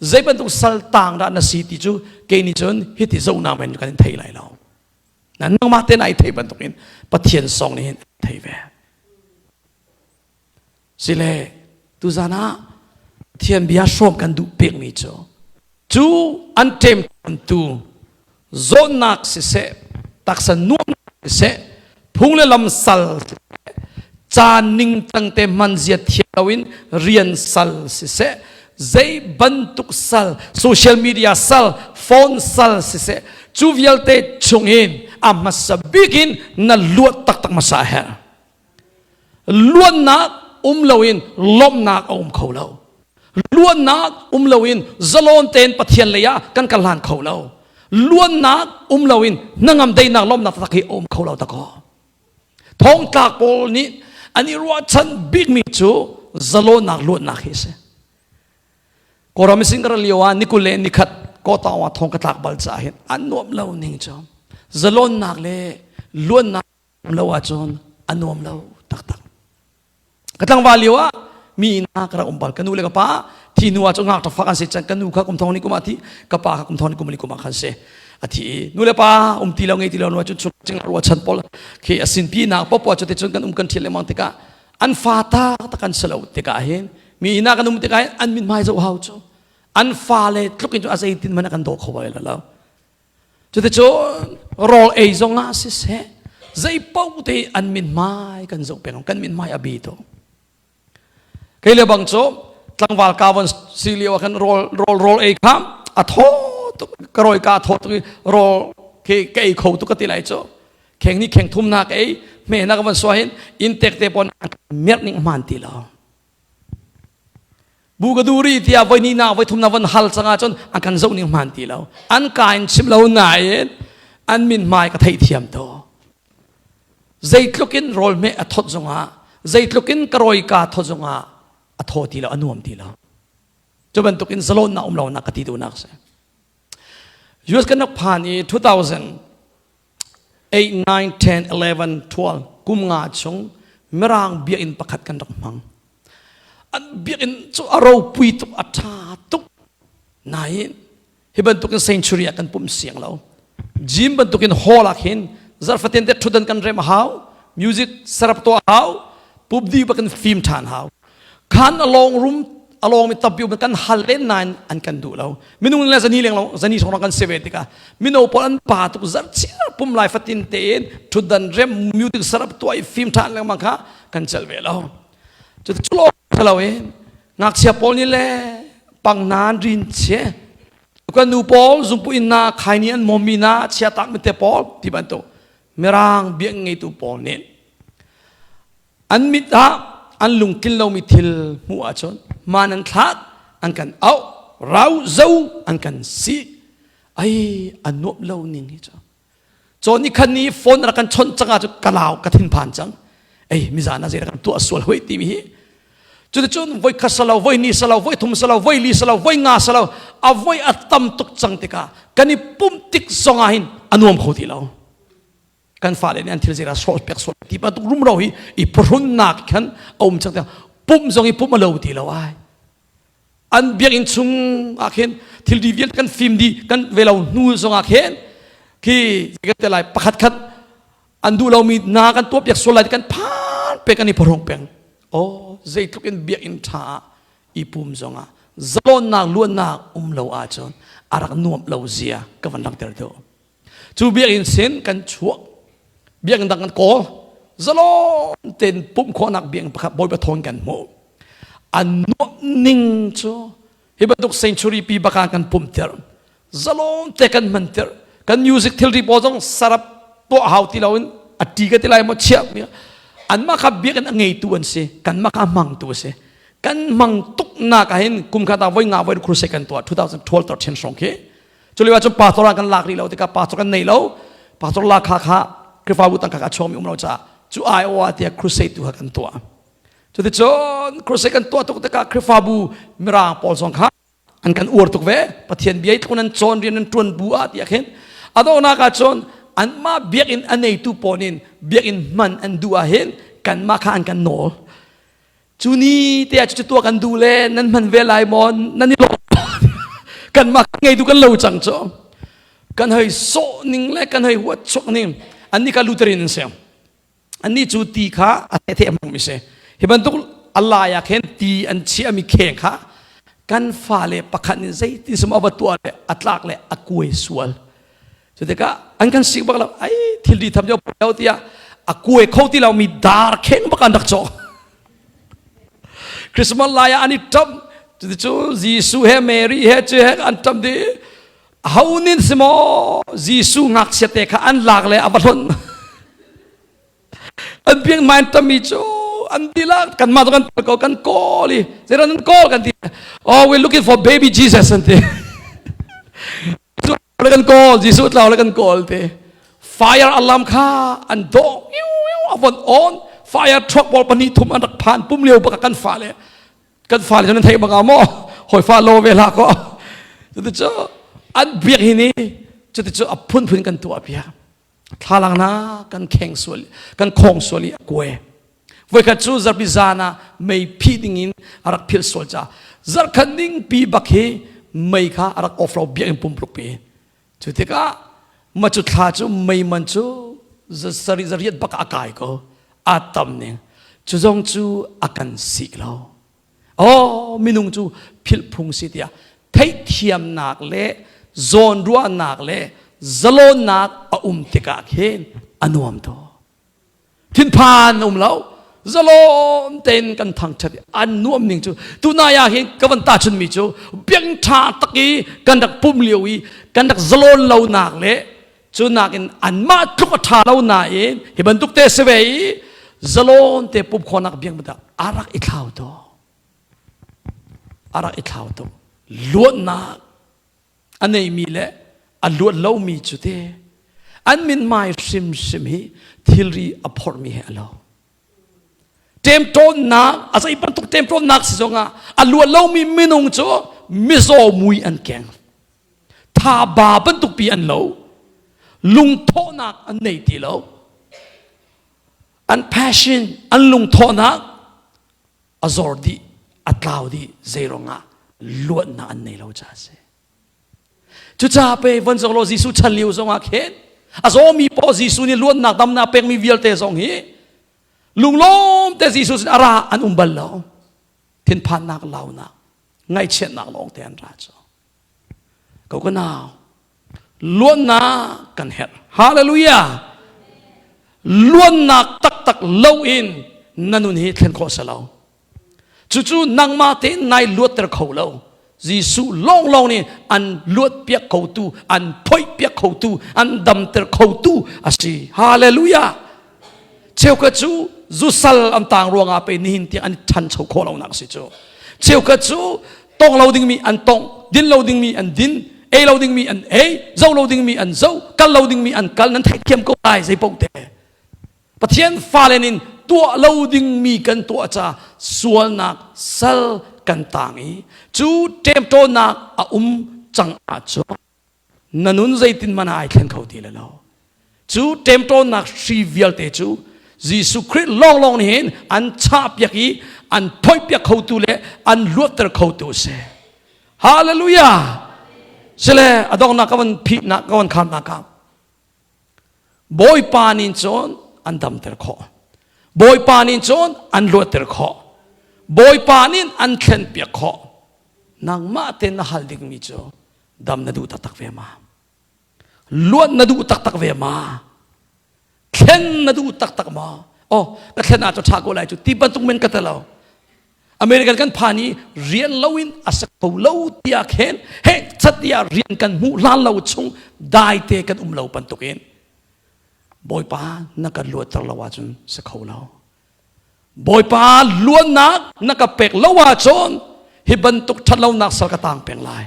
A: zei bantuk sal tang dah na si ti cu kei nih cun hiti zohnak men kan in thei lai lo. Na nangmah te na i thei bantukin Pathian song nih hin thei ve. Sile tuzan ah Pathian bia hrawm kan duh pekmi cu cu an ṭemtu zawtnak siseh taksa nuamnak siseh phung le lam sal siseh caan ningcang te hman zia thiam loin rian sal siseh zei bantuk sal social media sal phone sal siseh cu vialte chungin a hmasa bik in na luat taktak hmasa a herh. Luatnak um loin lawmhnak a um kho lo. Luatnak um loin zalon tein Pathian lei ah kan kal hlan kho lo. Luatnak um loin hnangam daihnak lawmhnak taktak hi a um kho lo dakaw. Thongtlak pawl nih an i ruahchan bikmi cu zalonnak luatnak hi a si. Kawlram sin ka ra lio ah ni 21 Kawtaung ah thong ka tlak bal caah hin an nuam lo ning cu zalonnak le luatnak lo ahcun a nuam lo taktak. Ka tlangval lio ah mi inn ah ka rak um bal. Ka nu le ka pa thi hnu ah cun ngakṭa fak an si cang. Ka nu kha kum thong ni kum ah thi, ka pa kha kum thong ni kum li kum ah khan si. A thi i nu le pa um ti lo ngei ti lo nu ah cun chung cing ruah chan pawl khi a sin pi nak popo cu te cun kan um kan ṭhial lengmang tikah an fa ta tak an si lo tikah hin mi inn ah kan um tikah hin an min hmai zoh hau cu an fa le tluk in cu a zeitin hmanh a kan daw kho bal lo. Cuticun rawl ei zong ah siseh zei paoh te an mithmai kan zoh peng kan mithmai a bi tuk. Kei le bang cu tlangval ka von si lio ah khan rawl rawl rawl ei kha a thaw tuk ka rawi ka thaw tuk i rawl khi ka ei kho tuk ka ti lai cu kheng ni kheng thum na ka ei hme na ka von sua hin inn tek te pon merh ning hman ti lo. Bu ka duri tiah voi ni na voi thum na von hal cang ahcun an kan zoh ning hmaan ti lo. An ka in chim lo nain an min hmai ka theih thiam to. Zeitluk in rawl hmeh a thot zongah, zeitluk in ka rawi ka thot zongah a thaw ti lo, a nuam ti lo. Cu bantuk in zalonnak um lo nak ka ti duhnak si. US kan rak phan i 2000 8, 9, 10, 11, 12 kum nga chung Mirang biakinn pakhat kan rak hmang. An biakinn cu a ropui tuk, a ṭha tuk. Nain hi bantukin sanctuary ah kan pumh siang lo. Gym bantukin hall ah khin zarhfatin te ṭhutdan kan rem a hau, music serap tuah a hau, pubdi bakin fim ṭhan hau. Khan a lawng rum a lawng mi tampi um kan hal len nain an kan duh lo. Minung le zani leng lo zani song kan si ve tikah mino pawl an pa tuk zarh chiar pum lai fatin tein ṭhutdan rem music sarap tuah i fim ṭhan lengmang kha kan celh ve lo. Cu cu lo in ngakchia pawl nih le pangnan rin che kan nu pawl zungpu in na khaini an mawmi na chia tak mi te pawl ti bantuk mirang biak ngeitu pawl nih An mit ah an lungtlin lomi thil hmuh ahcun hmaan an thlak, an kan auh, rau zo an kan si. Ai a nuamh lo ning hi cu. Cawn ni khan ni phone rak kan chawnh cang ahcun ka lau ka thinphan cang. Ei mizan ah zei rak kan tuah sual hoi timi hi. Cuticun voi khat salo, voi ni salo, voi thum salo, voi li salo, voi nga salo, a voi a tam tuk cang tikah kan i pumh tik zong ah hin a nuam kho ti lo. Kan fale nih an thil zeira sawh pek sawh ti bantuk rumro hi i phuhrunnak khan a um cang tikah pumh zong i pumh a lo ti lo ai. An biakinn chung ah khin thilri vialte kan fim dih kan ve lo hnu zong ah khin khi kan te lai pakhat khat an duh lomi hna kan tuah piak sual lai kan phan pe kan i phuhrung peng. Oh, zeitluk in biakinn ṭha ah i pum zongah zalonnak luatnak um lo ahcun a rak nuamh lo zia ka van langhter deuh. Cu biakinn sin kan chuak, biakinn dang kan kawl, zalon tein pumh khawhnak biakinn pakhat Bawipa thawn kan hmuh. A nuamh ning cu hi bantuk sanctuary pi baka kan pumh ter, zalon te kan hman ter, kan music thilri pawl zong sarap tuah hau ti loin a ṭi ka ti lai maw chiah mi anmah kha biakinn a ngeitu an si, kanmah kha a hmangtu a si. Kan hmang tuk nak ah hin kum khat ah voi nga voi crusade kan tuah 2012 13 hrawng khi. Cu lio ah cun pastor ah kan lak rih lo tikah pastor kan nei lo. Pastor lak kha kha Khrihfabu tangka kha a chuakmi um lo caah cu aiawh ah tiah crusade tu kha kan tuah. Cuticun crusade kan tuah tuk tikah Khrihfabu mirang pawl zong kha an kan uar tuk ve. Pathian bia i tlun an cawn rian an ṭuan bu ah tiah khin a donghnak ah cun anmah biakinn a neitu pawl in biakinn hman an duh ah hin kanmah kha an kan nawl. Cu ni te ah cucu tuah kan duh le nan hman ve lai maw nan i lawm kanmah ngei tu kan lo cang cu kan hei sawh ning le kan hei huat chuak ning annih kha Lutheran an si annih cu ti kha a the a hmangmi si hi bantuk a lai ah khin ti an chiahmi kheng kha kan fale pakhat nih zeitin sim a va tuah le a tlak le a kuai sual. Cu tikah an kan sik bak lo, ai thilri tham jo lo tiah a kuai kho ti lo mi dar kheng bak an rak cawk. Christmas lai ah an i ṭam. Cuticun Jesuh he Mary he cu he an ṭam di. Ho nin si maw Jesuh ngakchia te kha an lak le a va hlonh. An biang main ṭammi cu an dihlak kanmah cu kan tel ko kan kawl i zeidah nan kawl kan ti. Oh, we're looking for baby Jesus an ti. Le kan kawl Jesuh tlau le kan kawl te fire alarm kha an dawh a von on fire truck pawl pahnih thum an rak phan pum lio bak kan fale kan fale cu nan theih bang maw hoi fa lo ve hlah ko cuti cu an biak hi ni cuti cu a phunphun kan tuah piak thlalang na kan kheng sual kan khong sual i a kuai voikhat cu zarpi zan ah mei phih ding in a rak philh sual ca zarkhat ning pi bak hi mei kha a rak off lo biakinn pumpluk pi cu tikah ma cu thla cu mei man cu sari zariat bak a kai ko a tam ning cu zong cu a kan sik lo. Oh, minung cu philh phung si tiah theihthiamnak le zawnruahnak le zalonnak a um tikah khin a nuam to. Thinphan um lo, zalon tein kan thangṭhat i an nuam ning cu tunai ah hin ka van tahchun mi cu biang ṭha tak i kan rak pum lio i kan rak zalon lonak le cu nakin anmah tluk a ṭha lo nain hi bantuk te si ve i zalon te pum khawhnak biang bantuk a rak i thlau to a rak i thlau to luatnak a neimi le a luat lomi cu te an mithmai hrimhrim hi thilri a phorhmi he a lo. Ṭemṭawnnak a zei bantuk ṭemṭawnnak si zongah a luat lomi minung cu mizaw mui an keng, thaba bantuk pi an lo, lungthawhnak an nei ti lo, an passion an lungthawhnak a zor dih, a tlau dih. Zeiruangah? Luatnak an nei lo caah a si. Cucaah pe von zong law Jesuh chan lio zongah khin a zawmi paoh Jesuh nih luatnak damnak pekmi vialte zong hi lunglawm te Jesuh sin a ra an um bal lo. Thinphannak, launak, ngaihchiatnak lawng te an ra cu. Ko ka nau, luatnak kan herh. Hallelujah! Luatnak taktak lo in na nun hi thlen khawh si lo. Cucu nangmah tein nai luatter kho lo. Jesuh lawnglawng nih an luatpiak khotu, an phoihpiak khotu, an damter khotu a si. Hallelujah! Cheukhat cu zusal an tang ruangah pe nihin tiang an ṭhancho khawh lonak si cu. Cheukhat cu tong lo dingmi an tong, din lo dingmi an din, ei lo dingmi an ei, zoh lo dingmi an zoh, kal lo dingmi an kal, nan theihthiam ko lai zei paoh te. Pathian fale nin tuah lo dingmi kan tuah ca sualnak sal kan tang i cu ṭemṭawnnak a um cang ahcun na nun zeitin man ai thlen kho ti le lo. Cu ṭemṭawnnak hri vialte cu Jesuh Khrih lawnglawng nih hin an chahpiak i an phoihpiak khotu le an luatter khotu a si. Hallelujah! Sile a donghnak ka van phihnak ka van khamnak ah Bawipa nih cun an damter khawh. Bawipa nih cun an luatter khawh. Bawipa nih an thlenpiak khawh. Nangmah te na hal dingmi cu dam na duh taktak ve ma? Luat na duh taktak ve ma? Thlen na duh taktak ma? Oh, ka thlen ah cu ṭha ko lai cu ti bantuk men ka te lo. American kan phan i rian loin a si kho lo tiah khin he chat tiah rian kan hmuh hlan lo chung daite kan um lo bantukin Bawipa na kan luatter lo ahcun si kho lo. Bawipa luannak na ka pek lo ahcun hi bantuk ṭhatlonak sal ka tang peng lai.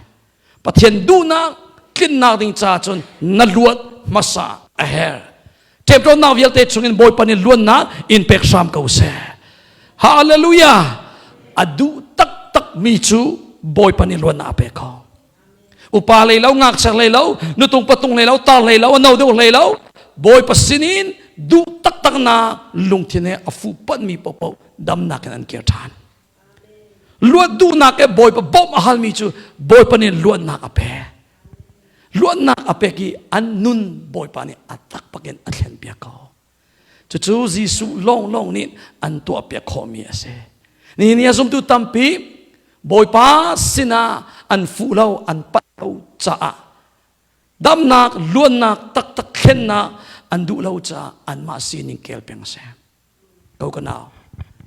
A: Pathian duhnak tlinnak ding caah cun na luat hmasa a herh. Ṭemṭawnnak vialte chungin Bawipa nih luannak in pek hram ko seh. Hallelujah! A duh taktak mi cu Bawipa nih luannak a pek ko. Upa lei lo, ngakchia lei lo, nutung patung lei lo, tar lei lo, ano deuh lei lo, Bawipa sinin duh taktak na lungthin he a fuhpanh mi paohpaoh damnak in an kir ṭhan. Luat duhnak he Bawipa bawmh a halmi cu Bawipa nih luatnak a pek. Luatnak a pek i an nun Bawipa nih a takpak in a thlenpiak ko. Cucu Jesuh lawnglawng nih an tuahpiak khawhmi a si. Nihin ni a zumtu tampi Bawipa sinah an fuh lo, an panh lo caah damnak, luannak, taktak thlennak an duh lo caah anmah sining kel peng a si. Ko ka nau,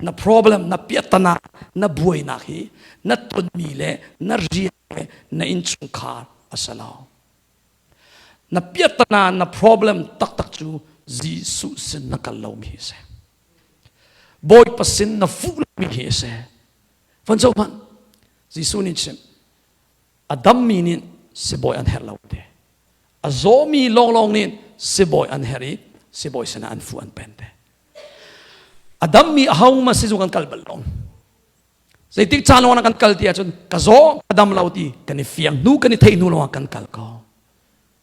A: na problem, na piahtana, na buainak hi na tonmi le na rian le na innchungkhar a si lo. Na piahtana, na problem taktak cu Jesuh sin na kal lomi hi a si. Bawipa sin na fuh lomi hi a si. Von zoh hmanh, Jesuh nih chim, a dammi nih sibawi an herh lo te. A zawmi lawnglawng nih sibawi an herh i sibawi sinah an fu an pen te. A dammi aho ma sizung kan kal bal lo. Zeitik caan lawng kan kal ti ahcun ka zaw ka dam lo ti kan i fiang hnu kan i theih hnu lawng kan kal ko.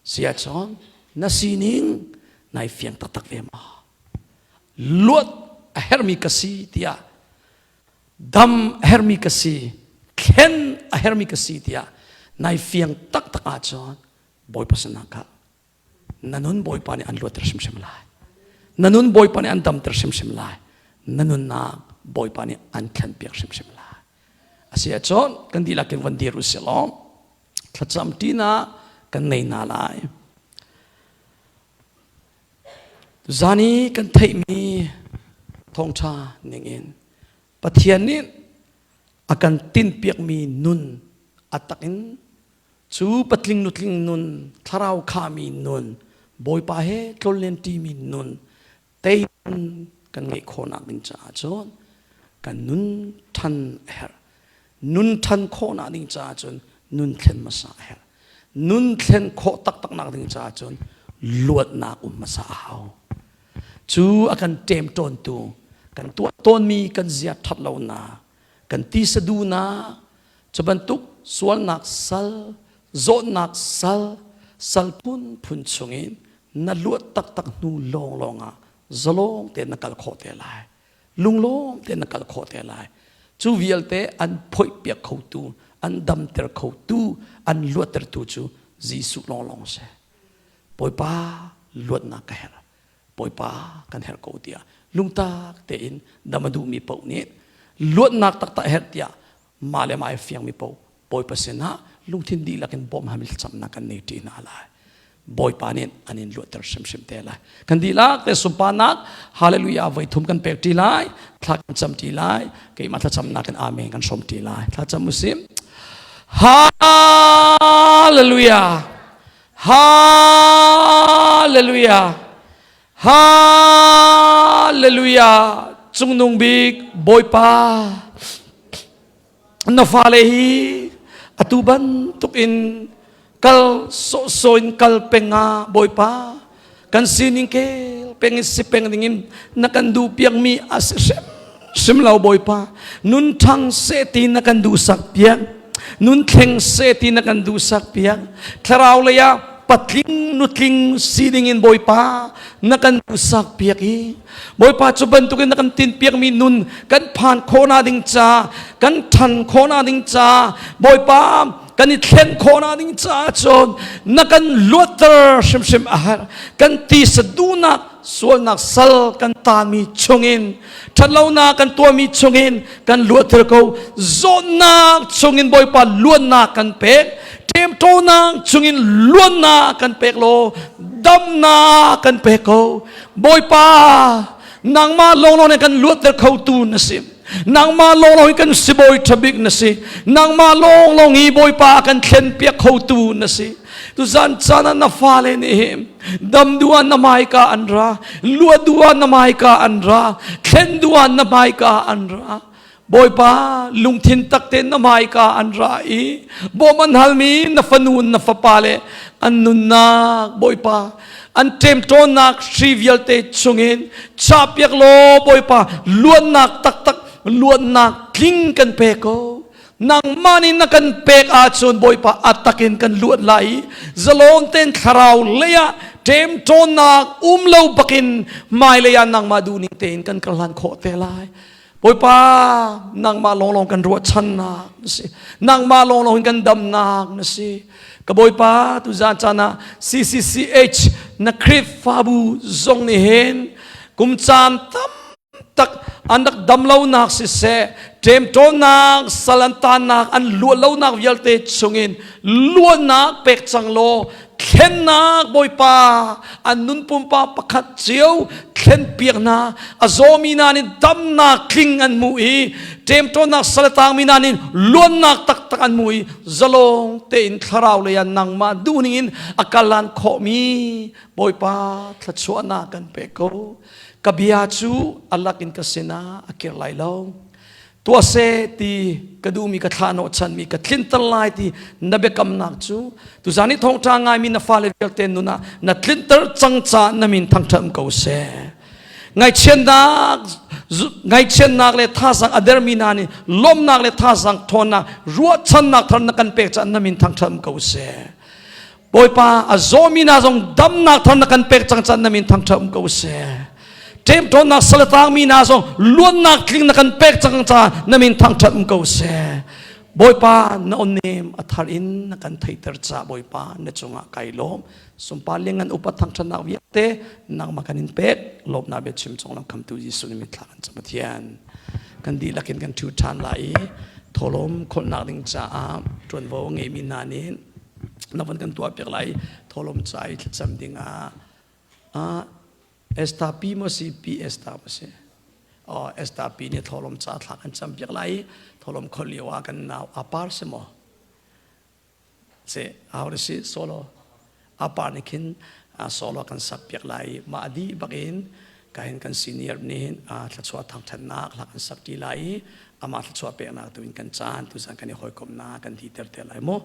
A: Si ahcun na sining nai fiang taktak ve ma? Luat a herhmi ka si tiah dam a herhmi ka si, thlen a herhmi ka si tiah nai fiang taktak ahcun Bawipa sinah kal. Na nun Bawipa nih an luatter hrimhrim lai. Na nun Bawipa nih an damter hrimhrim lai. Na nunnak Bawipa nih an thlenpiak hrimhrim lai. A si ahcun kan dihlak in van dir u sih law thlacam ṭinak kan nei hna lai. Zan i kan theihmi thawngṭha ningin Pathian nih a kan tinhpiakmi nun a takin cu patling nutling nun, thlarau khahmi nun, Bawipa he tlawllen ṭimi nun tei kan ngeih khawhnak ding caah cun kan nun ṭhan a herh. Nun ṭhan khawhnak ding caah cun nun thlen hmasa a herh. Nun thlen khawh taktaknak ding caah cun luatnak um hmasa a hau. Cu a kan ṭemṭawntu, kan tuah tawnmi kan zia ṭhat lonak, kan tisa duhnak, cu bantuk sualnak sal, zawtnak sal, sal phunphun chungin na luat taktak hnu lawnglawng ah zalawng tein na kal khawh te lai. Lunglawm tein na kal khawh te lai. Cu vialte an phoihpiak khotu, an damter khotu, an luattertu cu Jesuh lawnglawng a si. Bawipa luatnak ka herh. Bawipa kan herh ko tiah lungtak tein dam a duhmi paoh nih luatnak taktak herh tiah mah le mah ai fiangmi paoh Bawipa sinah lungthin dihlak in bawmham thlacamnak kan nei ṭi hna lai. Bawipa nih an in luatter hrimhrim te lai. Kan dihlak te sunparnak hallelujah voi thum kan pek ṭi lai, thla kan cam ṭi lai, keimah thlacamnak in amen kan hrawm ṭi lai. Thla cam usih. Hallelujah. Hallelujah. Hallelujah. Cungnung bik Bawipa na fale hi atu bantuk in kal sawhsawh in kal peng ah Bawipa kan sining kel. peng i si peng dingin na kan duh piakmi a si hrim hrim lo Bawipa. Nun ṭhang seh ti na kan duhsak piak. Nun thleng seh ti na kan duhsak piak. Thlarau lei ah patling nutling si dingin Bawipa na kan duhsak piak i Bawipa cu bantukin na kan tinpiakmi nun kan phan khawhnak ding ca kan ṭhan khawhnak ding ca Bawipa kan i thlen khawhnak ding caah cun na kan luatter hrimhrim a herh. Kan tisa duhnak sualnak sal kan taanmi chungin ṭhatlonak kan tuahmi chungin kan luatter ko. Zawtnak chungin Bawipa luatnak kan pek, ṭemṭawnak chungin luatnak kan pek law damnak kan pek ko. Bawipa, nangmah lawnglawng nih kan luatter khotu na si. Nangmah lawnglawng hi kan sibawi ṭhabik na si. Nangmah lawnglawng hi Bawipa kan thlenpiak khotu na si. Tuzan caan ah na fale nih hi dam duh ah na hmaika an ra, luat duh ah na hmaika an ra, thlen duh ah na hmaika an ra. Bawipa, lungthin tak tein na hmaika an ra i bawm an halmi na fanu na fapa le an nunnak Bawipa an ṭemṭawnnak hri vialte chungin chahpiak law Bawipa luatnak taktak luatnak tling kan pe ko. Nangmah nih na kan pek ahcun Bawipa a takin kan luat lai i zalon tein thlarau lei ah ṭemṭawnnak um lo bakin hmailei ah nangmah duhning tein kan kal hlan khawh te lai. Bawipa, nangmah lawnglawng kan ruahchannak na si. Nangmah lawnglawng in kan damnak na si. Ka Bawipa, tuzan caan ah CCCH na Khrihfabu zong nih hin kum caan tam tak an rak damlonak siseh, ṭemṭawnnak, sal an taannak, an luatlonak vialte chungin luatnak pek cang law thlennak Bawipa an nun pumpa pakhat cio thlenpiak hna. A zawmi hna nih damnak tling an hmu i ṭemṭawnnak sal a tangmi hna nih luannak taktak an hmu i zalong tein thlarau lei ah nangmah duhning in a kalan khawhmi Bawipa thluachuahnak kan pek ko. Ka bia cu a lakin ka sinah a kir lai lo. Tuah seh ti ka duhmi ka thlah hnawhchanmi ka tlinter lai ti na biakamnak cu tuzan i thawngṭha ngaimi na fale vialte nun ah na tlinter cang caah na min thangṭhat ko seh. Ngaihchiatnak ngaihchiatnak le thazang a dermi hna nih lawmhnak le thazang ṭhawnnak ruahchannak thar na kan pek caah na min thangṭhat ko seh. Bawipa, a zawmi hna zong damnak thar na kan pek cang caan na min thangṭhat um ko seh. Ṭemṭawnnak salatangmi hna zong luatnak tling na kan pek cang ca na min thangṭhat um ko seh. Bawipa, na aw-nem a thar in na kan theihter ca Bawipa na cungah kai lawm. Sunpar lianngan upat thangṭhatnak vialte nangmah kan in pek. Lawmnak biachim cung lam khamtu Jesuh nih mithla kan cam Pathian. Kan dihlak in kan ṭhu ṭhan lai i thawhlawm kholhnak ding caah ṭuanvo a ngeimi hna nih na von kan tuah piak lai. Tholom ca i thlacam ding ah Esther pi maw si pi Esther maw si oh Esther pi nih tholom ca thla kan cam piak lai. Tholom khol lio ah kan nau apar si maw si how to si solo apar nih khin solo kan sak piak lai. Mah di bakin kahin kan senior nih thluachuah thangthatnak hla kan sak ti lai i amah thluachuah peknak tu in kan caan tuzan kan i hawikomhnak kan diter te lai mu.